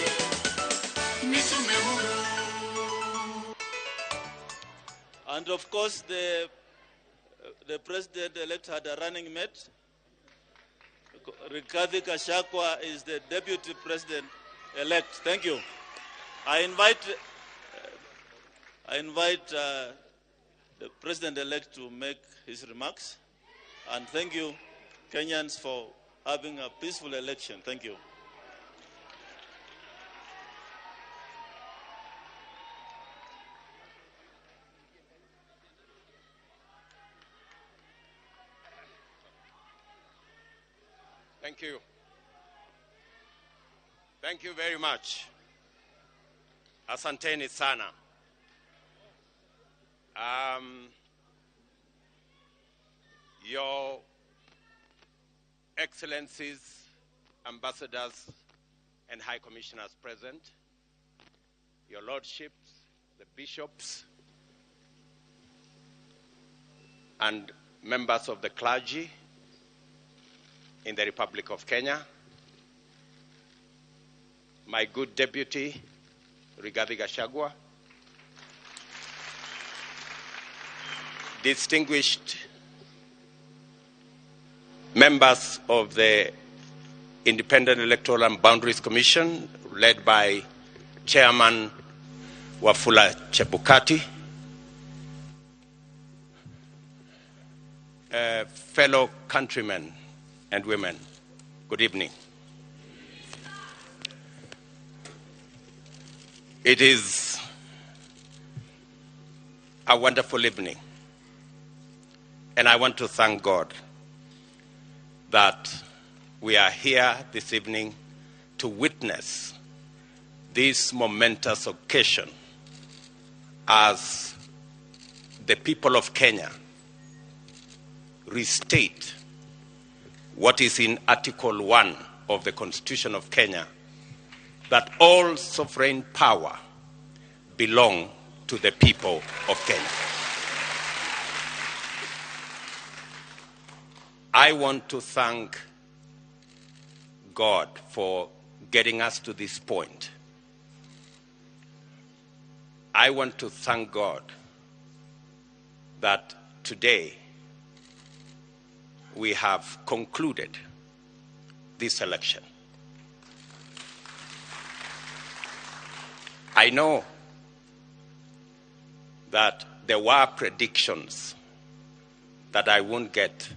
Ni tume huru. And of course, the president-elect had a running mate. Rigathi Gachagua is the deputy president-elect. Thank you. I invite the president-elect to make his remarks. And thank you, Kenyans, for having a peaceful election. Thank you. Thank you. Thank you very much. Asanteni sana. Your Excellencies, Ambassadors, and High Commissioners present, Your Lordships, the Bishops, and members of the clergy in the Republic of Kenya, my good deputy, Rigathi Gachagua, distinguished members of the Independent Electoral and Boundaries Commission, led by Chairman Wafula Chebukati, fellow countrymen and women, good evening. It is a wonderful evening, and I want to thank God that we are here this evening to witness this momentous occasion as the people of Kenya restate what is in Article 1 of the Constitution of Kenya, that all sovereign power belong to the people of Kenya. I want to thank God for getting us to this point. I want to thank God that today we have concluded this election. I know that there were predictions that I won't get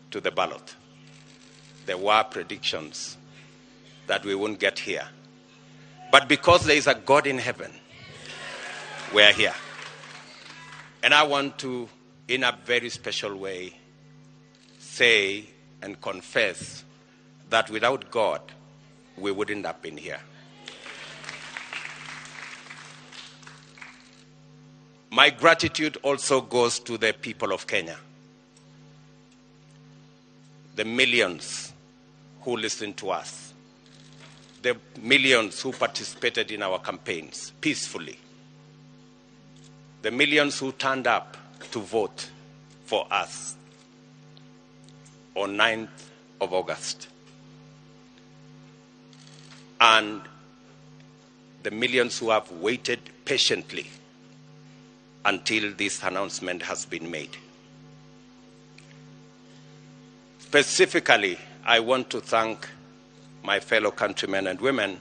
to the ballot. There were predictions that we won't get here. But because there is a God in heaven, we are here. And I want to, in a very special way, say and confess that without God, we wouldn't have been here. My gratitude also goes to the people of Kenya, the millions who listened to us, the millions who participated in our campaigns peacefully, the millions who turned up to vote for us on 9th of August, and the millions who have waited patiently until this announcement has been made. Specifically, I want to thank my fellow countrymen and women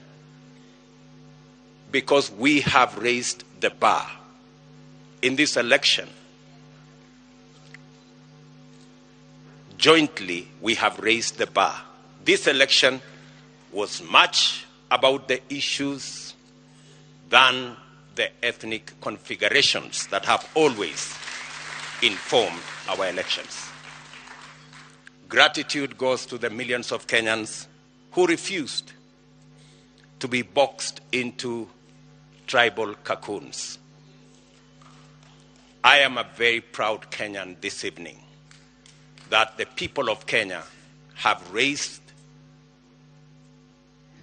because we have raised the bar in this election. Jointly, we have raised the bar. This election was much about the issues than the ethnic configurations that have always informed our elections. Gratitude goes to the millions of Kenyans who refused to be boxed into tribal cocoons. I am a very proud Kenyan this evening that the people of Kenya have raised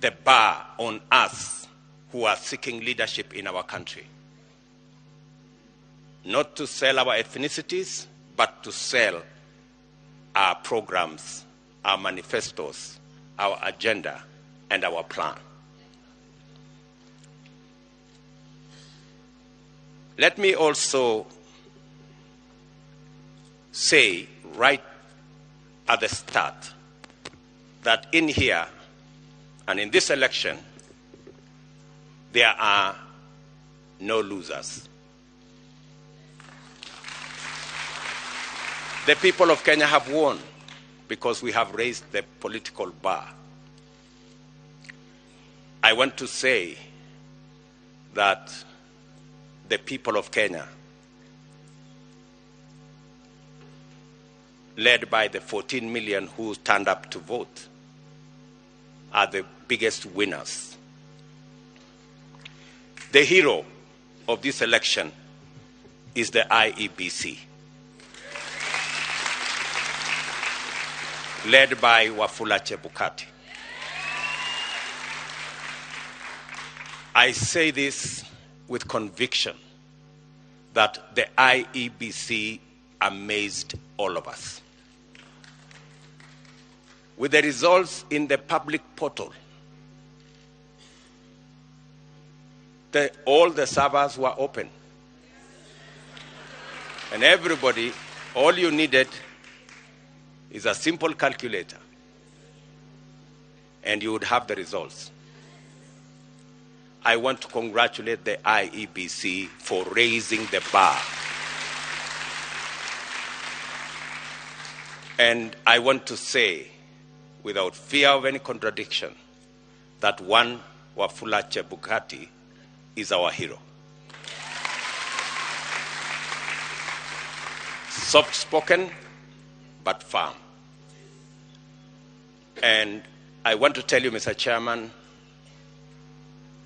the bar on us who are seeking leadership in our country. Not to sell our ethnicities, but to sell our programs, our manifestos, our agenda, and our plan. Let me also say right at the start that in here and in this election, there are no losers. The people of Kenya have won because we have raised the political bar. I want to say that the people of Kenya, led by the 14 million who turned up to vote, are the biggest winners. The hero of this election is the IEBC, led by Wafula Chebukati. I say this with conviction that the IEBC amazed all of us. With the results in the public portal, all the servers were open. And everybody, all you needed is a simple calculator, and you would have the results. I want to congratulate the IEBC for raising the bar. And I want to say, without fear of any contradiction, that one Wafula Chebukati is our hero. Soft-spoken, but firm. And I want to tell you, Mr. Chairman,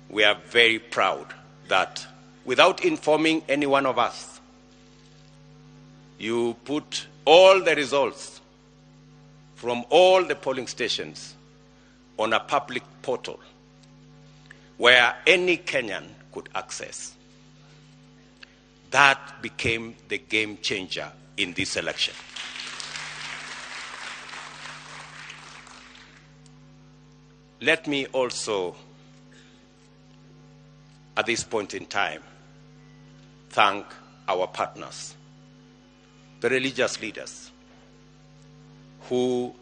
we are very proud that without informing any one of us, you put all the results from all the polling stations on a public portal where any Kenyan could access. That became the game changer in this election. Let me also, at this point in time, thank our partners, the religious leaders, who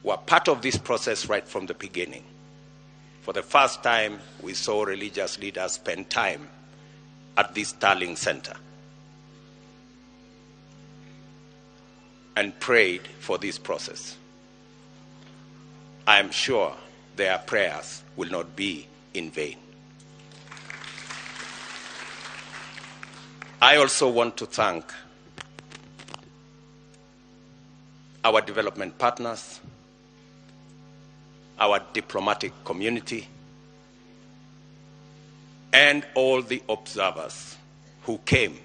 were part of this process right from the beginning. For the first time, we saw religious leaders spend time at this Starling Center and prayed for this process. I am sure their prayers will not be in vain. I also want to thank our development partners, our diplomatic community, and all the observers who came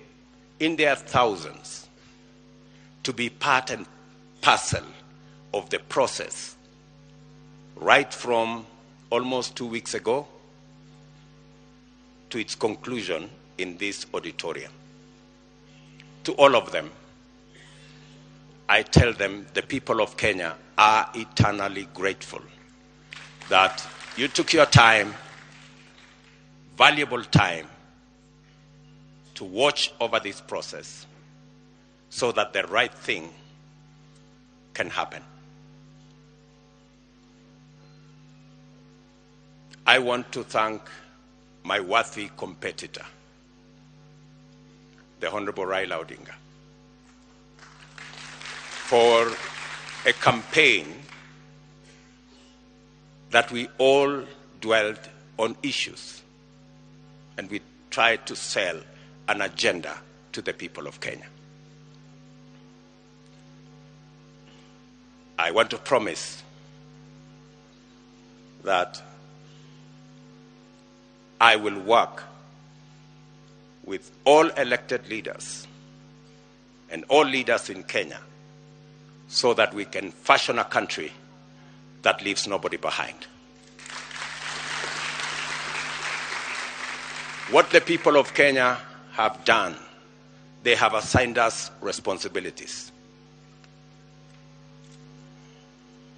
in their thousands to be part and parcel of the process right from almost 2 weeks ago to its conclusion in this auditorium. To all of them, I tell them the people of Kenya are eternally grateful that you took your time, valuable time, to watch over this process so that the right thing can happen. I want to thank my worthy competitor, the Honorable Raila Odinga, for a campaign that we all dwelt on issues and we try to sell an agenda to the people of Kenya. I want to promise that I will work with all elected leaders and all leaders in Kenya so that we can fashion a country that leaves nobody behind. What the people of Kenya have done, they have assigned us responsibilities.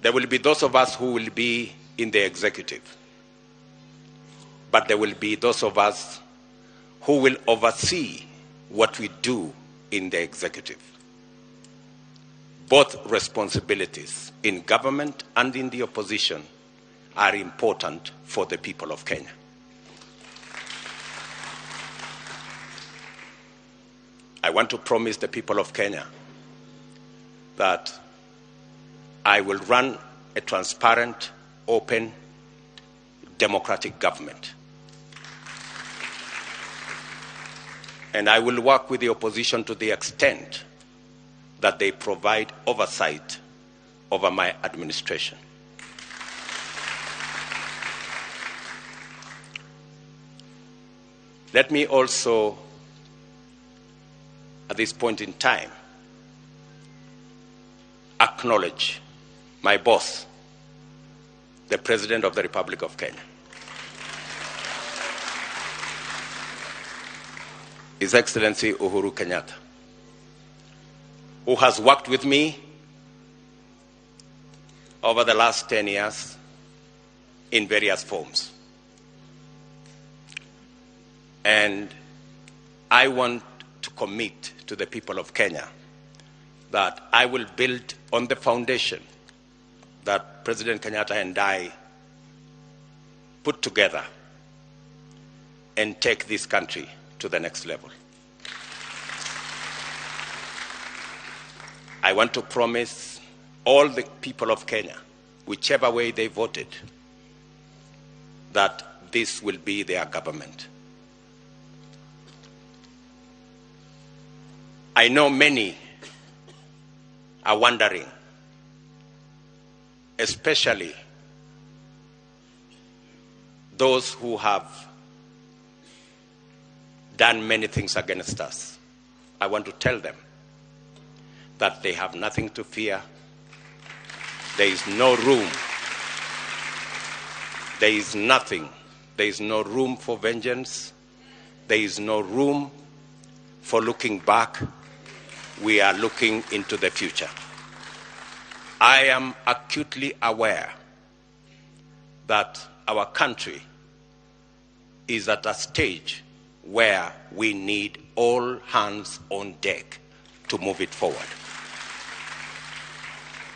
There will be those of us who will be in the executive, but there will be those of us who will oversee what we do in the executive. Both responsibilities in government and in the opposition are important for the people of Kenya. I want to promise the people of Kenya that I will run a transparent, open, democratic government. And I will work with the opposition to the extent that they provide oversight over my administration. Let me also, at this point in time, acknowledge my boss, the President of the Republic of Kenya, His Excellency Uhuru Kenyatta, who has worked with me over the last 10 years in various forms. And I want to commit to the people of Kenya that I will build on the foundation that President Kenyatta and I put together and take this country to the next level. I want to promise all the people of Kenya, whichever way they voted, that this will be their government. I know many are wondering, especially those who have done many things against us. I want to tell them that they have nothing to fear. There is no room. There is nothing. There is no room for vengeance. There is no room for looking back. We are looking into the future. I am acutely aware that our country is at a stage where we need all hands on deck to move it forward.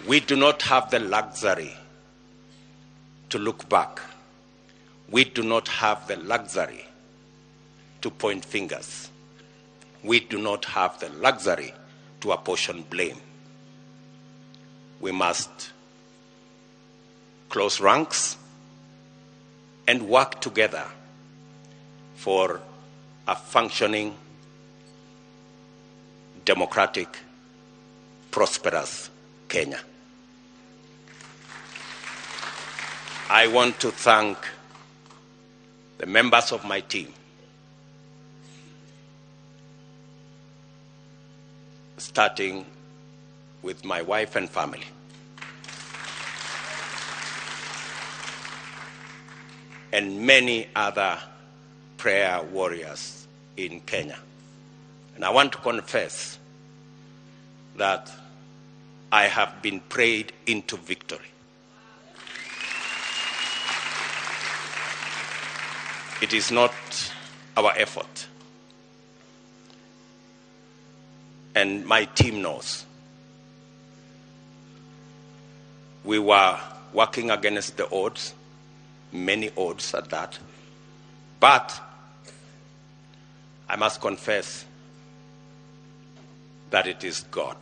We do not have the luxury to look back. We do not have the luxury to point fingers. We do not have the luxury to apportion blame. We must close ranks and work together for a functioning, democratic, prosperous Kenya. I want to thank the members of my team, starting with my wife and family. And many other prayer warriors in Kenya. And I want to confess that I have been prayed into victory. It is not our effort. And my team knows. We were working against the odds, many odds at that. But I must confess that it is God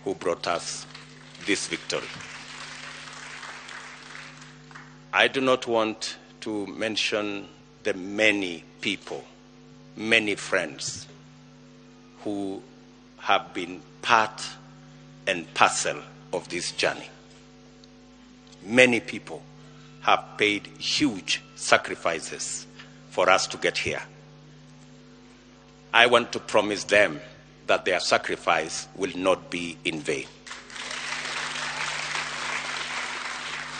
who brought us this victory. I do not want to mention the many people, many friends who have been part and parcel of this journey. Many people have paid huge sacrifices for us to get here. I want to promise them that their sacrifice will not be in vain.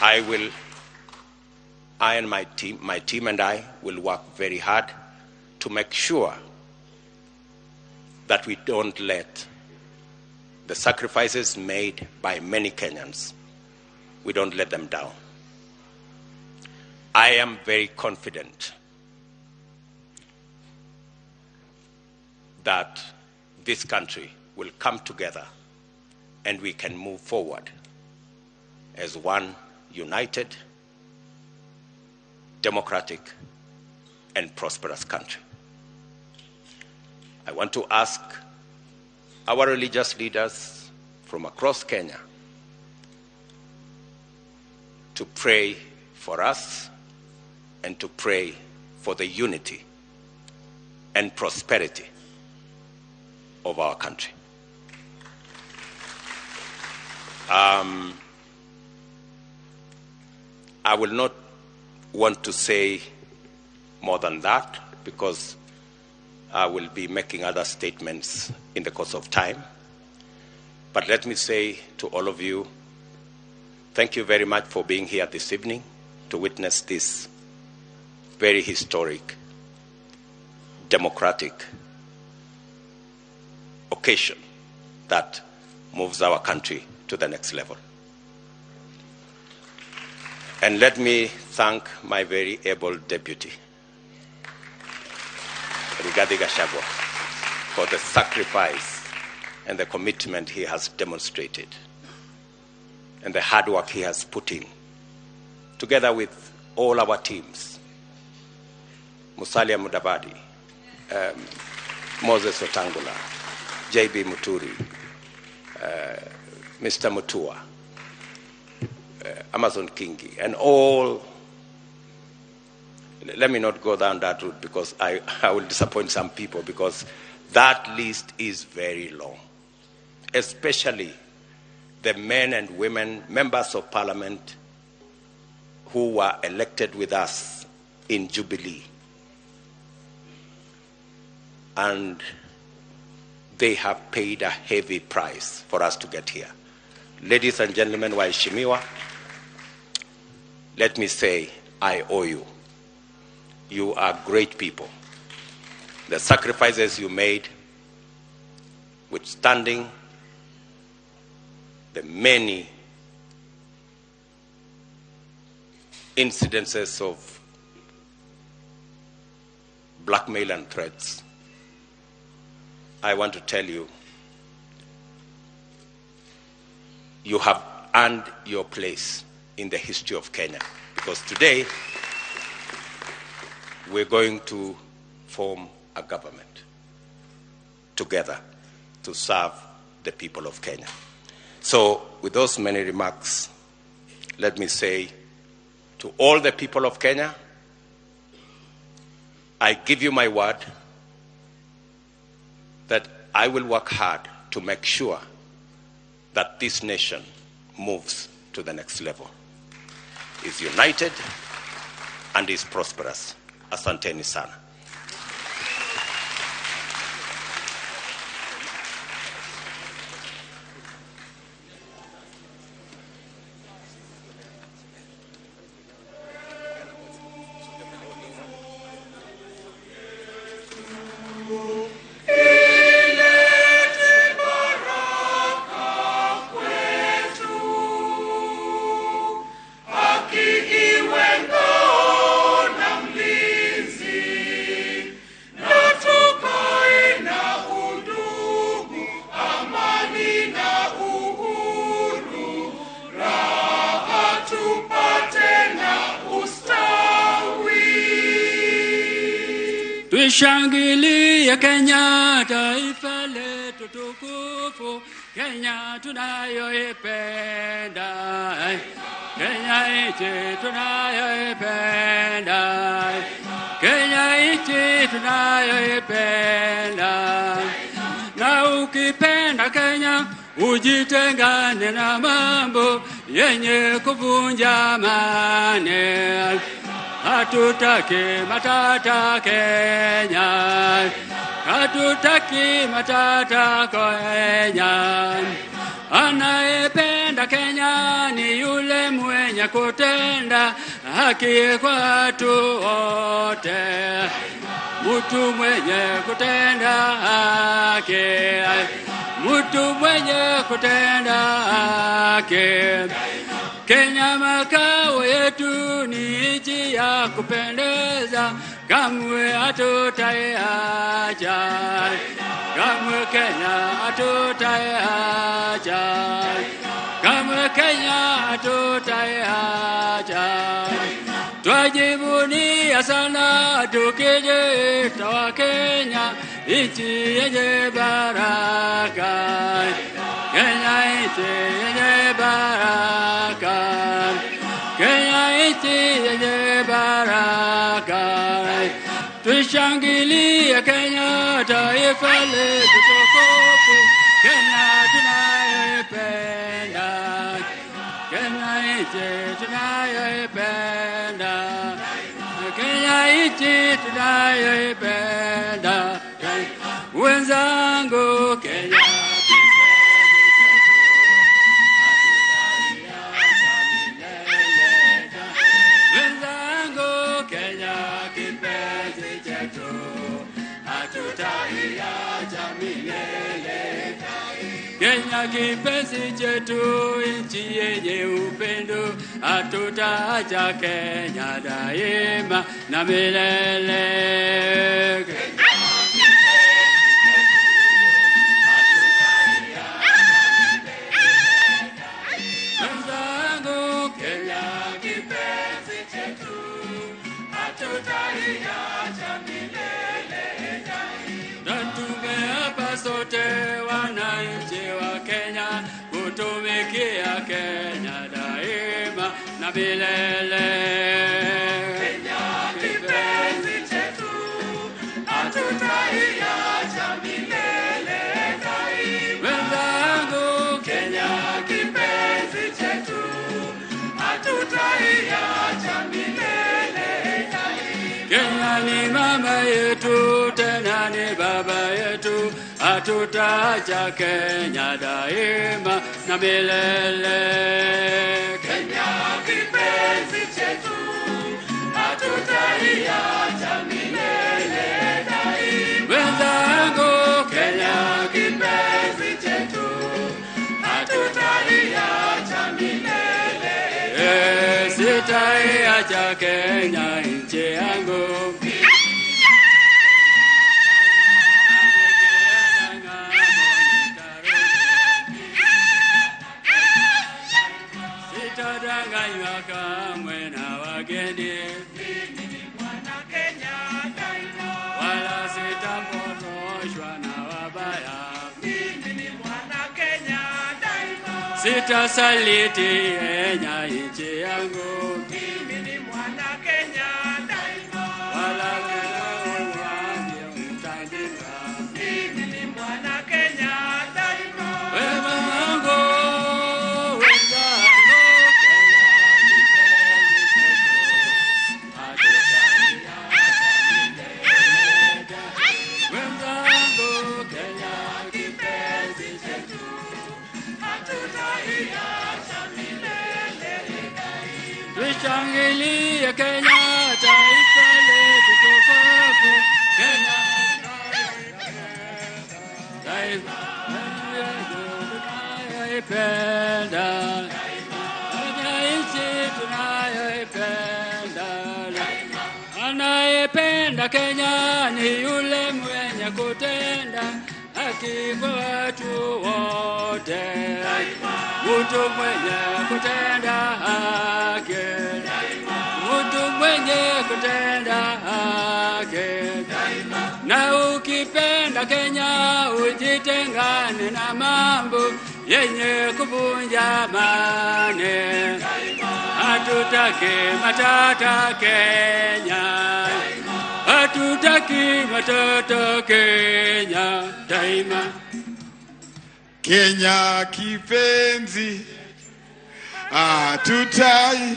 I and my team and I will work very hard to make sure that we don't let the sacrifices made by many Kenyans, we don't let them down. I am very confident that this country will come together and we can move forward as one united, democratic, and prosperous country. I want to ask our religious leaders from across Kenya to pray for us and to pray for the unity and prosperity of our country. I will not want to say more than that because I will be making other statements in the course of time. But let me say to all of you, thank you very much for being here this evening to witness this very historic, democratic occasion that moves our country to the next level. And let me thank my very able deputy, Rigathi Gachagua, for the sacrifice and the commitment he has demonstrated and the hard work he has put in, together with all our teams, Musalia Mudavadi, Moses Wetangula, JB Muturi, Mr. Mutua, Amazon Kingi, and all. Let me not go down that route because I will disappoint some people, because that list is very long, especially the men and women, members of parliament who were elected with us in Jubilee. And they have paid a heavy price for us to get here. Ladies and gentlemen, waheshimiwa, let me say, I owe you. You are great people. The sacrifices you made, withstanding the many incidences of blackmail and threats, I want to tell you, you have earned your place in the history of Kenya, because today we're going to form a government together to serve the people of Kenya. So with those many remarks, let me say to all the people of Kenya, I give you my word that I will work hard to make sure that this nation moves to the next level, is united and is prosperous. Asanteni sana. Tuishangilie Kenya, taifa letu tukufu, Kenya tunayoipenda, Kenya nchi tunayoipenda. tunayoipenda. Na ukipenda Kenya ujitengane na mambo yenye kuvunja amani. Hatutaki matata Kenya, hatutaki matata Kenya. Anayependa Kenya ni yule mwenye kutenda haki kwa watu wote. Mtu mwenye kutenda haki, mtu mwenye kutenda haki. Kenya makao yetu ni nchi ya kupendeza, kamwe hatutaiacha, kamwe Kenya hatutaiacha, kamwe Kenya hatutaiacha. Twajivunia sana tukijiita wa Kenya, nchi yenye baraka. Kenya nchi yenye baraka, Kenya nchi yenye baraka. Tushangilie Kenya, taifa letu tukufu, Kenya tunayoipenda, Kenya nchi tunayoipenda, Kenya nchi tunayoipenda. Wenzangu, Kenya wenzangu, Kenya kipenzi chetu, hatutaiacha milele. Kenya kipenzi chetu, nchi yenye upendo, hatutaacha Kenya daima na milele. Wenzangu, Kenya kipenzi chetu, hatutaiacha milele. Na tumeapa sote wananchi wa Kenya kutumikia Kenya daima na milele. Kenya kipenzi chetu, hatutaiacha milele daima. Wenzangu, Kenya kipenzi chetu, hatutaiacha milele daima. Kenya ni mama yetu, tena ni baba yetu, hatutaacha Kenya daima na milele. Kenya kipenzi chetu, hatutaiacha milele daima. Wenzangu, Kenya kipenzi chetu, hatutaiacha milele. Sitaiacha Kenya nchi yangu. Sitadanganywa kamwe na wageni, wala sitapotoshwa na wabaya. Sitasaliti Kenya nchi yangu, wala mtandika. Wema wangu, wenzangu, Kenya kipenzi chetu, hatutaiacha milele. Wenzangu, Kenya kipenzi chetu, hatutaiacha milele. Tushangilie Kenya, taifa letu tukufu, Kenya taifa yetu tunayoipenda, Kenya nchi tunayoipenda. Anayependa Kenya ni yule mwenye kutenda haki kwa watu wote, mtu mwenye kutenda haki, mtu mwenye kutenda haki. Na ukipenda Kenya ujitengane na mambo yenye kuvunja amani. Hatutaki matata Kenya, Hatutaki watoto Kenya daima. Kenya kipenzi, hatutai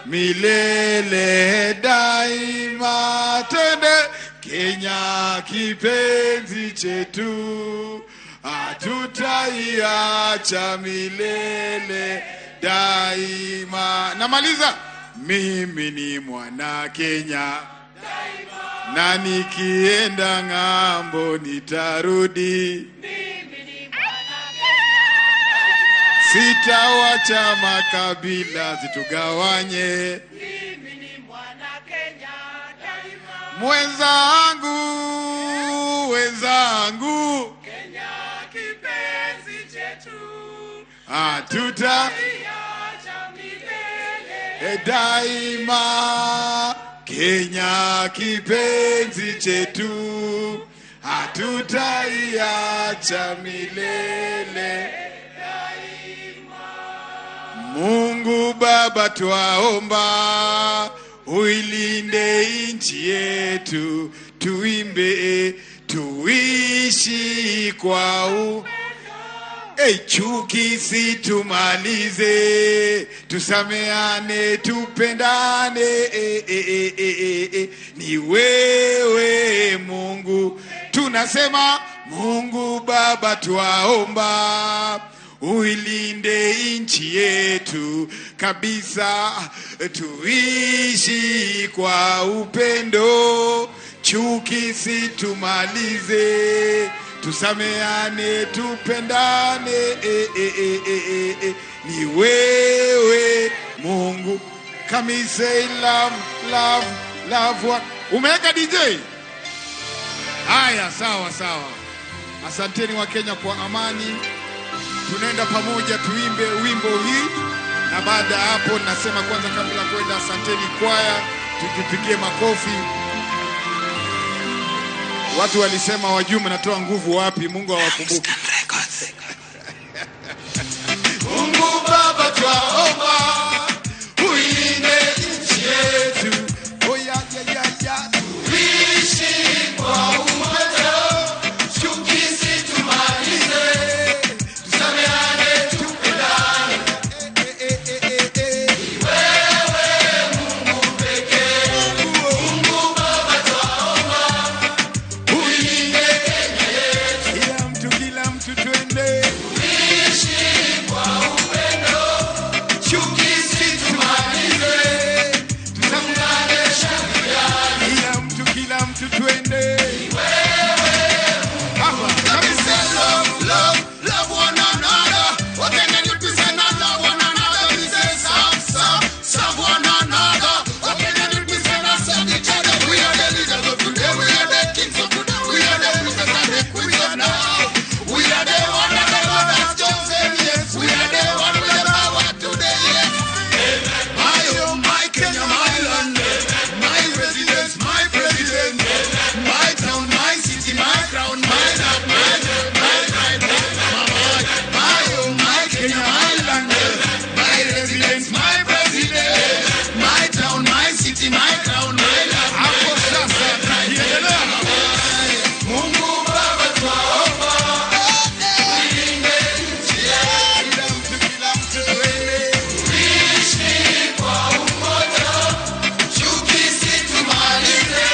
milele daima. Twende Kenya kipenzi chetu, hatutaiacha milele daima. Namaliza, mimi ni mwana Kenya na nikienda ng'ambo nitarudi. Sitawacha makabila zitugawanye. Mwenzangu, wenzangu, Kenya kipenzi chetu, hatuta daima. Kenya kipenzi chetu, hatutaiacha milele. Mungu Baba twaomba, uilinde nchi yetu, tuimbe tuishi kwa u Hey, chuki situmalize, tusameane, tupendane. Ni wewe Mungu, tunasema Mungu Baba twaomba, uilinde nchi yetu kabisa, tuishi kwa upendo, chuki situmalize, tusameane, tupendane. Ni wewe Mungu. Come say love, love, love. Umeweka DJ? Haya, sawa sawa. Asanteni wa Kenya kwa amani. Tunaenda pamoja tuimbe wimbo hii, na baada ya hapo nasema kwanza, kabla kwenda, asanteni kwaya, tujipigie makofi. Watu walisema wajumbe natoa nguvu wapi? Mungu awakumbuke. Mungu Baba twaomba, uilinde nchi yetu. Oh ya ya ya ya, tuishi kwa umoja, chuki situmalize, tusameane, tupendane. Wewe Mungu pekee. Mungu Baba twaomba, uilinde Kenya yetu. Kila mtu twende, tuishi kwa upendo, chuki situmalize, tusameane, tupendane. Kila mtu twende. Hapa kabisa, love, love, love one another. Okay, then you be say not love one another. We say serve, serve, serve one another. Okay, then you be say not serve each other. We are the leaders of today. We are the kings of today. We are the princes and the queens of now. We are the one that the Lord has chosen. Yes, we are the one with the power today. Yes. My oh my Kenya, my land, my residence, my president, my town, my city, my crown, my love, my my my my my oh my Kenya, my land, my residence, my president, my town, my city, my crown, my love. Hapo sasa tukiendelea. Mungu Baba twaomba, uilinde nchi yetu. Kila mtu twende, tuishi kwa umoja, chuki situmalize,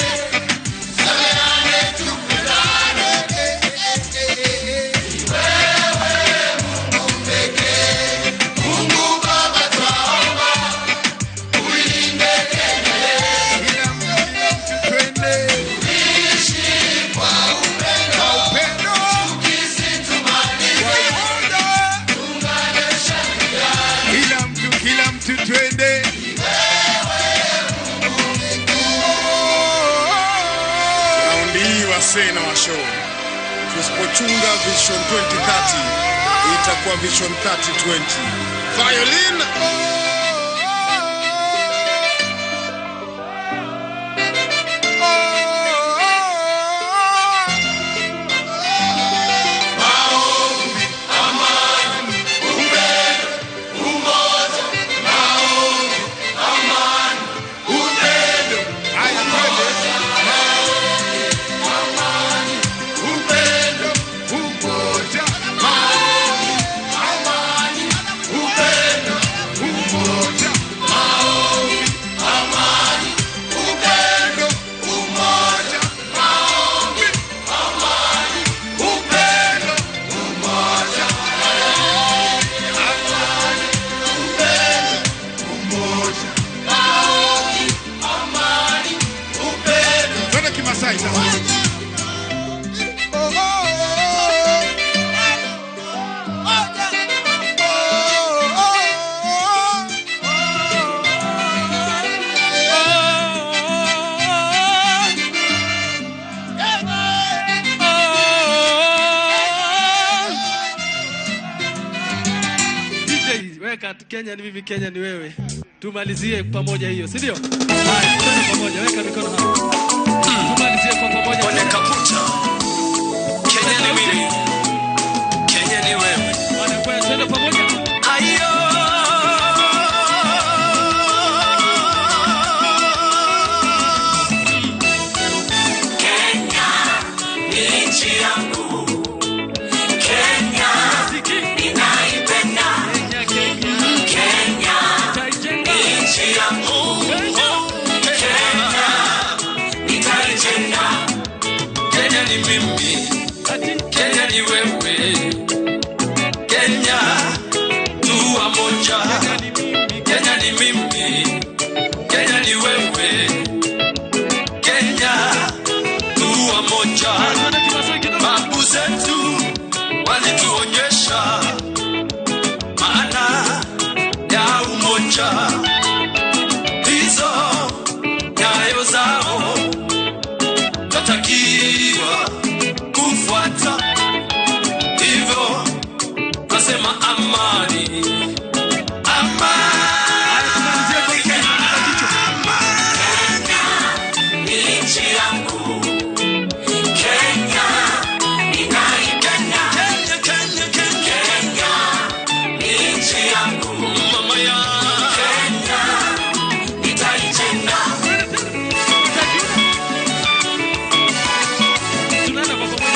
tusameane, tupendane. Wewe Mungu pekee. Mungu Baba twaomba, uilinde Kenya yetu. Kila mtu twende, tuishi kwa upendo, chuki situmalize, tuungane, shangiliane. Kila mtu twende. Raundi hii wasee na washow, tusipochunga Vision 2030 itakuwa Vision 3020. Violin. Maombi, amani, upendo, umoja. Maombi, amani, upendo, umoja. Weka Kenya ni mimi, Kenya ni wewe. Tumalizie pamoja hiyo, si ndio? Haya, twende pamoja, weka mikono hapo. Tumalizie kwa pamoja. Kwenye kapucha. Kenya ni mimi, Kenya ni wewe. Wanakwaya, twende pamoja. Ayo. Kenya ni nchi yangu, Kenya ninaipenda, Kenya ni nchi yangu, Kenya nitaijenga. Kenya ni mimi, Kenya ni wewe, Kenya tuwa moja. Kenya ni mimi, Kenya ni wewe, Kenya tuwa moja. Babu zetu walituonyesha maana ya umoja, hizo nyayo zao twatakiwa kufuata, hivyo twasema amani, amani Kenya, Kenya ni nchi yangu, Kenya ninaipenda, Kenya, Kenya, Kenya, Kenya ni nchi yangu, mama ya Kenya nitaijenga. Tunaenda kwa pamoja.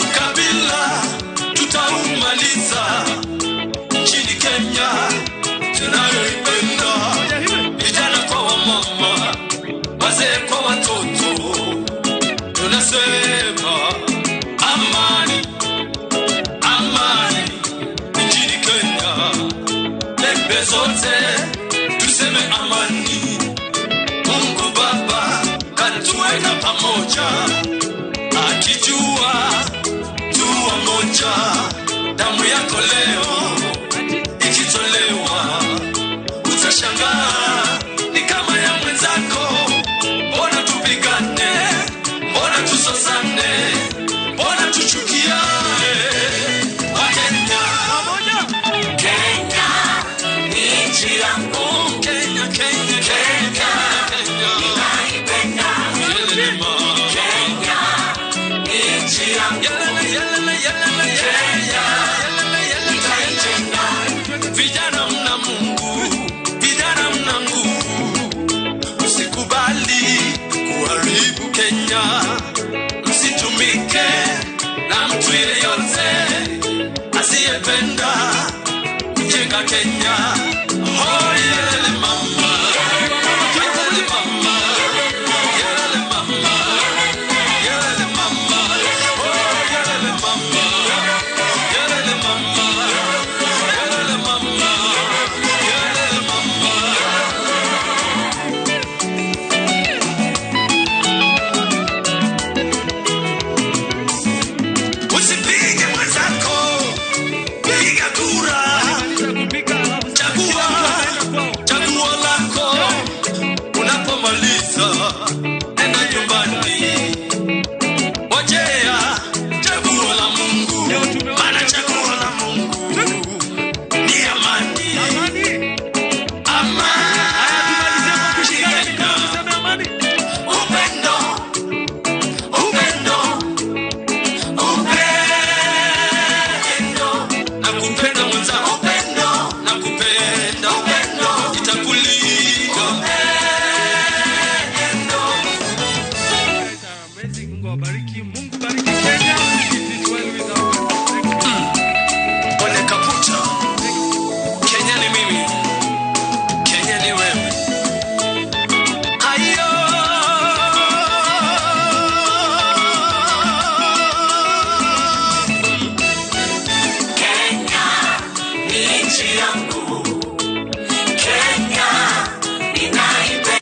Ukabila tutaumaliza nchini Kenya tunayoipenda, vijana kwa wamama, wazee kwa watoto, tunasema amani, amani nchini Kenya, pembe zote tuseme amani. Mungu Baba katuweka pamoja, akijua tuwa moja. Damu yako leo ikitolewa, utashangaa ni kama ya mwenzako. Mbona tupigane? Mbona tusosane? Mbona tuchukiane? Wakenya, Kenya ni nchi yangu, Kenya, Kenya, Kenya, Kenya, ninaipenda, Kenya ni nchi yangu, yelele, yelele, yelele, Kenya nitaijenga. Vijana mna Mungu, vijana mna nguvu, msikubali kuharibu Kenya, msitumike na mtu yeyote asiyependa kujenga Kenya. Oh, yelele mama, yelele mama, yelele mama, yelele mama, oh, yelele mama, yelele mama, yelele mama, yelele mama. Usipige mwenzako, piga kura, chagua chaguo lako. Unapomaliza nenda nyumbani, ngojea chaguo la Mungu, maana chaguo la Mungu ni amani, amani, upendo, upendo, upendo. Nakupenda mwenzangu, upendo, nakupenda, upendo, nitakulinda. Guys are amazing. Mungu awabariki. Mungu bariki Kenya. It is well with our country. Kwenye kaputa, Kenya ni mimi, Kenya ni wewe. Ayo. Kenya ni nchi yangu, Kenya ninaipenda.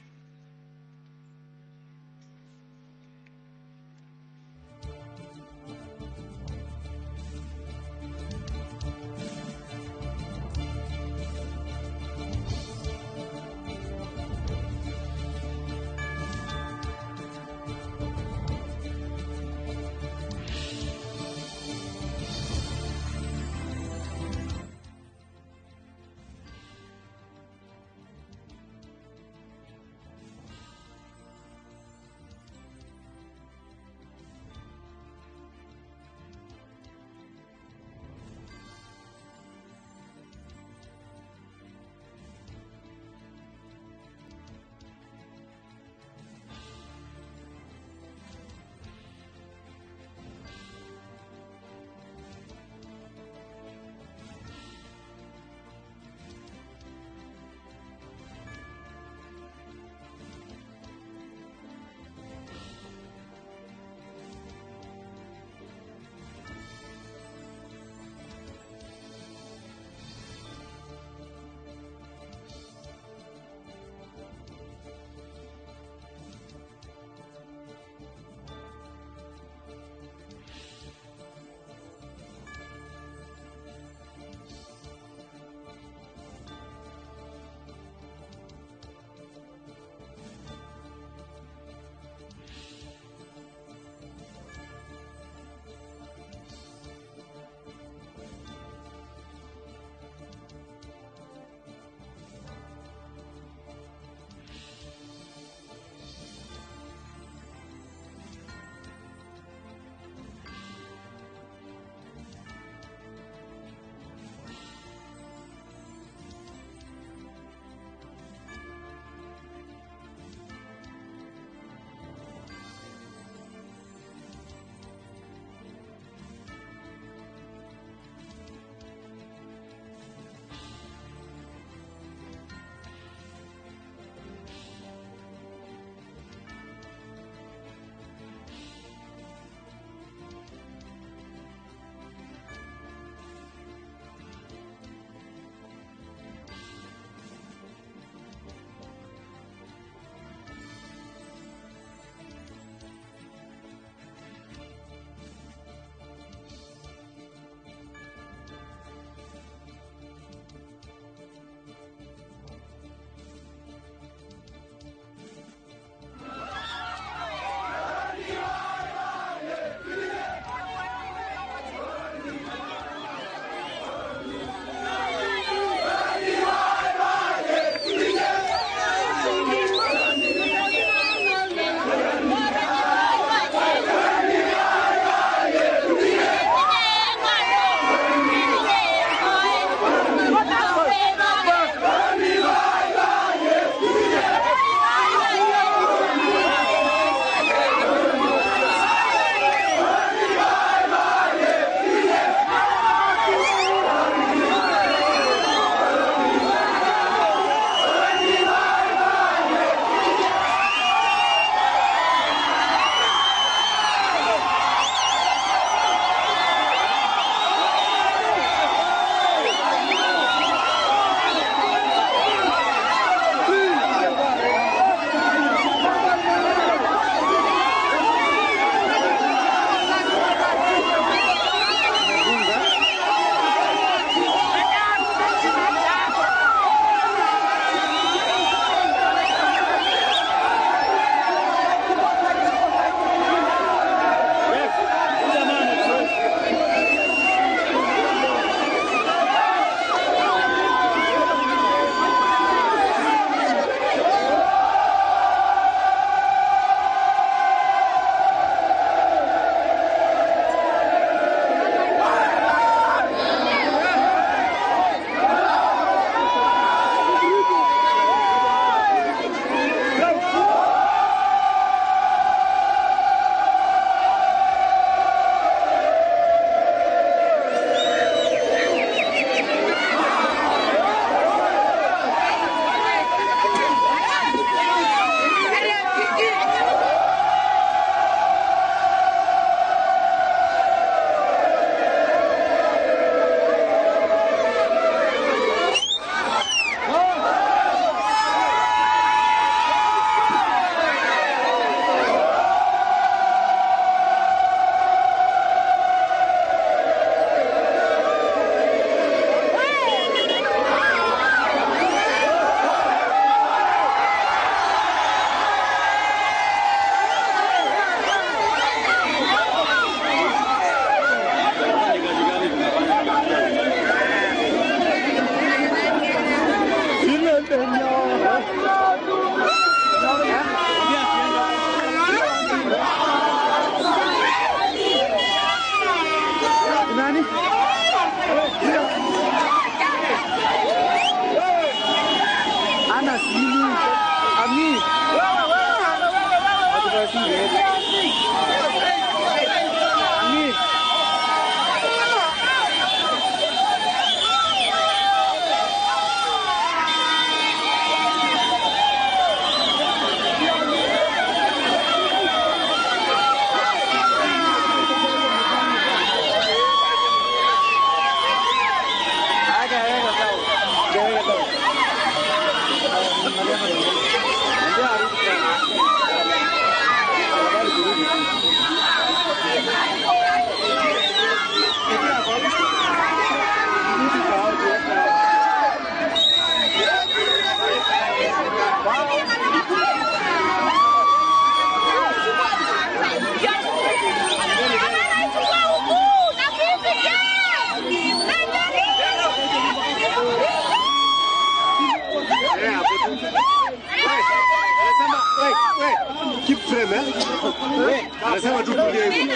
Keep frame, eh? Anasema tu tulie hivi.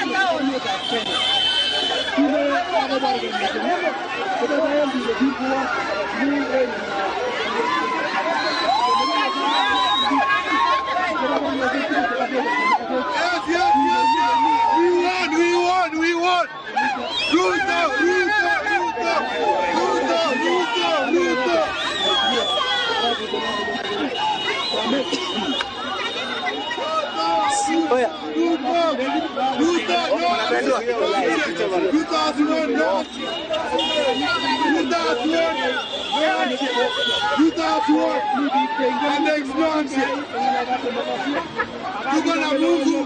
Yes, yes, yes, yes. We won, we won, we won. Ruto, Ruto, Ruto, Ruto, Ruto, Ruto. Ruto, Ruto, Ruto has won, no. Ruto has won. Ruto has won. And next month, tuko na Mungu.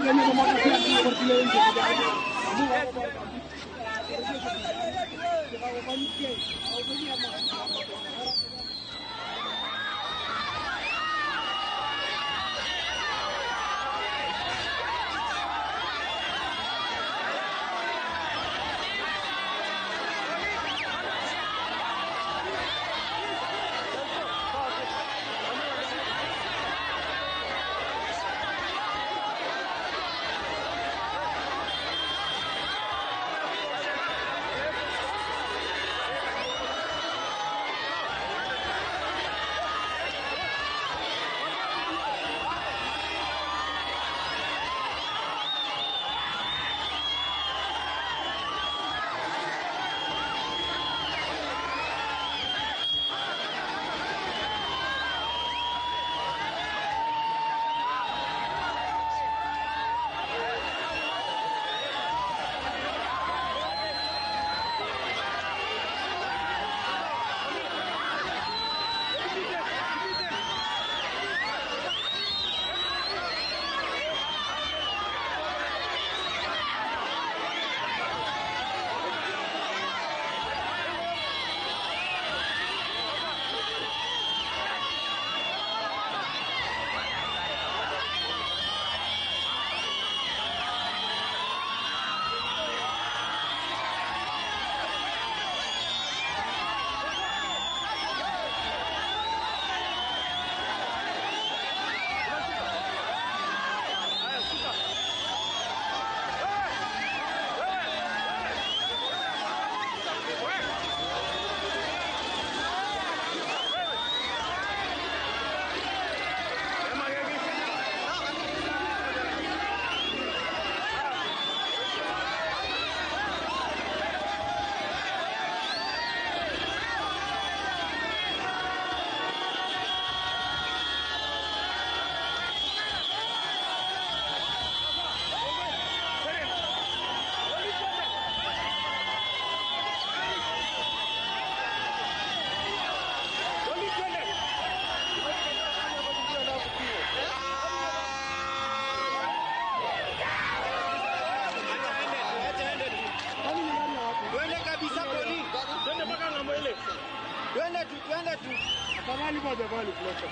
Twende tu. Afadhali moja vali kuleta.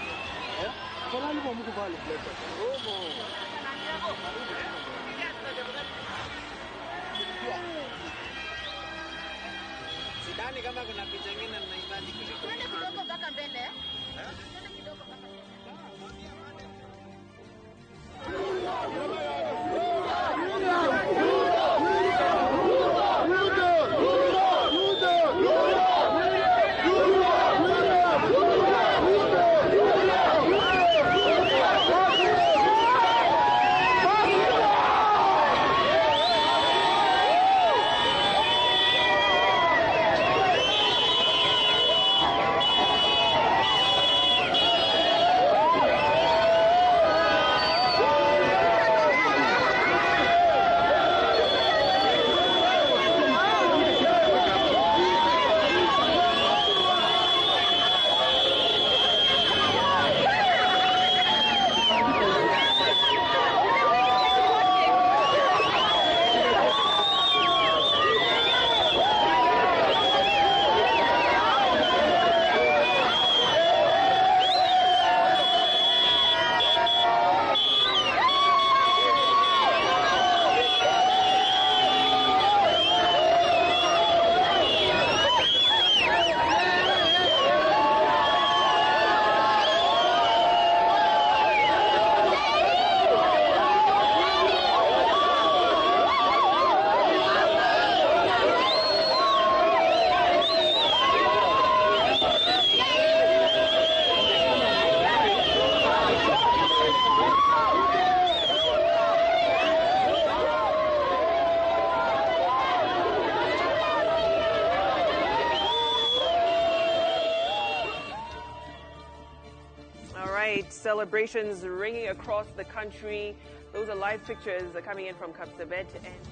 Eh? Afadhali kwa Mungu vali kuleta. Sidhani kama kuna picha nyingine mnahitaji kuchukua. Twende kidogo mpaka mbele. Twende kidogo mpaka mbele. Celebrations ringing across the country. Those are live pictures coming in from Kapsabet. And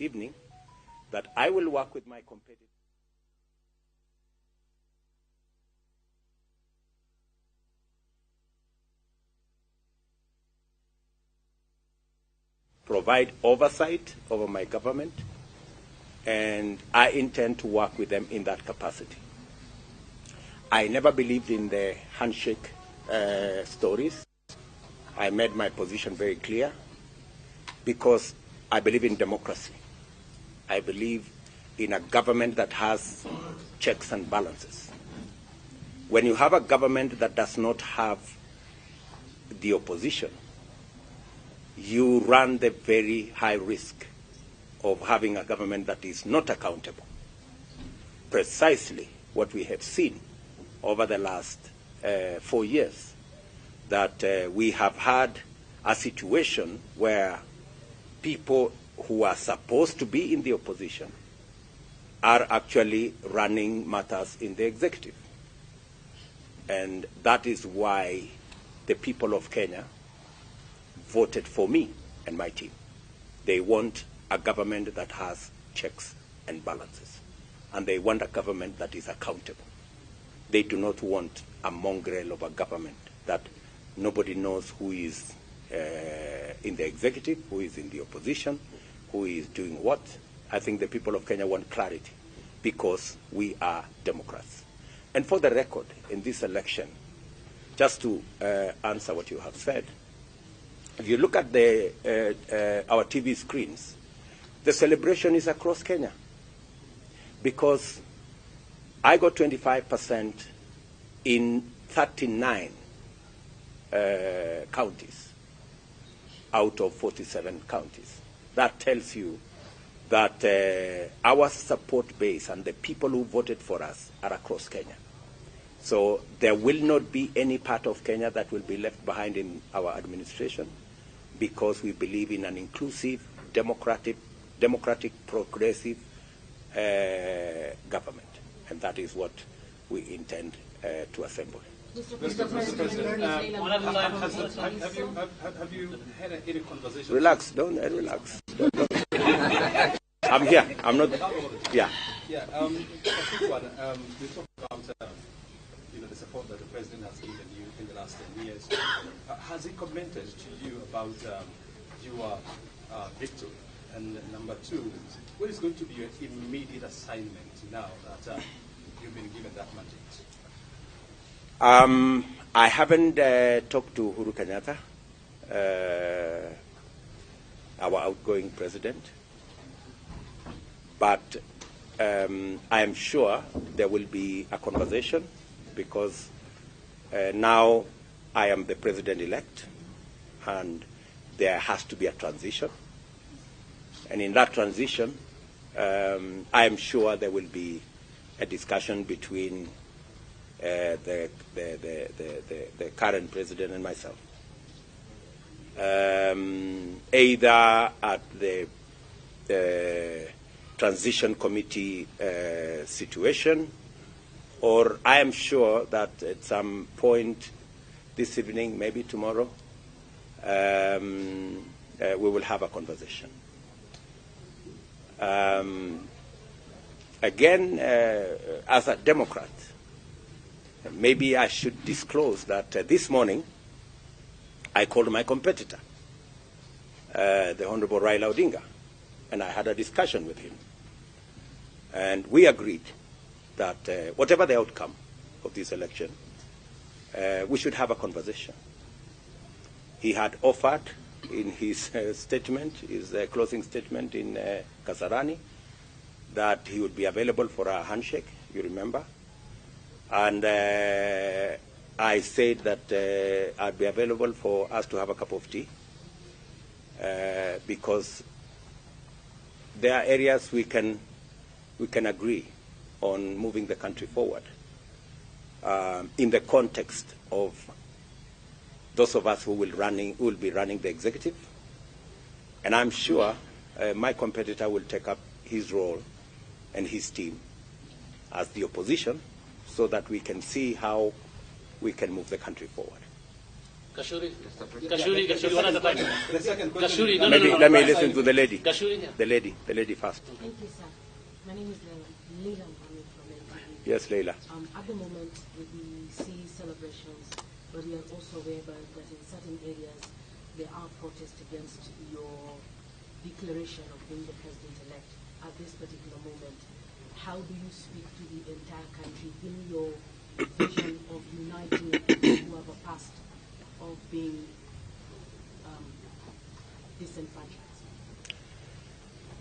evening that I will work with my competitors. Provide oversight over my government, and I intend to work with them in that capacity. I never believed in the handshake stories. I made my position very clear because I believe in democracy. I believe in a government that has checks and balances. When you have a government that does not have the opposition, you run the very high risk of having a government that is not accountable. Precisely what we have seen over the last 4 years, that we have had a situation where people who are supposed to be in the opposition are actually running matters in the executive. And that is why the people of Kenya voted for me and my team. They want a government that has checks and balances. And they want a government that is accountable. They do not want a mongrel of a government that nobody knows who is in the executive, who is in the opposition, who is doing what. I think the people of Kenya want clarity because we are Democrats. And for the record, in this election, just to answer what you have said, if you look at the, our TV screens, the celebration is across Kenya because I got 25% in 39 counties out of 47 counties. That tells you that our support base and the people who voted for us are across Kenya. So there will not be any part of Kenya that will be left behind in our administration because we believe in an inclusive, democratic, progressive government. And that is what we intend to assemble. Mr. President, have you had any conversation? Relax, don't relax. Don't. I'm here. I'm not. Yeah. Yeah. A quick one. You talked about the support that the president has given you in the last 10 years. Has he commented to you about your victory? And number two, what is going to be your immediate assignment now that you've been given that mandate? I haven't talked to Uhuru Kenyatta, our outgoing president, but I am sure there will be a conversation because now I am the president-elect and there has to be a transition. And in that transition, I am sure there will be a discussion between the current president and myself, either at the transition committee situation, or I am sure that at some point this evening, maybe tomorrow, we will have a conversation. Again, as a Democrat, maybe I should disclose that this morning I called my competitor, the Honorable Raila Odinga, and I had a discussion with him. And we agreed that whatever the outcome of this election, we should have a conversation. He had offered in his statement, his closing statement in Kasarani, that he would be available for a handshake, you remember. And I said that I'd be available for us to have a cup of tea because there are areas we can agree on moving the country forward in the context of those of us who will be running the executive. And I'm sure my competitor will take up his role and his team as the opposition so that we can see how we can move the country forward. Gachuri, Gachuri, Gachuri, one at a time. The second question. Gachuri, no, Maybe, no, no, let me no. listen to the lady. Gachuri, yeah. The lady first. Thank you, sir. My name is Leila, Leila Mohammed from NTV. Yes, Leila. At the moment, we see celebrations, but we are also aware that in certain areas there are protests against your declaration of being the president-elect at this particular moment. How do you speak to the entire country in your vision of uniting people who have a past of being disenfranchised?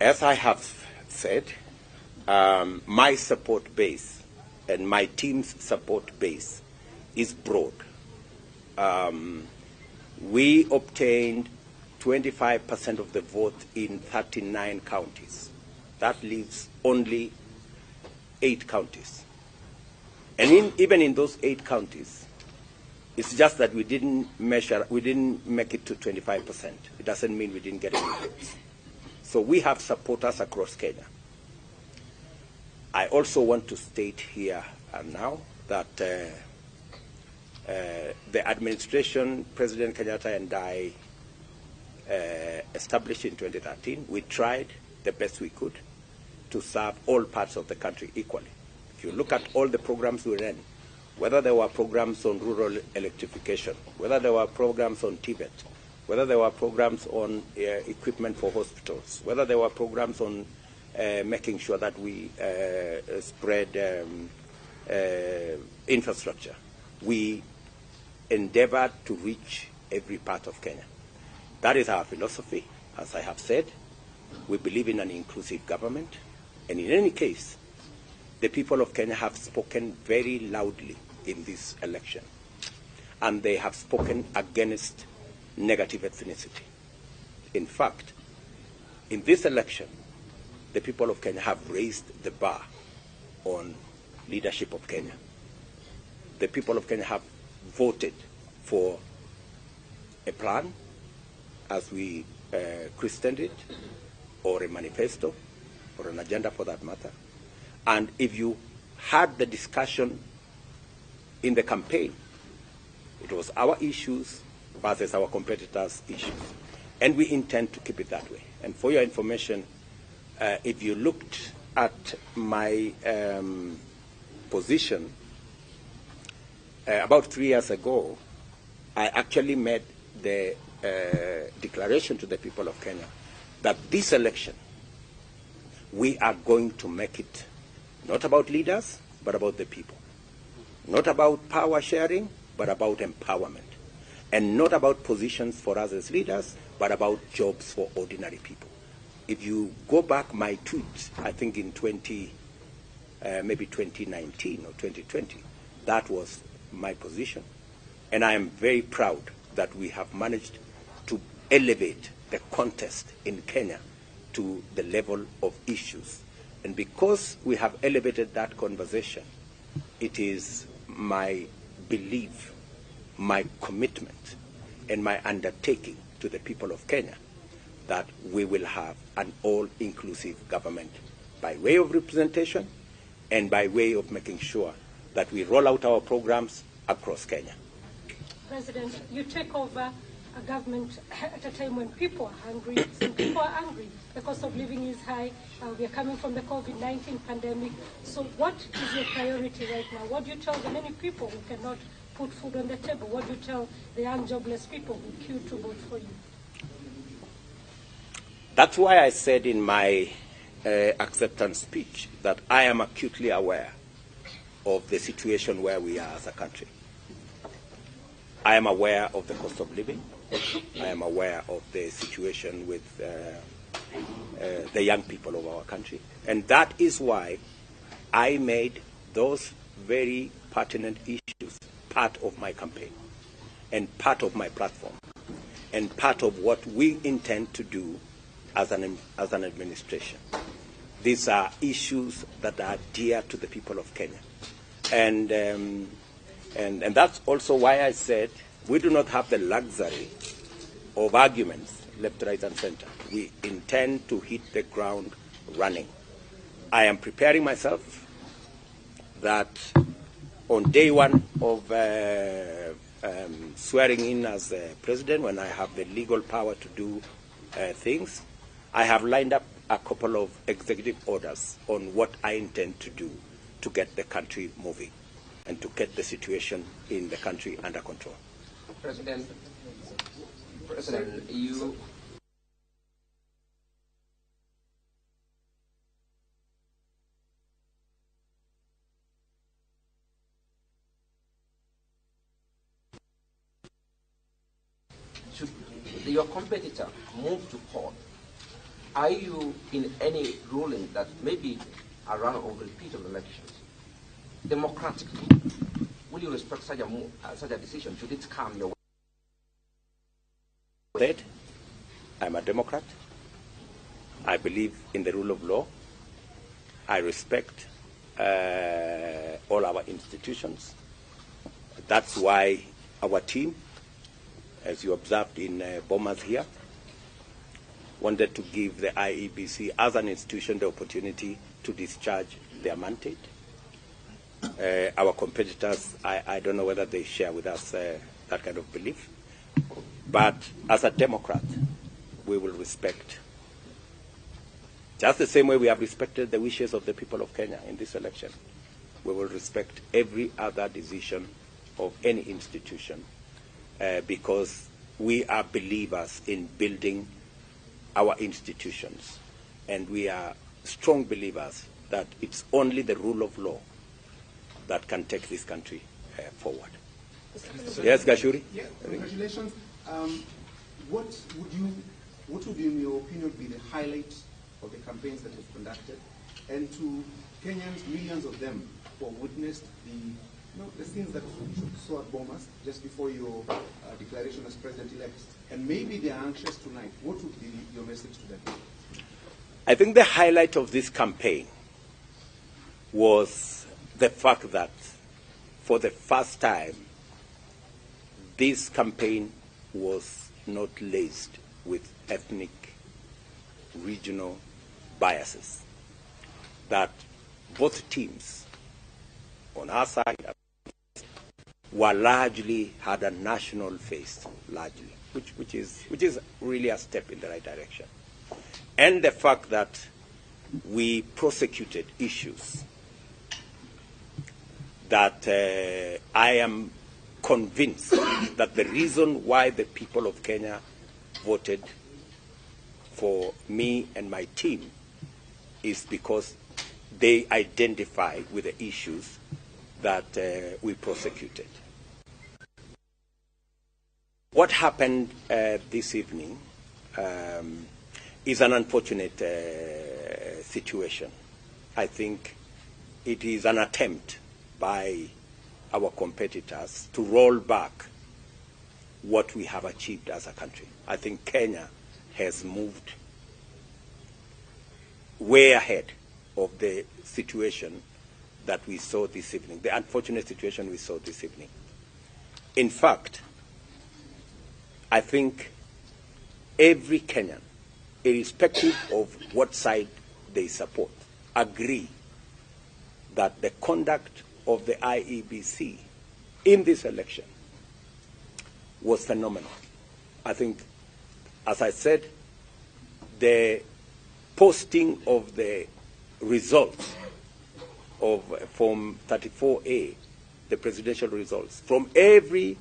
As I have said, my support base and my team's support base is broad. We obtained 25% of the vote in 39 counties. That leaves only 8 counties. And even in those 8 counties, it's just that we didn't measure, we didn't make it to 25%. It doesn't mean we didn't get any votes. So we have supporters across Kenya. I also want to state here and now that the administration, President Kenyatta and I established in 2013, we tried the best we could to serve all parts of the country equally. If you look at all the programs we ran, whether there were programs on rural electrification, whether there were programs on TVET, whether there were programs on equipment for hospitals, whether there were programs on making sure that we spread infrastructure, we endeavored to reach every part of Kenya. That is our philosophy. As I have said, we believe in an inclusive government. And in any case, the people of Kenya have spoken very loudly in this election. And they have spoken against negative ethnicity. In fact, in this election, the people of Kenya have raised the bar on leadership of Kenya. The people of Kenya have voted for a plan, as we christened it, or a manifesto, or an agenda for that matter. And if you had the discussion in the campaign, it was our issues versus our competitors' issues. And we intend to keep it that way. And for your information, if you looked at my position about 3 years ago, I actually made the declaration to the people of Kenya that this election, we are going to make it not about leaders, but about the people. Not about power sharing, but about empowerment. And not about positions for us as leaders, but about jobs for ordinary people. If you go back my tweet, I think in maybe 2019 or 2020, that was my position. And I am very proud that we have managed to elevate the contest in Kenya to the level of issues. And because we have elevated that conversation, it is my belief, my commitment, and my undertaking to the people of Kenya that we will have an all-inclusive government by way of representation and by way of making sure that we roll out our programs across Kenya. President, you take over a government at a time when people are hungry. Some people are angry. The cost of living is high. We are coming from the COVID-19 pandemic. So what is your priority right now? What do you tell the many people who cannot put food on the table? What do you tell the young jobless people who queue to vote for you? That's why I said in my acceptance speech that I am acutely aware of the situation where we are as a country. I am aware of the cost of living. I am aware of the situation with the young people of our country. And that is why I made those very pertinent issues part of my campaign and part of my platform and part of what we intend to do as an administration. These are issues that are dear to the people of Kenya. And that's also why I said we do not have the luxury of arguments left, right, and center. We intend to hit the ground running. I am preparing myself that on day one of swearing in as president, when I have the legal power to do things, I have lined up a couple of executive orders on what I intend to do to get the country moving and to get the situation in the country under control. President, you... Should your competitor move to court, are you in any ruling that maybe a run or repeat of elections, democratically, will you respect such a decision? Should it come your way? I'm a Democrat. I believe in the rule of law. I respect all our institutions. That's why our team, as you observed in Bomas here, wanted to give the IEBC as an institution the opportunity to discharge their mandate. Our competitors, I don't know whether they share with us that kind of belief, but as a Democrat, we will respect, just the same way we have respected the wishes of the people of Kenya in this election, we will respect every other decision of any institution because we are believers in building our institutions, and we are strong believers that it's only the rule of law that can take this country forward. Yes, Gashuri? Yeah, congratulations. What would, in your opinion, be the highlight of the campaigns that you've conducted? And to Kenyans, millions of them who have witnessed the scenes that you saw at Bomas just before your declaration as president-elect, and maybe they are anxious tonight, what would be your message to them? I think the highlight of this campaign was the fact that for the first time, this campaign was not laced with ethnic, regional biases. That both teams on our side were largely had a national face, largely, which is really a step in the right direction. And the fact that we prosecuted issues that I am convinced that the reason why the people of Kenya voted for me and my team is because they identify with the issues that we prosecuted. What happened this evening is an unfortunate situation. I think it is an attempt by our competitors to roll back what we have achieved as a country. I think Kenya has moved way ahead of the situation that we saw this evening, the unfortunate situation we saw this evening. In fact, I think every Kenyan, irrespective of what side they support, agree that the conduct of the IEBC in this election was phenomenal. I think, as I said, the posting of the results of Form 34A, the presidential results, from every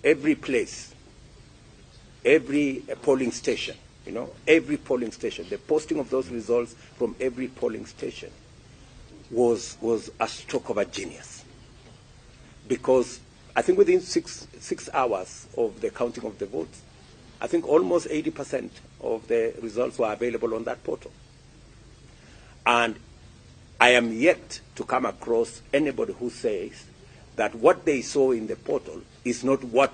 every place, every polling station, every polling station, the posting of those results from every polling station was a stroke of a genius. Because I think within six hours of the counting of the votes, I think almost 80% of the results were available on that portal. And I am yet to come across anybody who says that what they saw in the portal is not what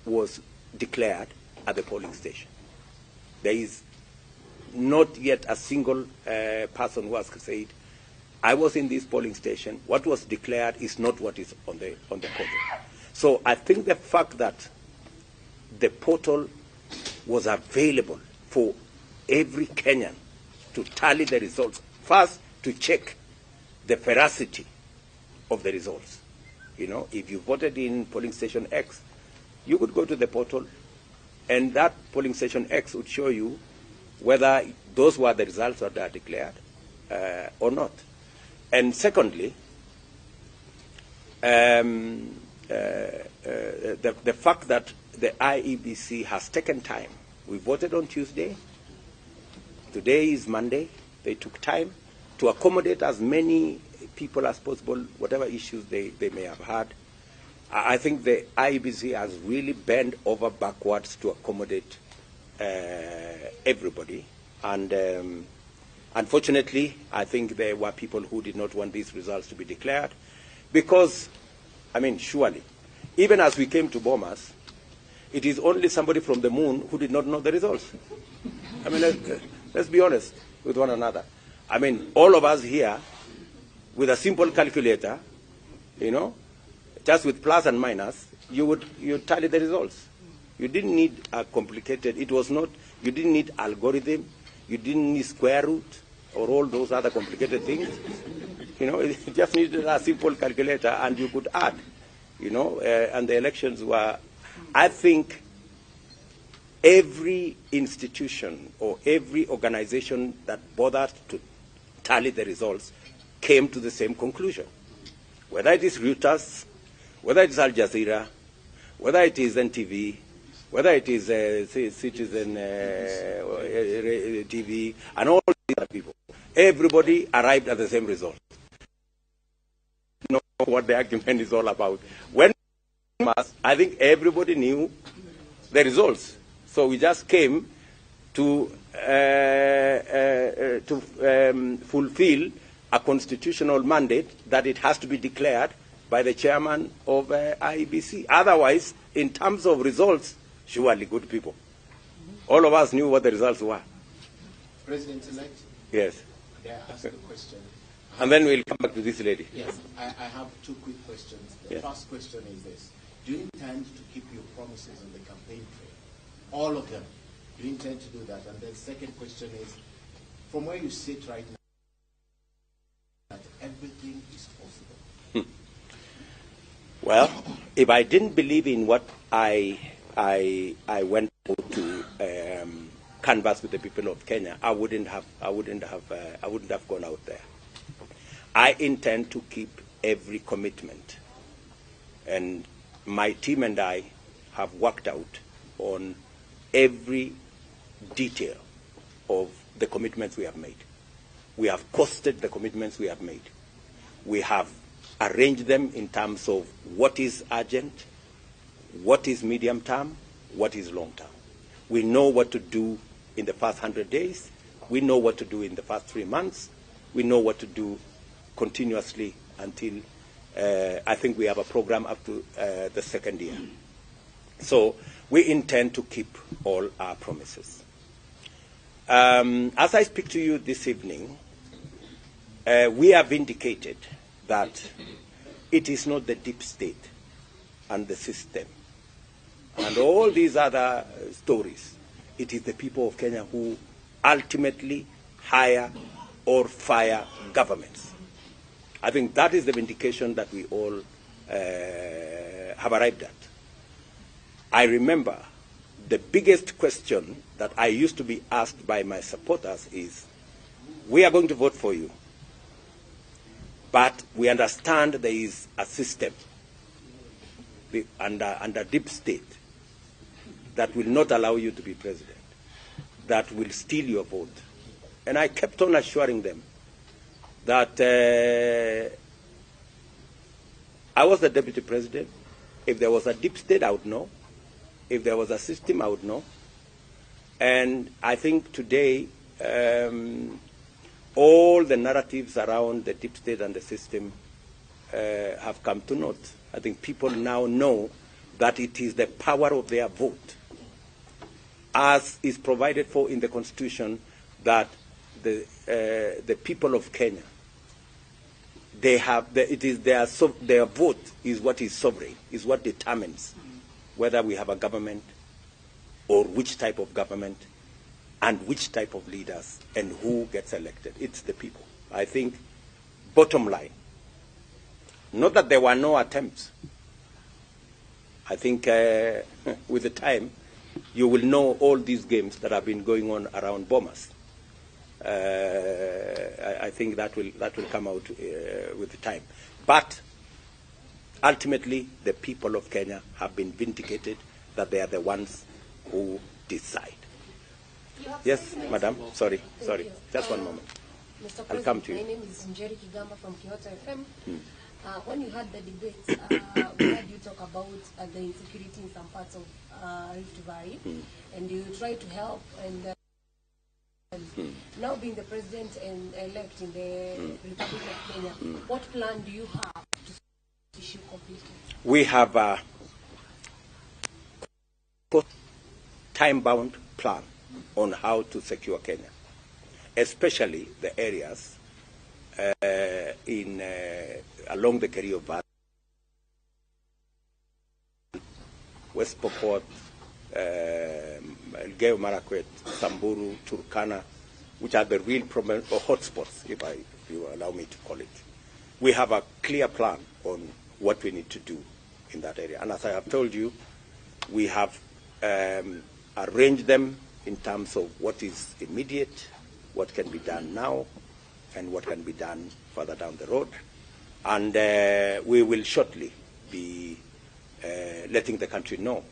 was declared at the polling station. There is not yet a single person who has said, I was in this polling station, what was declared is not what is on the portal. So I think the fact that the portal was available for every Kenyan to tally the results, first to check the veracity of the results. You know, if you voted in polling station X, you could go to the portal and that polling station X would show you whether those were the results that are declared or not. And secondly, the fact that the IEBC has taken time. We voted on Tuesday. Today is Monday. They took time to accommodate as many people as possible, whatever issues they may have had. I think the IEBC has really bent over backwards to accommodate everybody. And unfortunately, I think there were people who did not want these results to be declared because, I mean, surely, even as we came to Bomas, it is only somebody from the moon who did not know the results. I mean, let's be honest with one another. I mean, all of us here, with a simple calculator, you know, just with plus and minus, you tally the results. You didn't need a complicated, it was not, you didn't need algorithm, you didn't need square root or all those other complicated things. You know, it just needed a simple calculator and you could add, you know, and the elections were, I think every institution or every organization that bothered to tally the results came to the same conclusion. Whether it is Reuters, whether it is Al Jazeera, whether it is NTV, whether it is Citizen TV, and all these other people, everybody arrived at the same result. Know what the argument is all about. When I think everybody knew the results. So we just came to fulfill a constitutional mandate that it has to be declared by the chairman of IEBC. Otherwise, in terms of results, surely good people. All of us knew what the results were. President-elect? Yes. May I ask a question? And then we'll come back to this lady. Yes, I have two quick questions. The first question is this. Do you intend to keep your promises on the campaign trail? All of them. Do you intend to do that? And then second question is, from where you sit right now, that everything is possible. Well, if I didn't believe in what I went out to canvass with the people of Kenya, I wouldn't have gone out there. I intend to keep every commitment, and my team and I have worked out on every detail of the commitments we have made. We have costed the commitments we have made. We have arranged them in terms of what is urgent, what is medium term, what is long term. We know what to do in the first 100 days. We know what to do in the first 3 months. We know what to do continuously until I think we have a program up to the second year. So we intend to keep all our promises. As I speak to you this evening, we have indicated that it is not the deep state and the system and all these other stories. It is the people of Kenya who ultimately hire or fire governments. I think that is the vindication that we all have arrived at. I remember the biggest question that I used to be asked by my supporters is, we are going to vote for you, but we understand there is a system under deep state that will not allow you to be president, that will steal your vote. And I kept on assuring them that I was the deputy president. If there was a deep state, I would know. If there was a system, I would know. And I think today, all the narratives around the deep state and the system have come to naught. I think people now know that it is the power of their vote, as is provided for in the Constitution, that the people of Kenya, they have their vote is what is sovereign, is what determines whether we have a government or which type of government and which type of leaders and who gets elected. It's the people. I think Bottom line, not that there were no attempts. I think with the time, you will know all these games that have been going on around Bomas. I think that will come out with the time. But ultimately, the people of Kenya have been vindicated that they are the ones who decide. Yes, madam. Sorry, sorry. Just one moment. Mr. I'll come to you. My name is Njeri Kigamba from Kyoto FM. When you had the debate, we heard you talk about the insecurity in some parts of Rift Valley, and you tried to help. And now being the president and elect in the Republic of Kenya, what plan do you have to solve this issue completely? We have a time-bound plan on how to secure Kenya, especially the areas along the Kerio Valley, West Pokot, Elgeyo Marakwet, Samburu, Turkana, which are the real problem or hotspots, if you allow me to call it. We have a clear plan on what we need to do in that area. And as I have told you, we have arranged them in terms of what is immediate, what can be done now, and what can be done further down the road. And we will shortly be letting the country know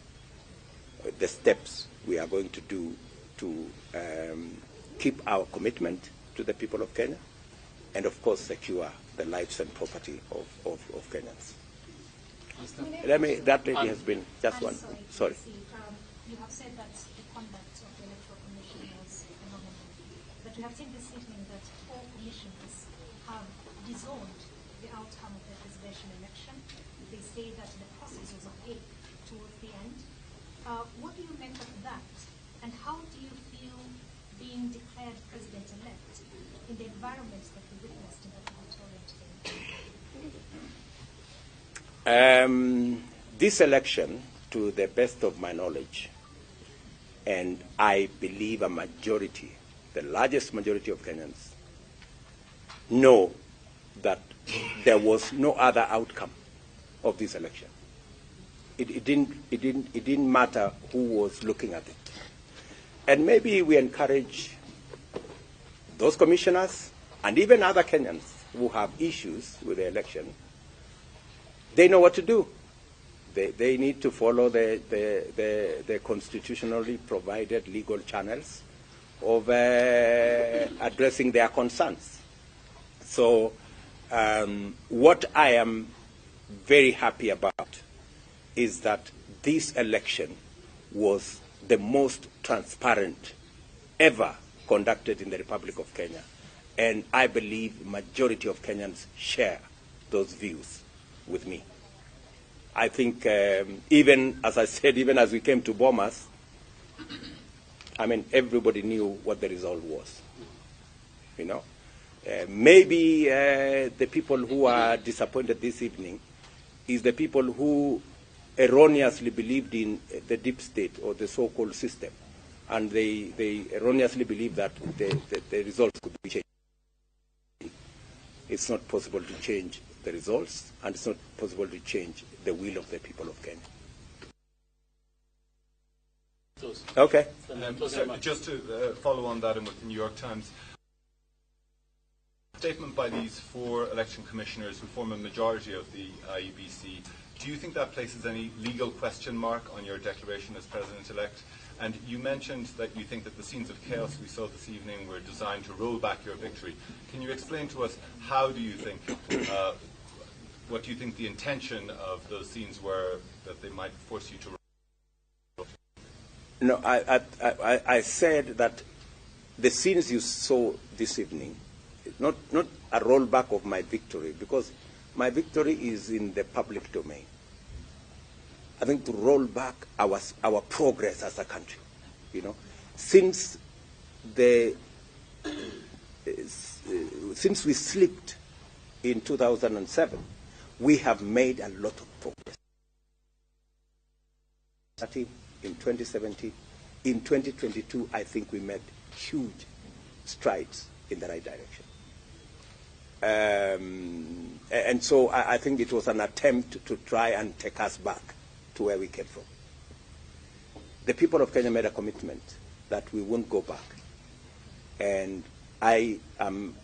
the steps we are going to do to keep our commitment to the people of Kenya and, of course, secure the lives and property of Kenyans. Let me, that lady has been, just one, sorry. You have said that the conduct of the Electoral Commission was phenomenal, but we have seen this evening that 4 commissioners have disowned the outcome of the presidential election. They say that the process was opaque towards the end. What do you make of that? And how do you feel being declared president-elect in the environment that we witnessed in the auditorium today? This election, to the best of my knowledge, and I believe a majority, the largest majority of Kenyans, know that there was no other outcome of this election. It didn't matter who was looking at it. And maybe we encourage those commissioners and even other Kenyans who have issues with the election, they know what to do. They need to follow the constitutionally provided legal channels of addressing their concerns. So what I am very happy about is that this election was the most transparent ever conducted in the Republic of Kenya. And I believe majority of Kenyans share those views with me. I think even, as I said, even as we came to Bomas, I mean, everybody knew what the result was, you know. Maybe the people who are disappointed this evening is the people who erroneously believed in the deep state or the so-called system, and they erroneously believed that the results could be changed. It's not possible to change the results, and it's not possible to change the will of the people of Kenya. Okay. Sir, just to follow on that, and with the New York Times, statement by these 4 election commissioners who form a majority of the IEBC, do you think that places any legal question mark on your declaration as president-elect? And you mentioned that you think that the scenes of chaos we saw this evening were designed to roll back your victory. Can you explain to us how do you think, what do you think the intention of those scenes were, that they might force you to roll? No, I said that the scenes you saw this evening, not a rollback of my victory, because my victory is in the public domain. I think to roll back our progress as a country, you know, since we slipped in 2007, we have made a lot of progress. In 2017, in 2022, I think we made huge strides in the right direction. And so I think it was an attempt to try and take us back to where we came from. The people of Kenya made a commitment that we won't go back. And I am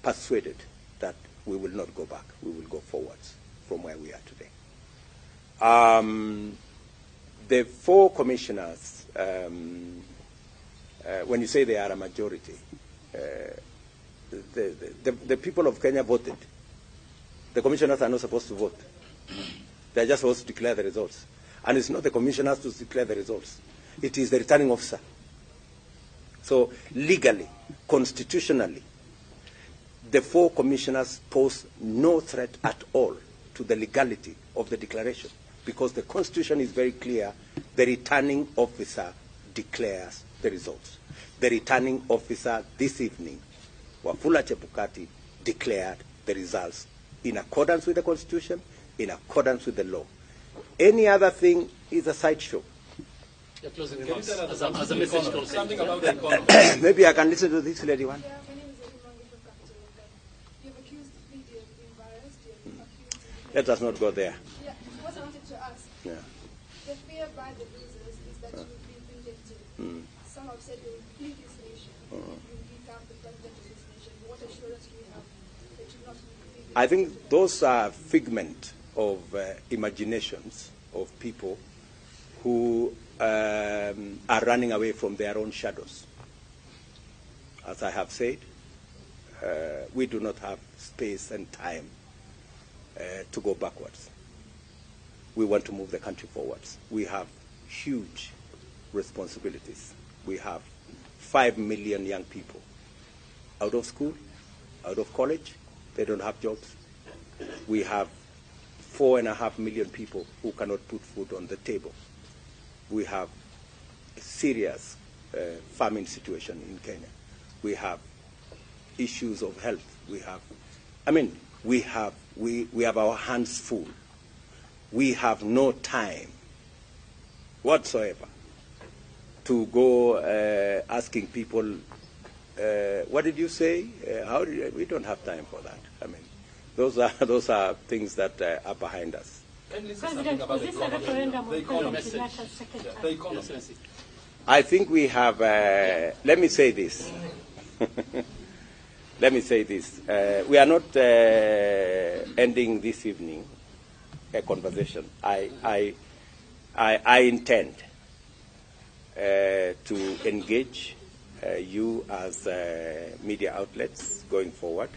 persuaded that we will not go back. We will go forwards from where we are today. The four commissioners, when you say they are a majority, the people of Kenya voted. The commissioners are not supposed to vote. They are just supposed to declare the results. And it's not the commissioners to declare the results. It is the returning officer. So legally, constitutionally, the four commissioners pose no threat at all to the legality of the declaration, because the Constitution is very clear. The returning officer declares the results. The returning officer this evening, Wafula Chebukati, declared the results in accordance with the Constitution, in accordance with the law. Any other thing is a sideshow. Closing remarks as a message to something about the economy. Maybe I can listen to this lady one. Yeah, my name is Eddie from Capital FM. You've accused the media of being biased. You've accused. Let us not go there. Yeah, what I wanted to ask. Yeah. The fear by the losers is that you will be vindictive. Some have said you will flee this nation. You will become the president of this nation. What assurance do you have that you will not flee this I think those are figment of imaginations of people who are running away from their own shadows. As I have said, we do not have space and time to go backwards. We want to move the country forwards. We have huge responsibilities. We have 5 million young people out of school, out of college. They don't have jobs. We have 4.5 million people who cannot put food on the table. We have a serious famine situation in Kenya. We have issues of health. We have, I mean, we have our hands full. We have no time whatsoever to go asking people, what did you say? How did you? We don't have time for that. I mean, those are things that are behind us. President, was this a referendum on President Kenyatta's second term? I think we have, let me say this. Let me say this. We are not ending this evening a conversation. I intend to engage you as media outlets going forward,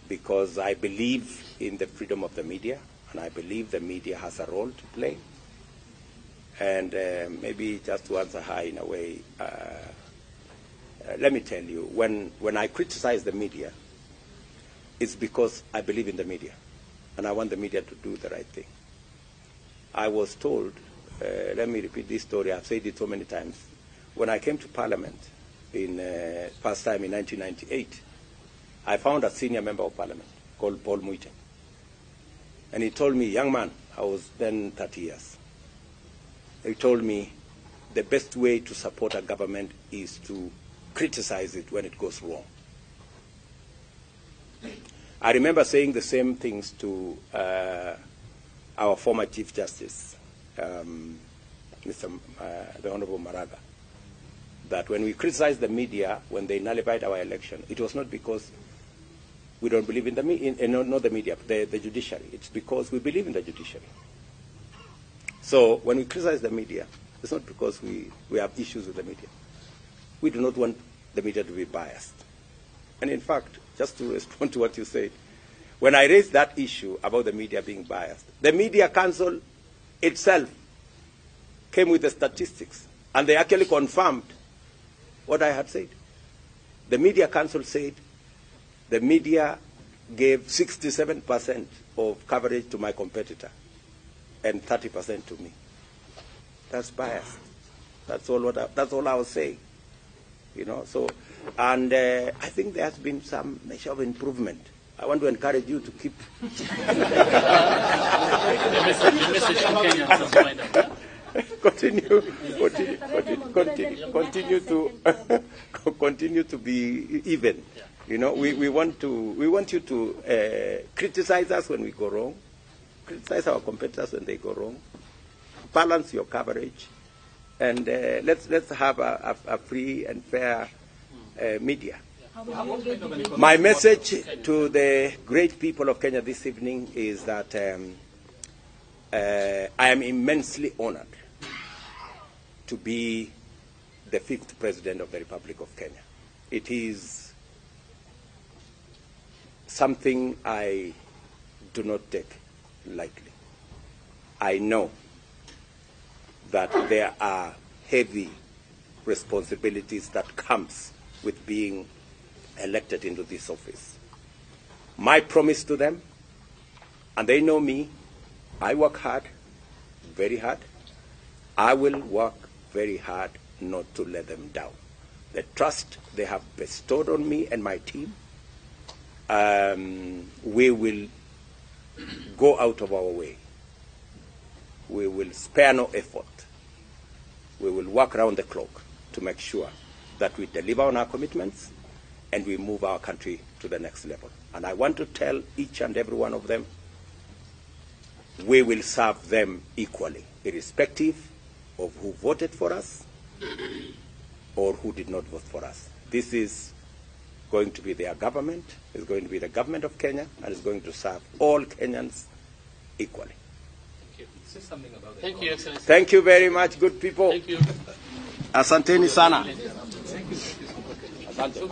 because I believe in the freedom of the media, and I believe the media has a role to play. And maybe just to answer her in a way, let me tell you, when I criticize the media, it's because I believe in the media, and I want the media to do the right thing. I was told, let me repeat this story, I've said it so many times. When I came to Parliament in first time in 1998, I found a senior member of Parliament called Paul Muite. And he told me, young man, I was then 30 years. He told me the best way to support a government is to criticize it when it goes wrong. I remember saying the same things to our former Chief Justice, the Honorable Maraga, that when we criticized the media when they nullified our election, it was not because we don't believe in the not the media, the judiciary. It's because we believe in the judiciary. So when we criticize the media, it's not because we have issues with the media. We do not want the media to be biased. And in fact, just to respond to what you said, when I raised that issue about the media being biased, the Media Council itself came with the statistics, and they actually confirmed what I had said. The Media Council said the media gave 67% of coverage to my competitor and 30% to me. That's biased. That's all I was saying. You know, so, and I think there has been some measure of improvement. I want to encourage you to keep. The message to Kenyans. Continue to continue to be even. Yeah. You know, we want you to criticize us when we go wrong, criticize our competitors when they go wrong, balance your coverage, and let's have a free and fair media. My message to the great people of Kenya this evening is that I am immensely honored to be the 5th President of the Republic of Kenya. It is something I do not take lightly. I know that there are heavy responsibilities that comes with being elected into this office. My promise to them, and they know me, I work hard, very hard. I will work very hard not to let them down. The trust they have bestowed on me and my team, we will go out of our way. We will spare no effort. We will work round the clock to make sure that we deliver on our commitments and we move our country to the next level. And I want to tell each and every one of them, we will serve them equally, irrespective of who voted for us or who did not vote for us. This is going to be their government, it's going to be the government of Kenya, and it's going to serve all Kenyans equally. Thank you. Say something about the Thank you, Excellency. Thank you very much, good people. Thank you. Asanteni sana. Thank you. Asante.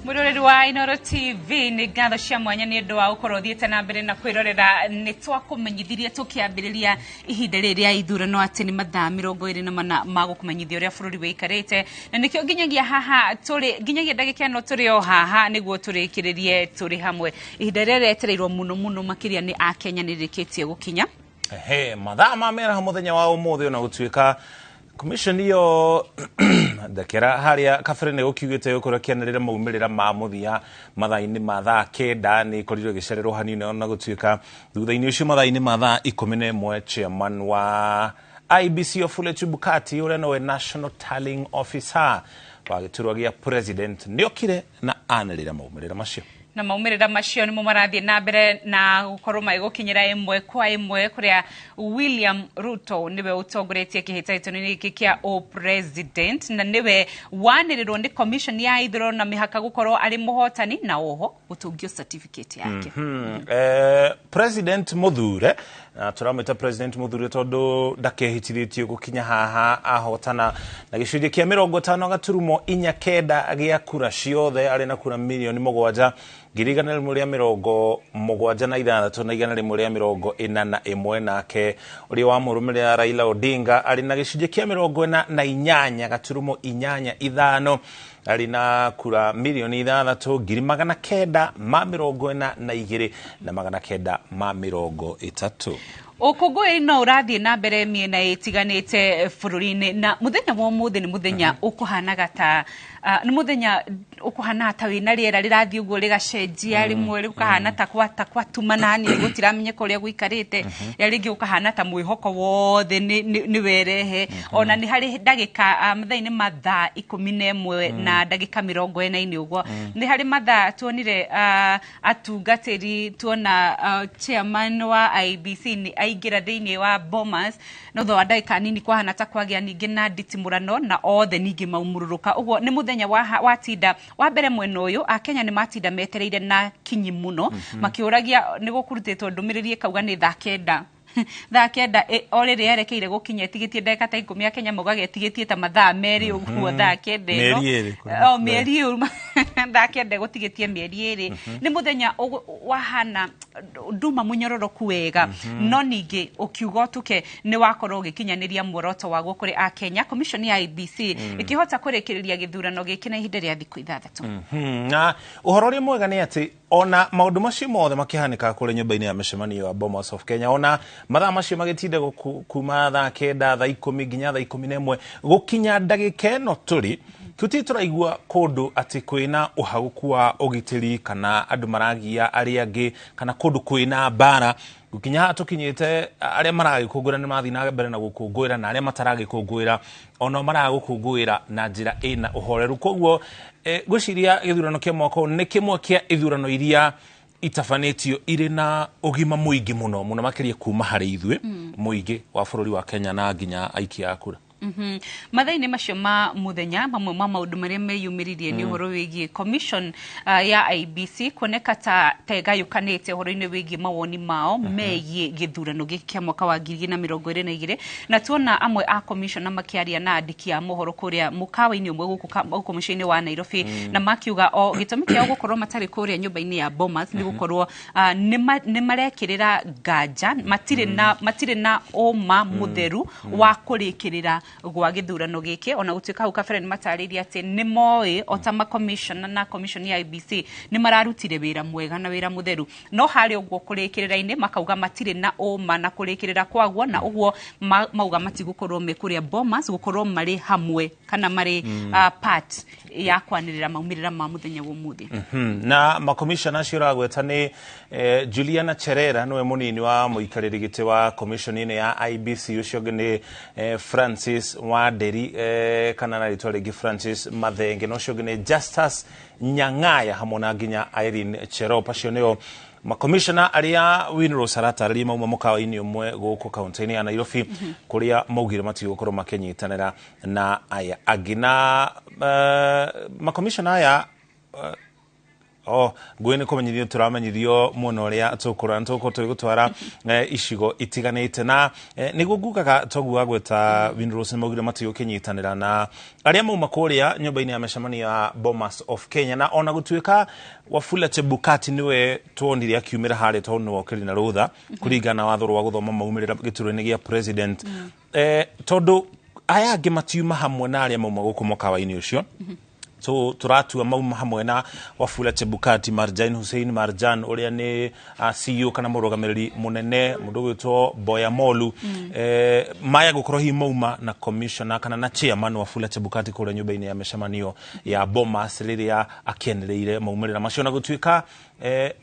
Mwiroreri wa Inooro TV nĩ ngatho cia mwanya nĩ ũndũ wa gũkorwo ũthiĩte na mbere na kwĩrorera. Nĩ twakũmenyithirie tũkĩambĩrĩria ihinda rĩrĩ rĩa ithurano atĩ nĩ mathaa 24 ma gũkũmenyithia ũrĩa bũrũri wĩikarĩte, na nĩkĩo nginyagia haha tũrĩ, nginyagia ndagĩka ĩno tũrĩ o haha nĩguo tũrĩkĩrĩrie tũrĩ hamwe. Ihinda rĩrĩa rĩetereirwo mũno mũno makĩria nĩ Akenya nĩ rĩrĩkĩtie gũkinya. Ehe, mathaa ma mĩaraho mũthenya wa ũmũthĩ ona gũtuĩka commission iyo ndekera haria kabere nĩ gũkiugĩte gũkorwo kĩanĩrĩra maumĩrĩra ma mũthia mathaa-inĩ ma thaa 9 nĩ ikorirwo ĩgĩcererwo hanini ona gũtuĩka thutha-inĩ ũcio mathaa-inĩ ma thaa 11 chairman wa IEBC Wafula Chebukati ũrĩa nowe National Tallying Officer wa gĩturwa gĩa president nĩokire na anĩrĩra maumĩrĩra macio. Na maumĩrĩra macio nĩmo marathiĩ na mbere na gũkorwo magĩgũkinyĩra ĩmwe kwa ĩmwe, kũrĩa William Ruto nĩwe ũtongoretie kĩhĩtahĩtano gĩkĩ kĩa o-president na nĩwe wanĩrĩrwo nĩ commission ya ithurano na mĩhaka gũkorwo arĩ mũhotani na oho gũtũngio certificate yake. President Muthure Na tũramwĩta president mũthure tondũ ndakehĩtithĩtio gũkinya haha ahotana na gĩcunjĩ kĩa 50.49 gĩa kura ciothe, arĩ na kura 7,176,141. Nake ũrĩa wamũrũmĩrĩra Raila Odinga arĩ na gĩcunjĩ kĩa 48.85, arĩ na kura 6,942,930. Ũkũngũĩri no ũrathiĩ na mbere mĩena ĩtiganĩte bũrũri-inĩ, na mũthenya wa ũmũthĩ nĩ mũthenya ũkũhanaga ta nĩ mũthenya ũkũhanaga ta wĩna rĩera rĩrathiĩ ũguo rĩgacenjia, rĩmwe rĩkahana ta kwatumana hanini gũtiramenyeka ũrĩa gũikarĩte, rĩrĩa rĩngĩ gũkahana ta mwĩhoko wothe nĩ werehe. Ona nĩ harĩ ndagĩka mathaa-inĩ ma thaa 11 na ndagĩka 40 ũguo nĩ harĩ mathaa tuonire atungatĩri, tuona chairman wa IEBC nĩ aingĩra thĩinĩ wa Bomas, no thutha wa ndagĩka nini kwahana ta kwagĩa ningĩ na nditimũrano na othe ningĩ maumũrũrũka. Ũguo nĩ mũthenya watinda wa mbere mwena ũyũ Akenya nĩ matinda metereire na kinyi mũno, makĩũragia nĩ gũkũrutĩtwo ndũmĩrĩri ĩkauga nĩ thaa 9 thaa 9 o rĩrĩa yerekeire gũkinya ĩtigĩtie ndagĩka ta 10, Akenya maugaga ĩtigĩtie ta mathaa 2 ũguo thaa 9 ĩno o mĩeri ĩyo thaa 9 gũtigĩtie mĩeri 2. Nĩ mũthenya wahana nduma mũnyororoku wega, no ningĩ ũkiuga ũtuke nĩ wakorwo ũgĩkinyanĩria muoroto waguo kũrĩ Akenya. Commission ya IEBC ĩkĩhota kũrĩkĩrĩria gĩthurano gĩkĩ na ihinda rĩa thikũ 6. Na ũhoro ũrĩa mwega nĩ atĩ ona maũndũ macio mothe makĩhanĩka kũrĩa nyũmba-inĩ ya mĩcemanio ya Bomas of Kenya, ona mathaa macio magĩtinda kuma thaa 9 thaa 10 nginya thaa 11 gũkinya ndagĩka ĩno tũrĩ, tũtirĩ tũraigua kũndũ atĩ kwĩna ũhagũku wa ũgitĩri kana andũ maragia arĩa angĩ kana kũndũ kwĩna mbara. Gũkinya haha tũkinyĩte, arĩa maragĩkũngũĩra nĩ marathiĩ na mbere na gũkũngũĩra, na arĩa mataragĩkũngũĩra onao maragũkũngũĩra na njĩra ĩna ũhoreru. Koguo ngwĩciria gĩthurano kĩa mwaka ũyũ nĩ kĩmwe kĩa ithurano iria itabanĩtio irĩ na ũgima mũingĩ mũno mũno makĩria kuma harĩ ithuĩ mũingĩ wa bũrũri wa Kenya na nginya aikia a kura. Mathaa-inĩ macio ma mũthenya, mamwe ma maũndũ marĩa meyumĩririe nĩ ũhoro wĩgiĩ commission ya IEBC kuoneka ta tegayũkanĩte ũhoro-inĩ wĩgiĩ mawoni mao megiĩ gĩthurano gĩkĩ kĩa mwaka wa 2022, na tuona amwe a commission na makĩaria na andĩki a mohoro kũrĩa mũkawa-inĩ ũmwe gũkũ mũciĩ-inĩ wa Nairobi, na makiuga o gĩtũmi kĩao gũkorwo matarĩ kũrĩa nyũmba-inĩ ya Bomas nĩ gũkorwo nĩ marekĩrĩra nganja, matirĩ na ũma mũtheru wa kũrĩkĩrĩra gwa gĩthurano gĩkĩ. Ona gũtuĩka hau kabere nĩ matarĩirie atĩ nĩ moĩ o ta ma-commission na commission ya IEBC nĩ mararutire wĩra mwega na wĩra mũtheru, no harĩ ũguo kũrĩkĩrĩra-inĩ makauga matirĩ na ũma na kũrĩkĩrĩra kwaguo, na ũguo mauga matigũkorwo me kũrĩa Bomas gũkorwo marĩ hamwe kana marĩ part ya kwanĩrĩra maumĩrĩra ma mũthenya wa ũmũthĩ. Na makomishona acio ũragweta nĩ Juliana Cherera, nĩwe mũnini wa mũikarĩri gĩtĩ wa commission ĩno ya IEBC, ũcio ũngĩ nĩ Francis Wanderi kana na rĩtwa rĩngĩ Francis Mathenge, na ũcio ũngĩ nĩ Justus Nyang'aya hamwe na nginya Irene Cherop. Acio nĩo makomishona arĩa Winrose aratarĩria mauma mũkawa-inĩ ũmwe gũkũ kaunti-inĩ ya Nairobi, kũrĩa maugire matigũkorwo makĩnyitanĩra na aya angĩ. Na makomishona aya ngũĩ nĩ kũmenyithio tũramenyithio mũno ũrĩa tũkũrora nĩ tũgũtwara icigo itiganĩte, na nĩguo ngugaga toguo wagweta Winrose nĩ maugire matigũkĩnyitanĩra na arĩa mauma kũrĩa nyũmba-inĩ ya mĩcemanio ya Bomas of Kenya. Na ona gũtuĩka Wafula Chebukati nĩwe tuonire akiumĩra harĩa tondũ nĩwe okĩrĩ na rũtha kũringana na watho wa gũthoma maumĩrĩra gĩturwa-inĩ gĩa president, tondũ aya angĩ matiuma hamwe na arĩa mauma gũkũ mũkawa-inĩ ũcio, so tũratua mauma hamwe na Wafula Chebukati, Marjan Hussein Marjan ũrĩa nĩ CEO kana mũrũgamĩrĩri mũnene, mũndũ ũgwĩtwo Boya Molu, maya gũkorwo hihi mauma na commissioner kana na chairman Wafula Chebukati kũrĩa nyũmba-inĩ ya mĩcemanio ya Bomas rĩrĩa akĩanĩrĩire maumĩrĩra macio, na gũtuĩka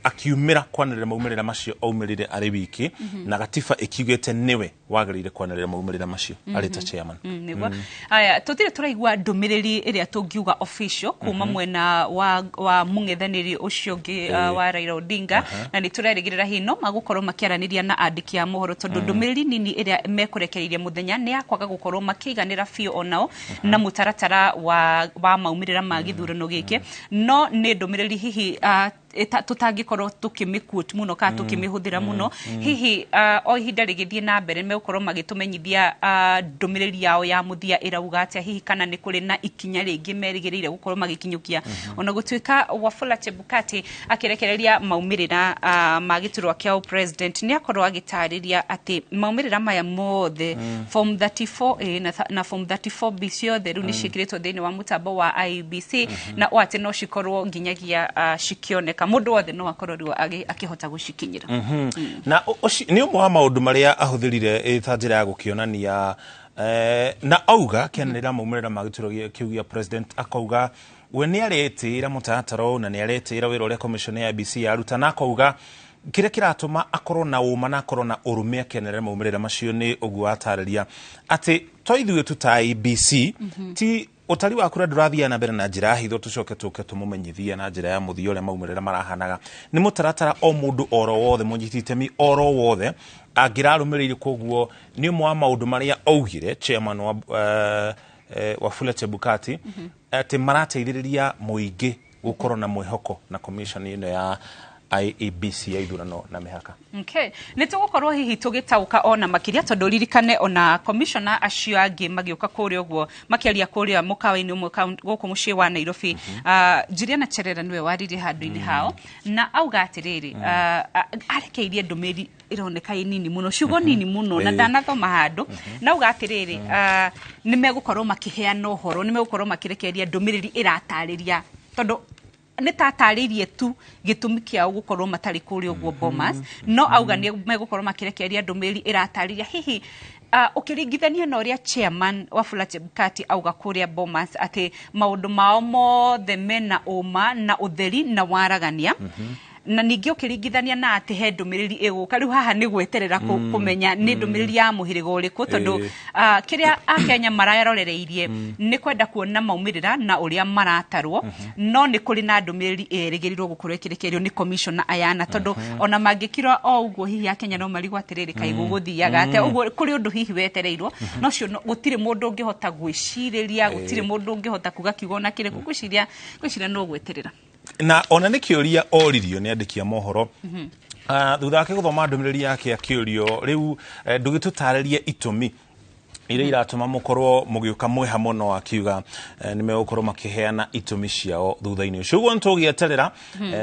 akiumĩra kwanĩrĩra maumĩrĩra macio aumĩrire arĩ wiki, na gatiba ĩkiugĩte nĩwe wagĩrĩire kwanĩrĩra maumĩrĩra macio arĩ ta chairman. Nĩguo. Aya, tũtirĩ tũraigua ndũmĩrĩri ĩrĩa tũngiuga official kuma mwena wa mũng'ethanĩri ũcio ũngĩ wa Raila Odinga, na nĩ tũrerĩgĩrĩra hihi no magũkorwo makĩaranĩria na andĩki a mohoro, tondũ ndũmĩrĩri nini ĩrĩa mekũrekereirie mũthenya nĩ ya kwaga gũkorwo makĩiganĩra biũ onao na mũtaratara wa maumĩrĩra ma gĩthurano gĩkĩ, no nĩ ndũmĩrĩri hihi Tũtangĩkorwo tũkĩmĩquote mũno kana tũkĩmĩhũthĩra mũno. Hihi o ihinda rĩgĩthiĩ na mbere megũkorwo magĩtũmenyithia ndũmĩrĩri yao ya mũthia ĩrauga atĩa, hihi kana nĩ kũrĩ na ikinya rĩngĩ merĩgĩrĩire gũkorwo magĩkinyũkia, ona gũtuĩka Wafula Chebukati akĩrekereria maumĩrĩra ma gĩturwa kĩa president nĩ akorwo agĩtarĩria atĩ maumĩrĩra maya mothe, form 34A na form 34B ciothe rĩu nĩ ciĩkĩrĩtwo thĩinĩ wa mũtambo wa IEBC, na o atĩ no cikorwo nginyagia cikĩoneka, mũndũ wothe no akorwo rĩu akĩhota gũcikinyĩra. Na nĩ ũmwe wa maũndũ marĩa ahũthĩrire ta njĩra ya gũkĩonania na auga kĩanĩrĩra maumĩrĩra ma gĩturwa kĩu gĩa president, akauga we nĩ aretĩĩra mũtaratara ũyũ na nĩ aretĩĩra wĩra ũrĩa commission ya IEBC yaruta, na akauga kĩrĩa kĩratũma akorwo na ũma na akorwo na ũrũme akĩanĩrĩra maumĩrĩra macio nĩ ũguo atarĩria atĩ to ithuĩ tu ta IEBC ti ũtari wa kura ndũrathiaga na mbere na njĩra ya hitho, tũcoke tũke tũmũmenyithie na njĩra ya mũthia ũrĩa maumĩrĩra marahanaga. Nĩ mũtaratara o mũndũ oro wothe mũnyiti itemi oro wothe angĩrarũmĩrĩire. Koguo nĩ ũmwe wa maũndũ marĩa augire chairman wa Wafula Chebukati atĩ marateithĩrĩria mũingĩ gũkorwo na mwĩhoko na commission ĩno ya IEBC ya ithurano na mĩhaka. Okay. Nĩ tũgũkorwo hihi tũgĩtaũka ona makĩria, tondũ ririkane ona commissioner acio angĩ magĩũka kũrĩa ũguo makĩaria kũrĩa mũkawa-inĩ ũmwe gũkũ mũciĩ wa Nairobi, Juliana Cherera nĩwe waririe handũ-inĩ hao na auga atĩrĩrĩ, arekeirie ndũmĩrĩri ĩroneka ĩ nini mũno, ciugo nini mũno, na ndanathoma handũ na auga atĩrĩrĩ, nĩ megũkorwo makĩheana ũhoro, nĩ megũkorwo makĩrekereria ndũmĩrĩri ĩratarĩria, tondũ nĩ tatarĩirie tu gĩtũmi kĩao gũkorwo matarĩ kũrĩa ũguo Bomas, no auga nĩ megũkorwo makĩrekereria ndũmĩrĩri ĩratarĩria hihi ũkĩringithania na ũrĩa chairman Wafula Chebukati auga kũrĩa Bomas atĩ maũndũ mao mothe mena ũma na ũtheri na waragania, na ningĩ ũkĩringithania na atĩ he ndũmĩrĩri ĩgũka. Rĩu haha nĩ gweterera kũmenya nĩ ndũmĩrĩri ya mũhĩrĩga ũrĩkũ, tondũ kĩrĩa akenya mararorereirie nĩ kwenda kuona maumĩrĩra na ũrĩa maratarwo, no nĩ kũrĩ na ndũmĩrĩri ĩrĩgĩrĩirwo gũkorwo ĩkĩrekererio nĩ commissioner ayana, tondũ ona mangĩkira o ũguo hihi akenya no marigwo atĩrĩrĩ, kaĩ gũgũthiaga atĩa? Ũguo kũrĩ ũndũ hihi wetereirwo, no cio gũtirĩ mũndũ ũngĩhota gwĩcirĩria, gũtirĩ mũndũ ũngĩhota kuga kiugo ona kĩrĩkũ. Ngwĩciria no gweterera. Na ona nĩ kĩũria oririo nĩ andĩki a mohoro thutha wake gũthoma ndũmĩrĩri yake, akĩũrio rĩu ndũgĩtũtarĩrie itũmi iria iratũma mũkorwo mũgĩũka mwĩha mũno, akiuga nĩ megũkorwo makĩheana itũmi ciao thutha-inĩ ũcio. Ũguo nĩ tũgĩeterera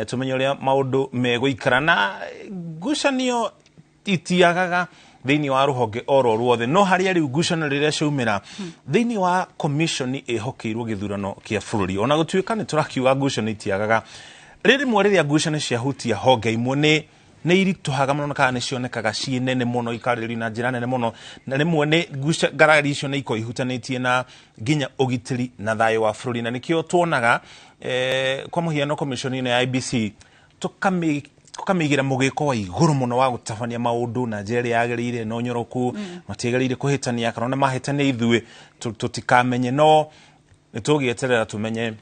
tũmenye ũrĩa maũndũ megũikara, na ngucanio itiagaga thĩinĩ wa rũhonge oro ruothe, no harĩa rĩu ngucanio rĩrĩa ciaumĩra thĩinĩ wa commission ĩhokeirwo gĩthurano kĩa bũrũri, ona gũtuĩka nĩ tũrakiuga ngucanio itiagaga, rĩmwe rĩrĩa ngucanio ciahutia honge imwe nĩ iritũhaga mũno kana nĩ cionekaga ciĩ nene mũno, ikarĩrĩrio na njĩra nene mũno, na rĩmwe nĩ ngarari icio nĩ ikoragwo ihutanĩtie na nginya ũgitĩri na thayũ wa bũrũri, na nĩkĩo tuonaga kwa mũhiano commission ĩno ya IEBC tũkamĩigĩra mũgĩko wa igũrũ mũno wa gũtabania maũndũ na njĩra ĩrĩa yagĩrĩire na ũnyoroku, matiagĩrĩire kũhĩtania kana ona mahĩtania ithuĩ tũtikamenye, no nĩ tũgĩeterera tũmenye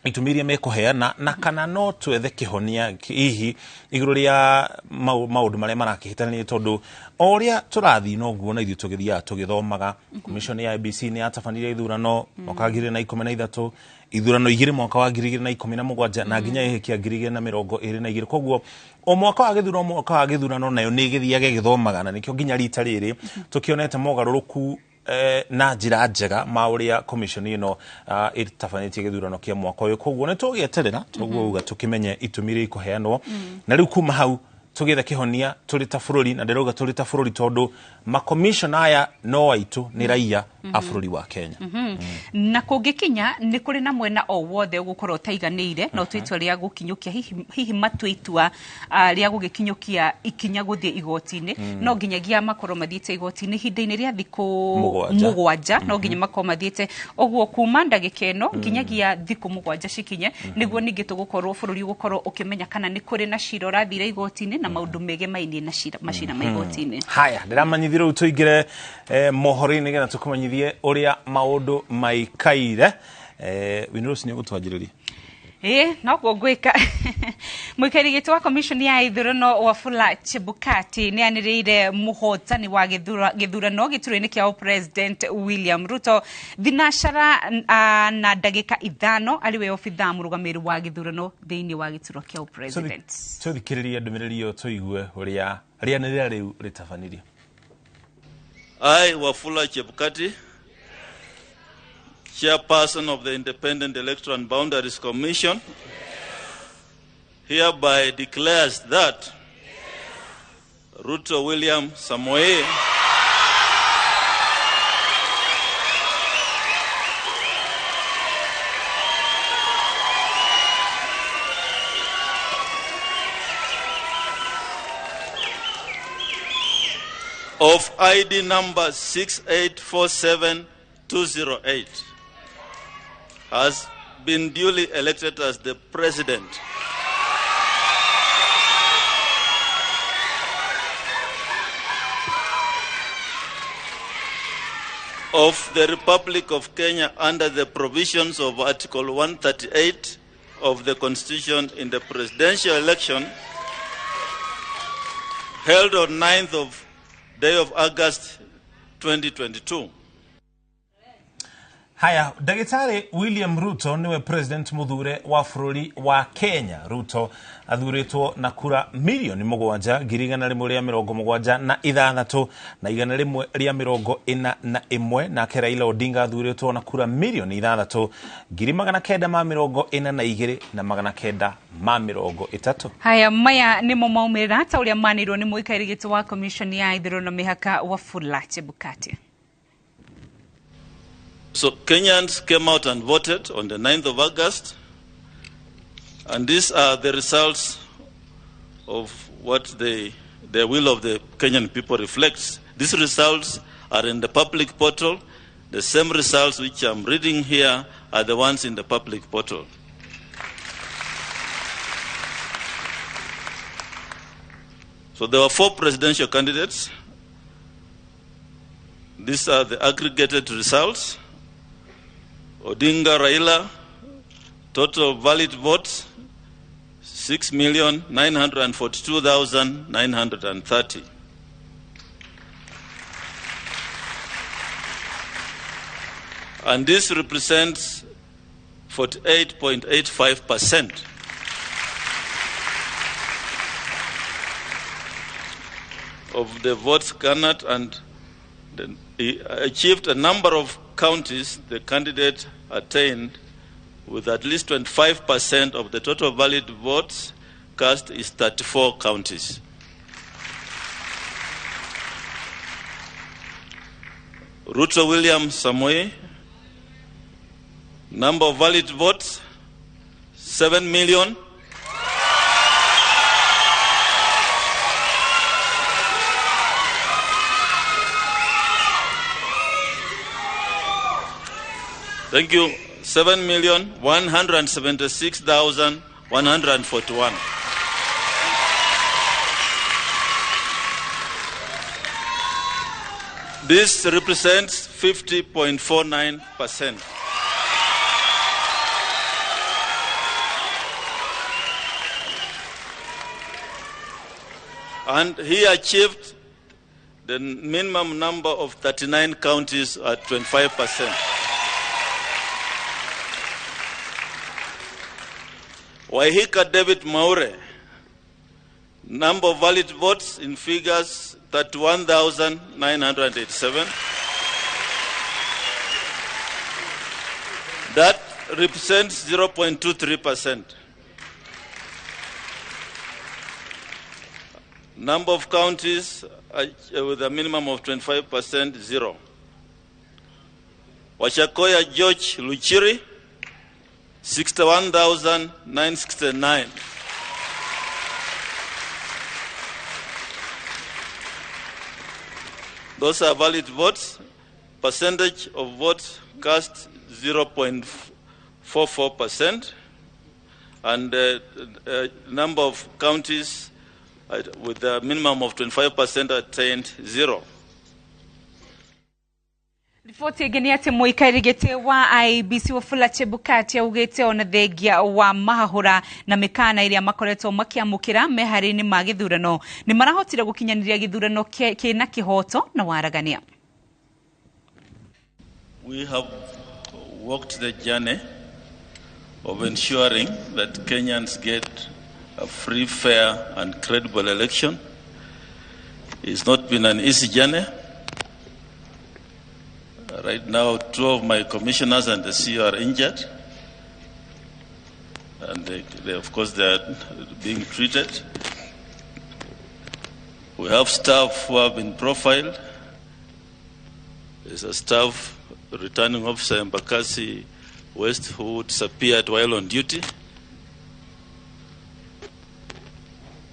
itũmi iria mekũheana na kana no twethe kĩhonia hihi igũrũ rĩa maũndũ marĩa marakĩhĩtania, tondũ o ũrĩa tũrathiĩ noguo na ithuĩ tũgĩthiaga tũgĩthomaga. Commission ya IEBC nĩ yatabanirie ithurano mwaka wa 2013, ithurano igĩrĩ mwaka wa 2017, na nginya ĩhĩkia 2022. Koguo o mwaka wa gĩthurano, mwaka wa gĩthurano, nayo nĩ ĩgĩthiaga ĩgĩthomaga, na nĩkĩo nginya rita rĩrĩ tũkĩonete mogarũrũku na njĩra njega ma ũrĩa commission ĩno ĩtabanĩtie gĩthurano kĩa mwaka ũyũ. Koguo nĩ tũgĩeterera toguo uga tũkĩmenye itũmi iria ikũheanwo, na rĩu kuma hau tũgĩethe kĩhonia tũrĩ ta bũrũri, na ndĩrauga tũrĩ ta bũrũri tondũ makomishona aya no aitũ, nĩ raia a bũrũri wa Kenya. Na kũngĩkinya nĩ kũrĩ na mwena o wothe ũgũkorwo ũtaiganĩire na ũtue itua rĩa gũkinyũkia, hihi matue itua rĩa gũgĩkinyũkia ikinya gũthiĩ igoti-inĩ, no nginyagia makorwo mathiĩte igoti-inĩ ihinda-inĩ rĩa thikũ 7. 7. No nginya makorwo mathiĩte ũguo kuma ndagĩka ĩno nginyagia thikũ 7 cikinye, nĩguo ningĩ tũgũkorwo bũrũri ũgũkorwo ũkĩmenya kana nĩ kũrĩ na cira ũrathire igoti-inĩ na maũndũ megemainie na cira, macira ma igoti-inĩ. Haya, ndĩramanyithie rĩu tũingĩre mohoro-inĩ nĩgetha tũkũmenyithie ũrĩa maũndũ maikaire. Winrose, nĩ ũgũtwanjĩrĩria? Ĩĩ, noguo ngwĩka. Mũikarĩri gĩtĩ wa commission ya ithurano Wafula Chebukati nĩ anĩrĩire mũhotani wa gĩthurano gĩturwa-inĩ kĩa President William Ruto thinacara na ndagĩka 5 arĩ we obithaa mũrũgamĩrĩri wa gĩthurano thĩinĩ wa gĩturwa kĩa President. Tũthikĩrĩrie ndũmĩrĩri ĩyo tũigue ũrĩa rĩanĩrĩra rĩu rĩtabanirio. I, Wafula Chebukati, Chairperson of the Independent Electoral and Boundaries Commission, hereby declares that Ruto William Samoei of ID number 6847208 has been duly elected as the president of the Republic of Kenya under the provisions of Article 138 of the Constitution in the presidential election held on 9th of day of August 2022. Haya, Daktari William Ruto niwe president muthure wa bũrũri wa Kenya. Ruto athuritwo na kura milioni 7,176 na 141, nake Raila Odinga athuritwo na kura milioni 6,942 na 930. Haya, maya nimo maumĩrĩra ta ũrĩa manĩirwo nĩ mũikarĩri gĩtĩ wa commission ya ithurano mĩhaka Wafula Chebukati. So Kenyans came out and voted on the 9th of August, and these are the results of what the will of the Kenyan people reflects. These results are in the public portal. The same results which I'm reading here are the ones in the public portal. So there were 4 presidential candidates. These are the aggregated results. Odinga Raila, total valid votes 6,942,930. And this represents 48.85%. Of the votes garnered, and he achieved a number of counties the candidate attained with at least 25% of the total valid votes cast is 34 counties. Ruto William Samoei, number of valid votes, 7 million. Thank you. 7,176,141. This represents 50.49%. And he achieved the minimum number of 39 counties at 25%. Waihika David Maure, number of valid votes in figures 31,987. That represents 0.23%. Number of counties with a minimum of 25%, 0. Wachakoya George Luchiri, 61,969. Those are valid votes. Percentage of votes cast 0.44%. And number of counties with a minimum of 25% attained 0. Riboti ĩngĩ nĩ atĩ mũikarĩri gĩtĩ wa IEBC Wafula Chebukati augĩte ona thengia wa mahahũra na mĩkana ĩrĩa makoretwo makĩamũkĩra meharĩinĩ ma gĩthurano nĩ marahotire gũkinyanĩria gĩthurano kĩna kĩhoto na waragania. We have walked the journey of ensuring that Kenyans get a free, fair and credible election. It's not been an easy journey. Right now, 2 of my commissioners and the CEO are injured. And they, of course, they are being treated. We have staff who have been profiled. There's a staff returning officer in Embakasi West who disappeared while on duty.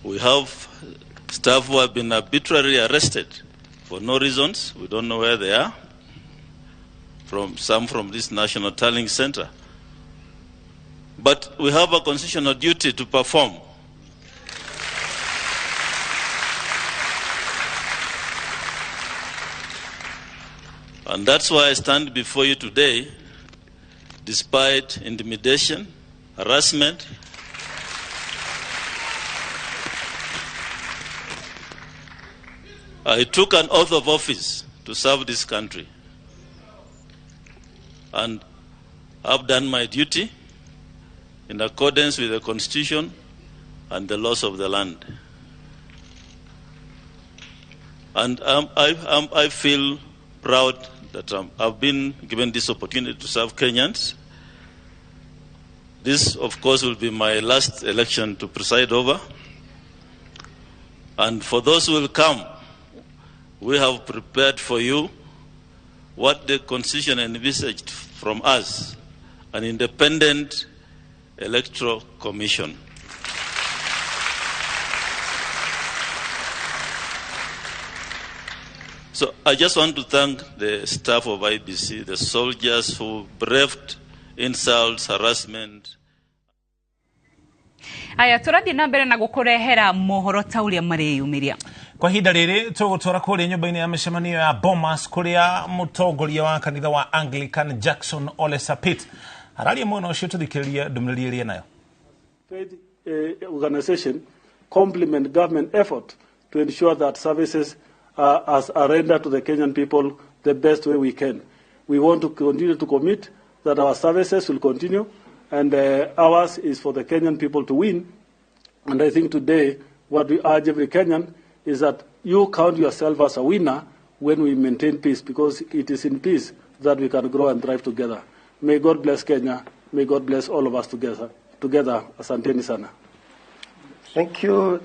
We have staff who have been arbitrarily arrested for no reasons. We don't know where they are. Some from this National Tallying Center. But we have a constitutional duty to perform. And that's why I stand before you today, despite intimidation, harassment, I took an oath of office to serve this country. And I've done my duty in accordance with the Constitution and the laws of the land. And I feel proud that I've been given this opportunity to serve Kenyans. This, of course, will be my last election to preside over. And for those who will come, we have prepared for you what the Constitution envisaged from us, an independent electoral commission. So I just want to thank the staff of IBC, the soldiers who braved insults, harassment. Aya tũrathiĩ na mbere na gũkũrehera mohoro ta ũrĩa mareyumĩria. Kwa ihinda rĩrĩ tũgũtwara kũrĩa nyũmba-inĩ ya mĩcemanio ya Bomas kũrĩa mũtongoria wa kanitha wa Anglican Jackson Ole Sapit araria mwena ũcio tũthikĩrĩrie ndũmĩrĩri ĩrĩa nayo. Faith organization complement government effort to ensure that services as are rendered to the Kenyan people the best way we can. We want to continue to commit that our services will continue, and ours is for the Kenyan people to win. And I think today what we urge every Kenyan is that you count yourself as a winner when we maintain peace, because it is in peace that we can grow and thrive together. May God bless Kenya. May God bless all of us together. Asanteni sana. Thank you,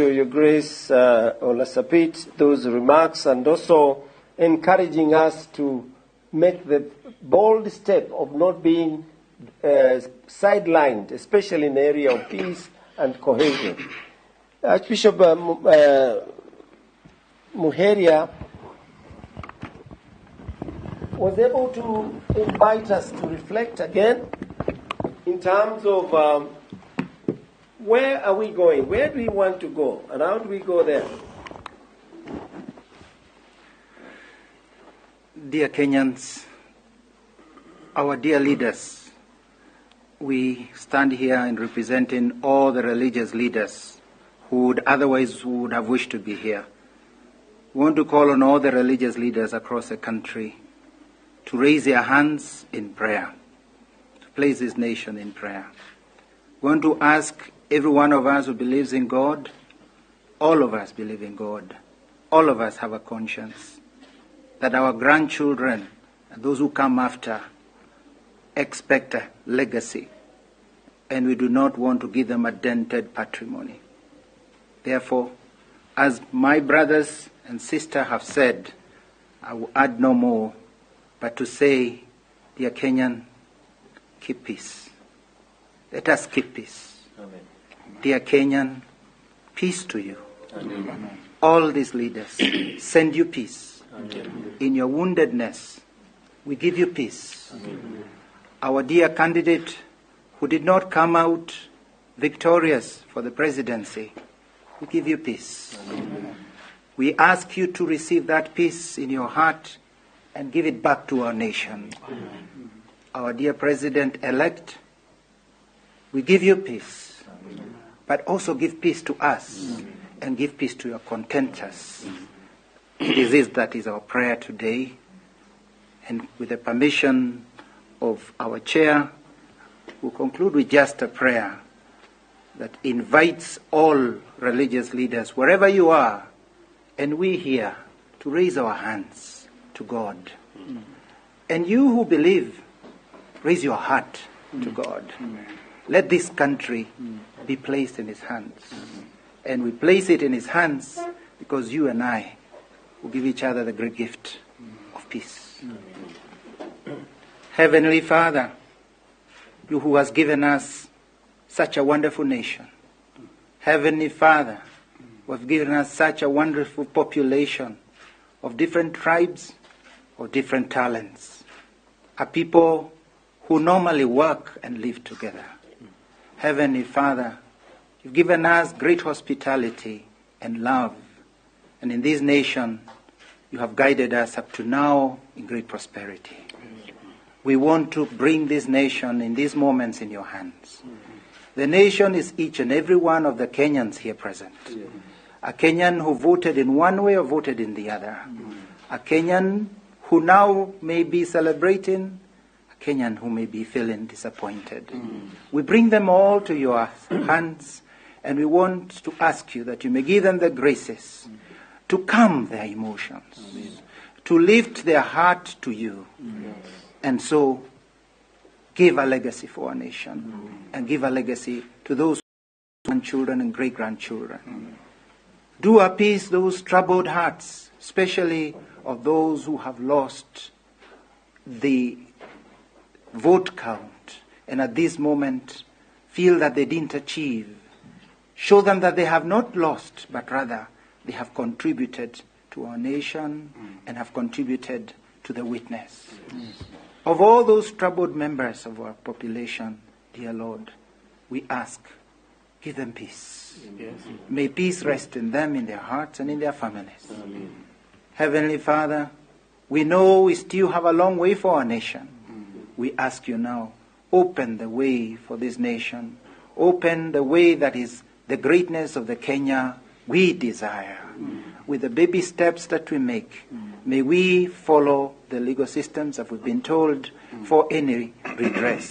Your Grace, Ole Sapit, those remarks, and also encouraging us to make the bold step of not being sidelined, especially in the area of peace and cohesion. Archbishop Muheria was able to invite us to reflect again in terms of where are we going? Where do we want to go? And how do we go there? Dear Kenyans, our dear leaders, we stand here in representing all the religious leaders who would otherwise would have wished to be here. We want to call on all the religious leaders across the country to raise their hands in prayer, to place this nation in prayer. We want to ask every one of us who believes in God, all of us believe in God, all of us have a conscience, that our grandchildren and those who come after expect a legacy, and we do not want to give them a dented patrimony. Therefore, as my brothers and sister have said, I will add no more, but to say, dear Kenyan, keep peace. Let us keep peace. Amen. Dear Kenyan, peace to you. Amen. All these leaders send you peace. Amen. In your woundedness, we give you peace. Amen. Our dear candidate who did not come out victorious for the presidency, we give you peace. Amen. We ask you to receive that peace in your heart and give it back to our nation. Amen. Our dear President-elect, we give you peace, Amen. But also give peace to us, Amen. And give peace to your contenters. It is this that is our prayer today. And with the permission of our chair, we'll conclude with just a prayer that invites all religious leaders, wherever you are, and we here, to raise our hands to God. Mm. And you who believe, raise your heart to God. Amen. Let this country be placed in His hands. And we place it in His hands because you and I will give each other the great gift of peace. Heavenly Father, you who has given us such a wonderful nation, Heavenly Father, who have given us such a wonderful population of different tribes, of different talents, a people who normally work and live together. Heavenly Father, you've given us great hospitality and love, and in this nation, you have guided us up to now in great prosperity. We want to bring this nation in these moments in your hands. The nation is each and every one of the Kenyans here present. A Kenyan who voted in one way or voted in the other. A Kenyan who now may be celebrating, a Kenyan who may be feeling disappointed. We bring them all to your hands, and we want to ask you that you may give them the graces to calm their emotions, to lift their heart to you, and so give a legacy for our nation, and give a legacy to those grandchildren and great-grandchildren. Do appease those troubled hearts, especially of those who have lost the vote count and at this moment feel that they didn't achieve. Show them that they have not lost, but rather they have contributed to our nation and have contributed to the witness. Of all those troubled members of our population, dear Lord, we ask, give them peace. Yes. May peace rest in them, in their hearts, and in their families. Amen. Heavenly Father, we know we still have a long way for our nation. We ask you now, open the way for this nation. Open the way that is the greatness of the Kenya we desire. With the baby steps that we make, may we follow the legal systems that we've been told for any redress.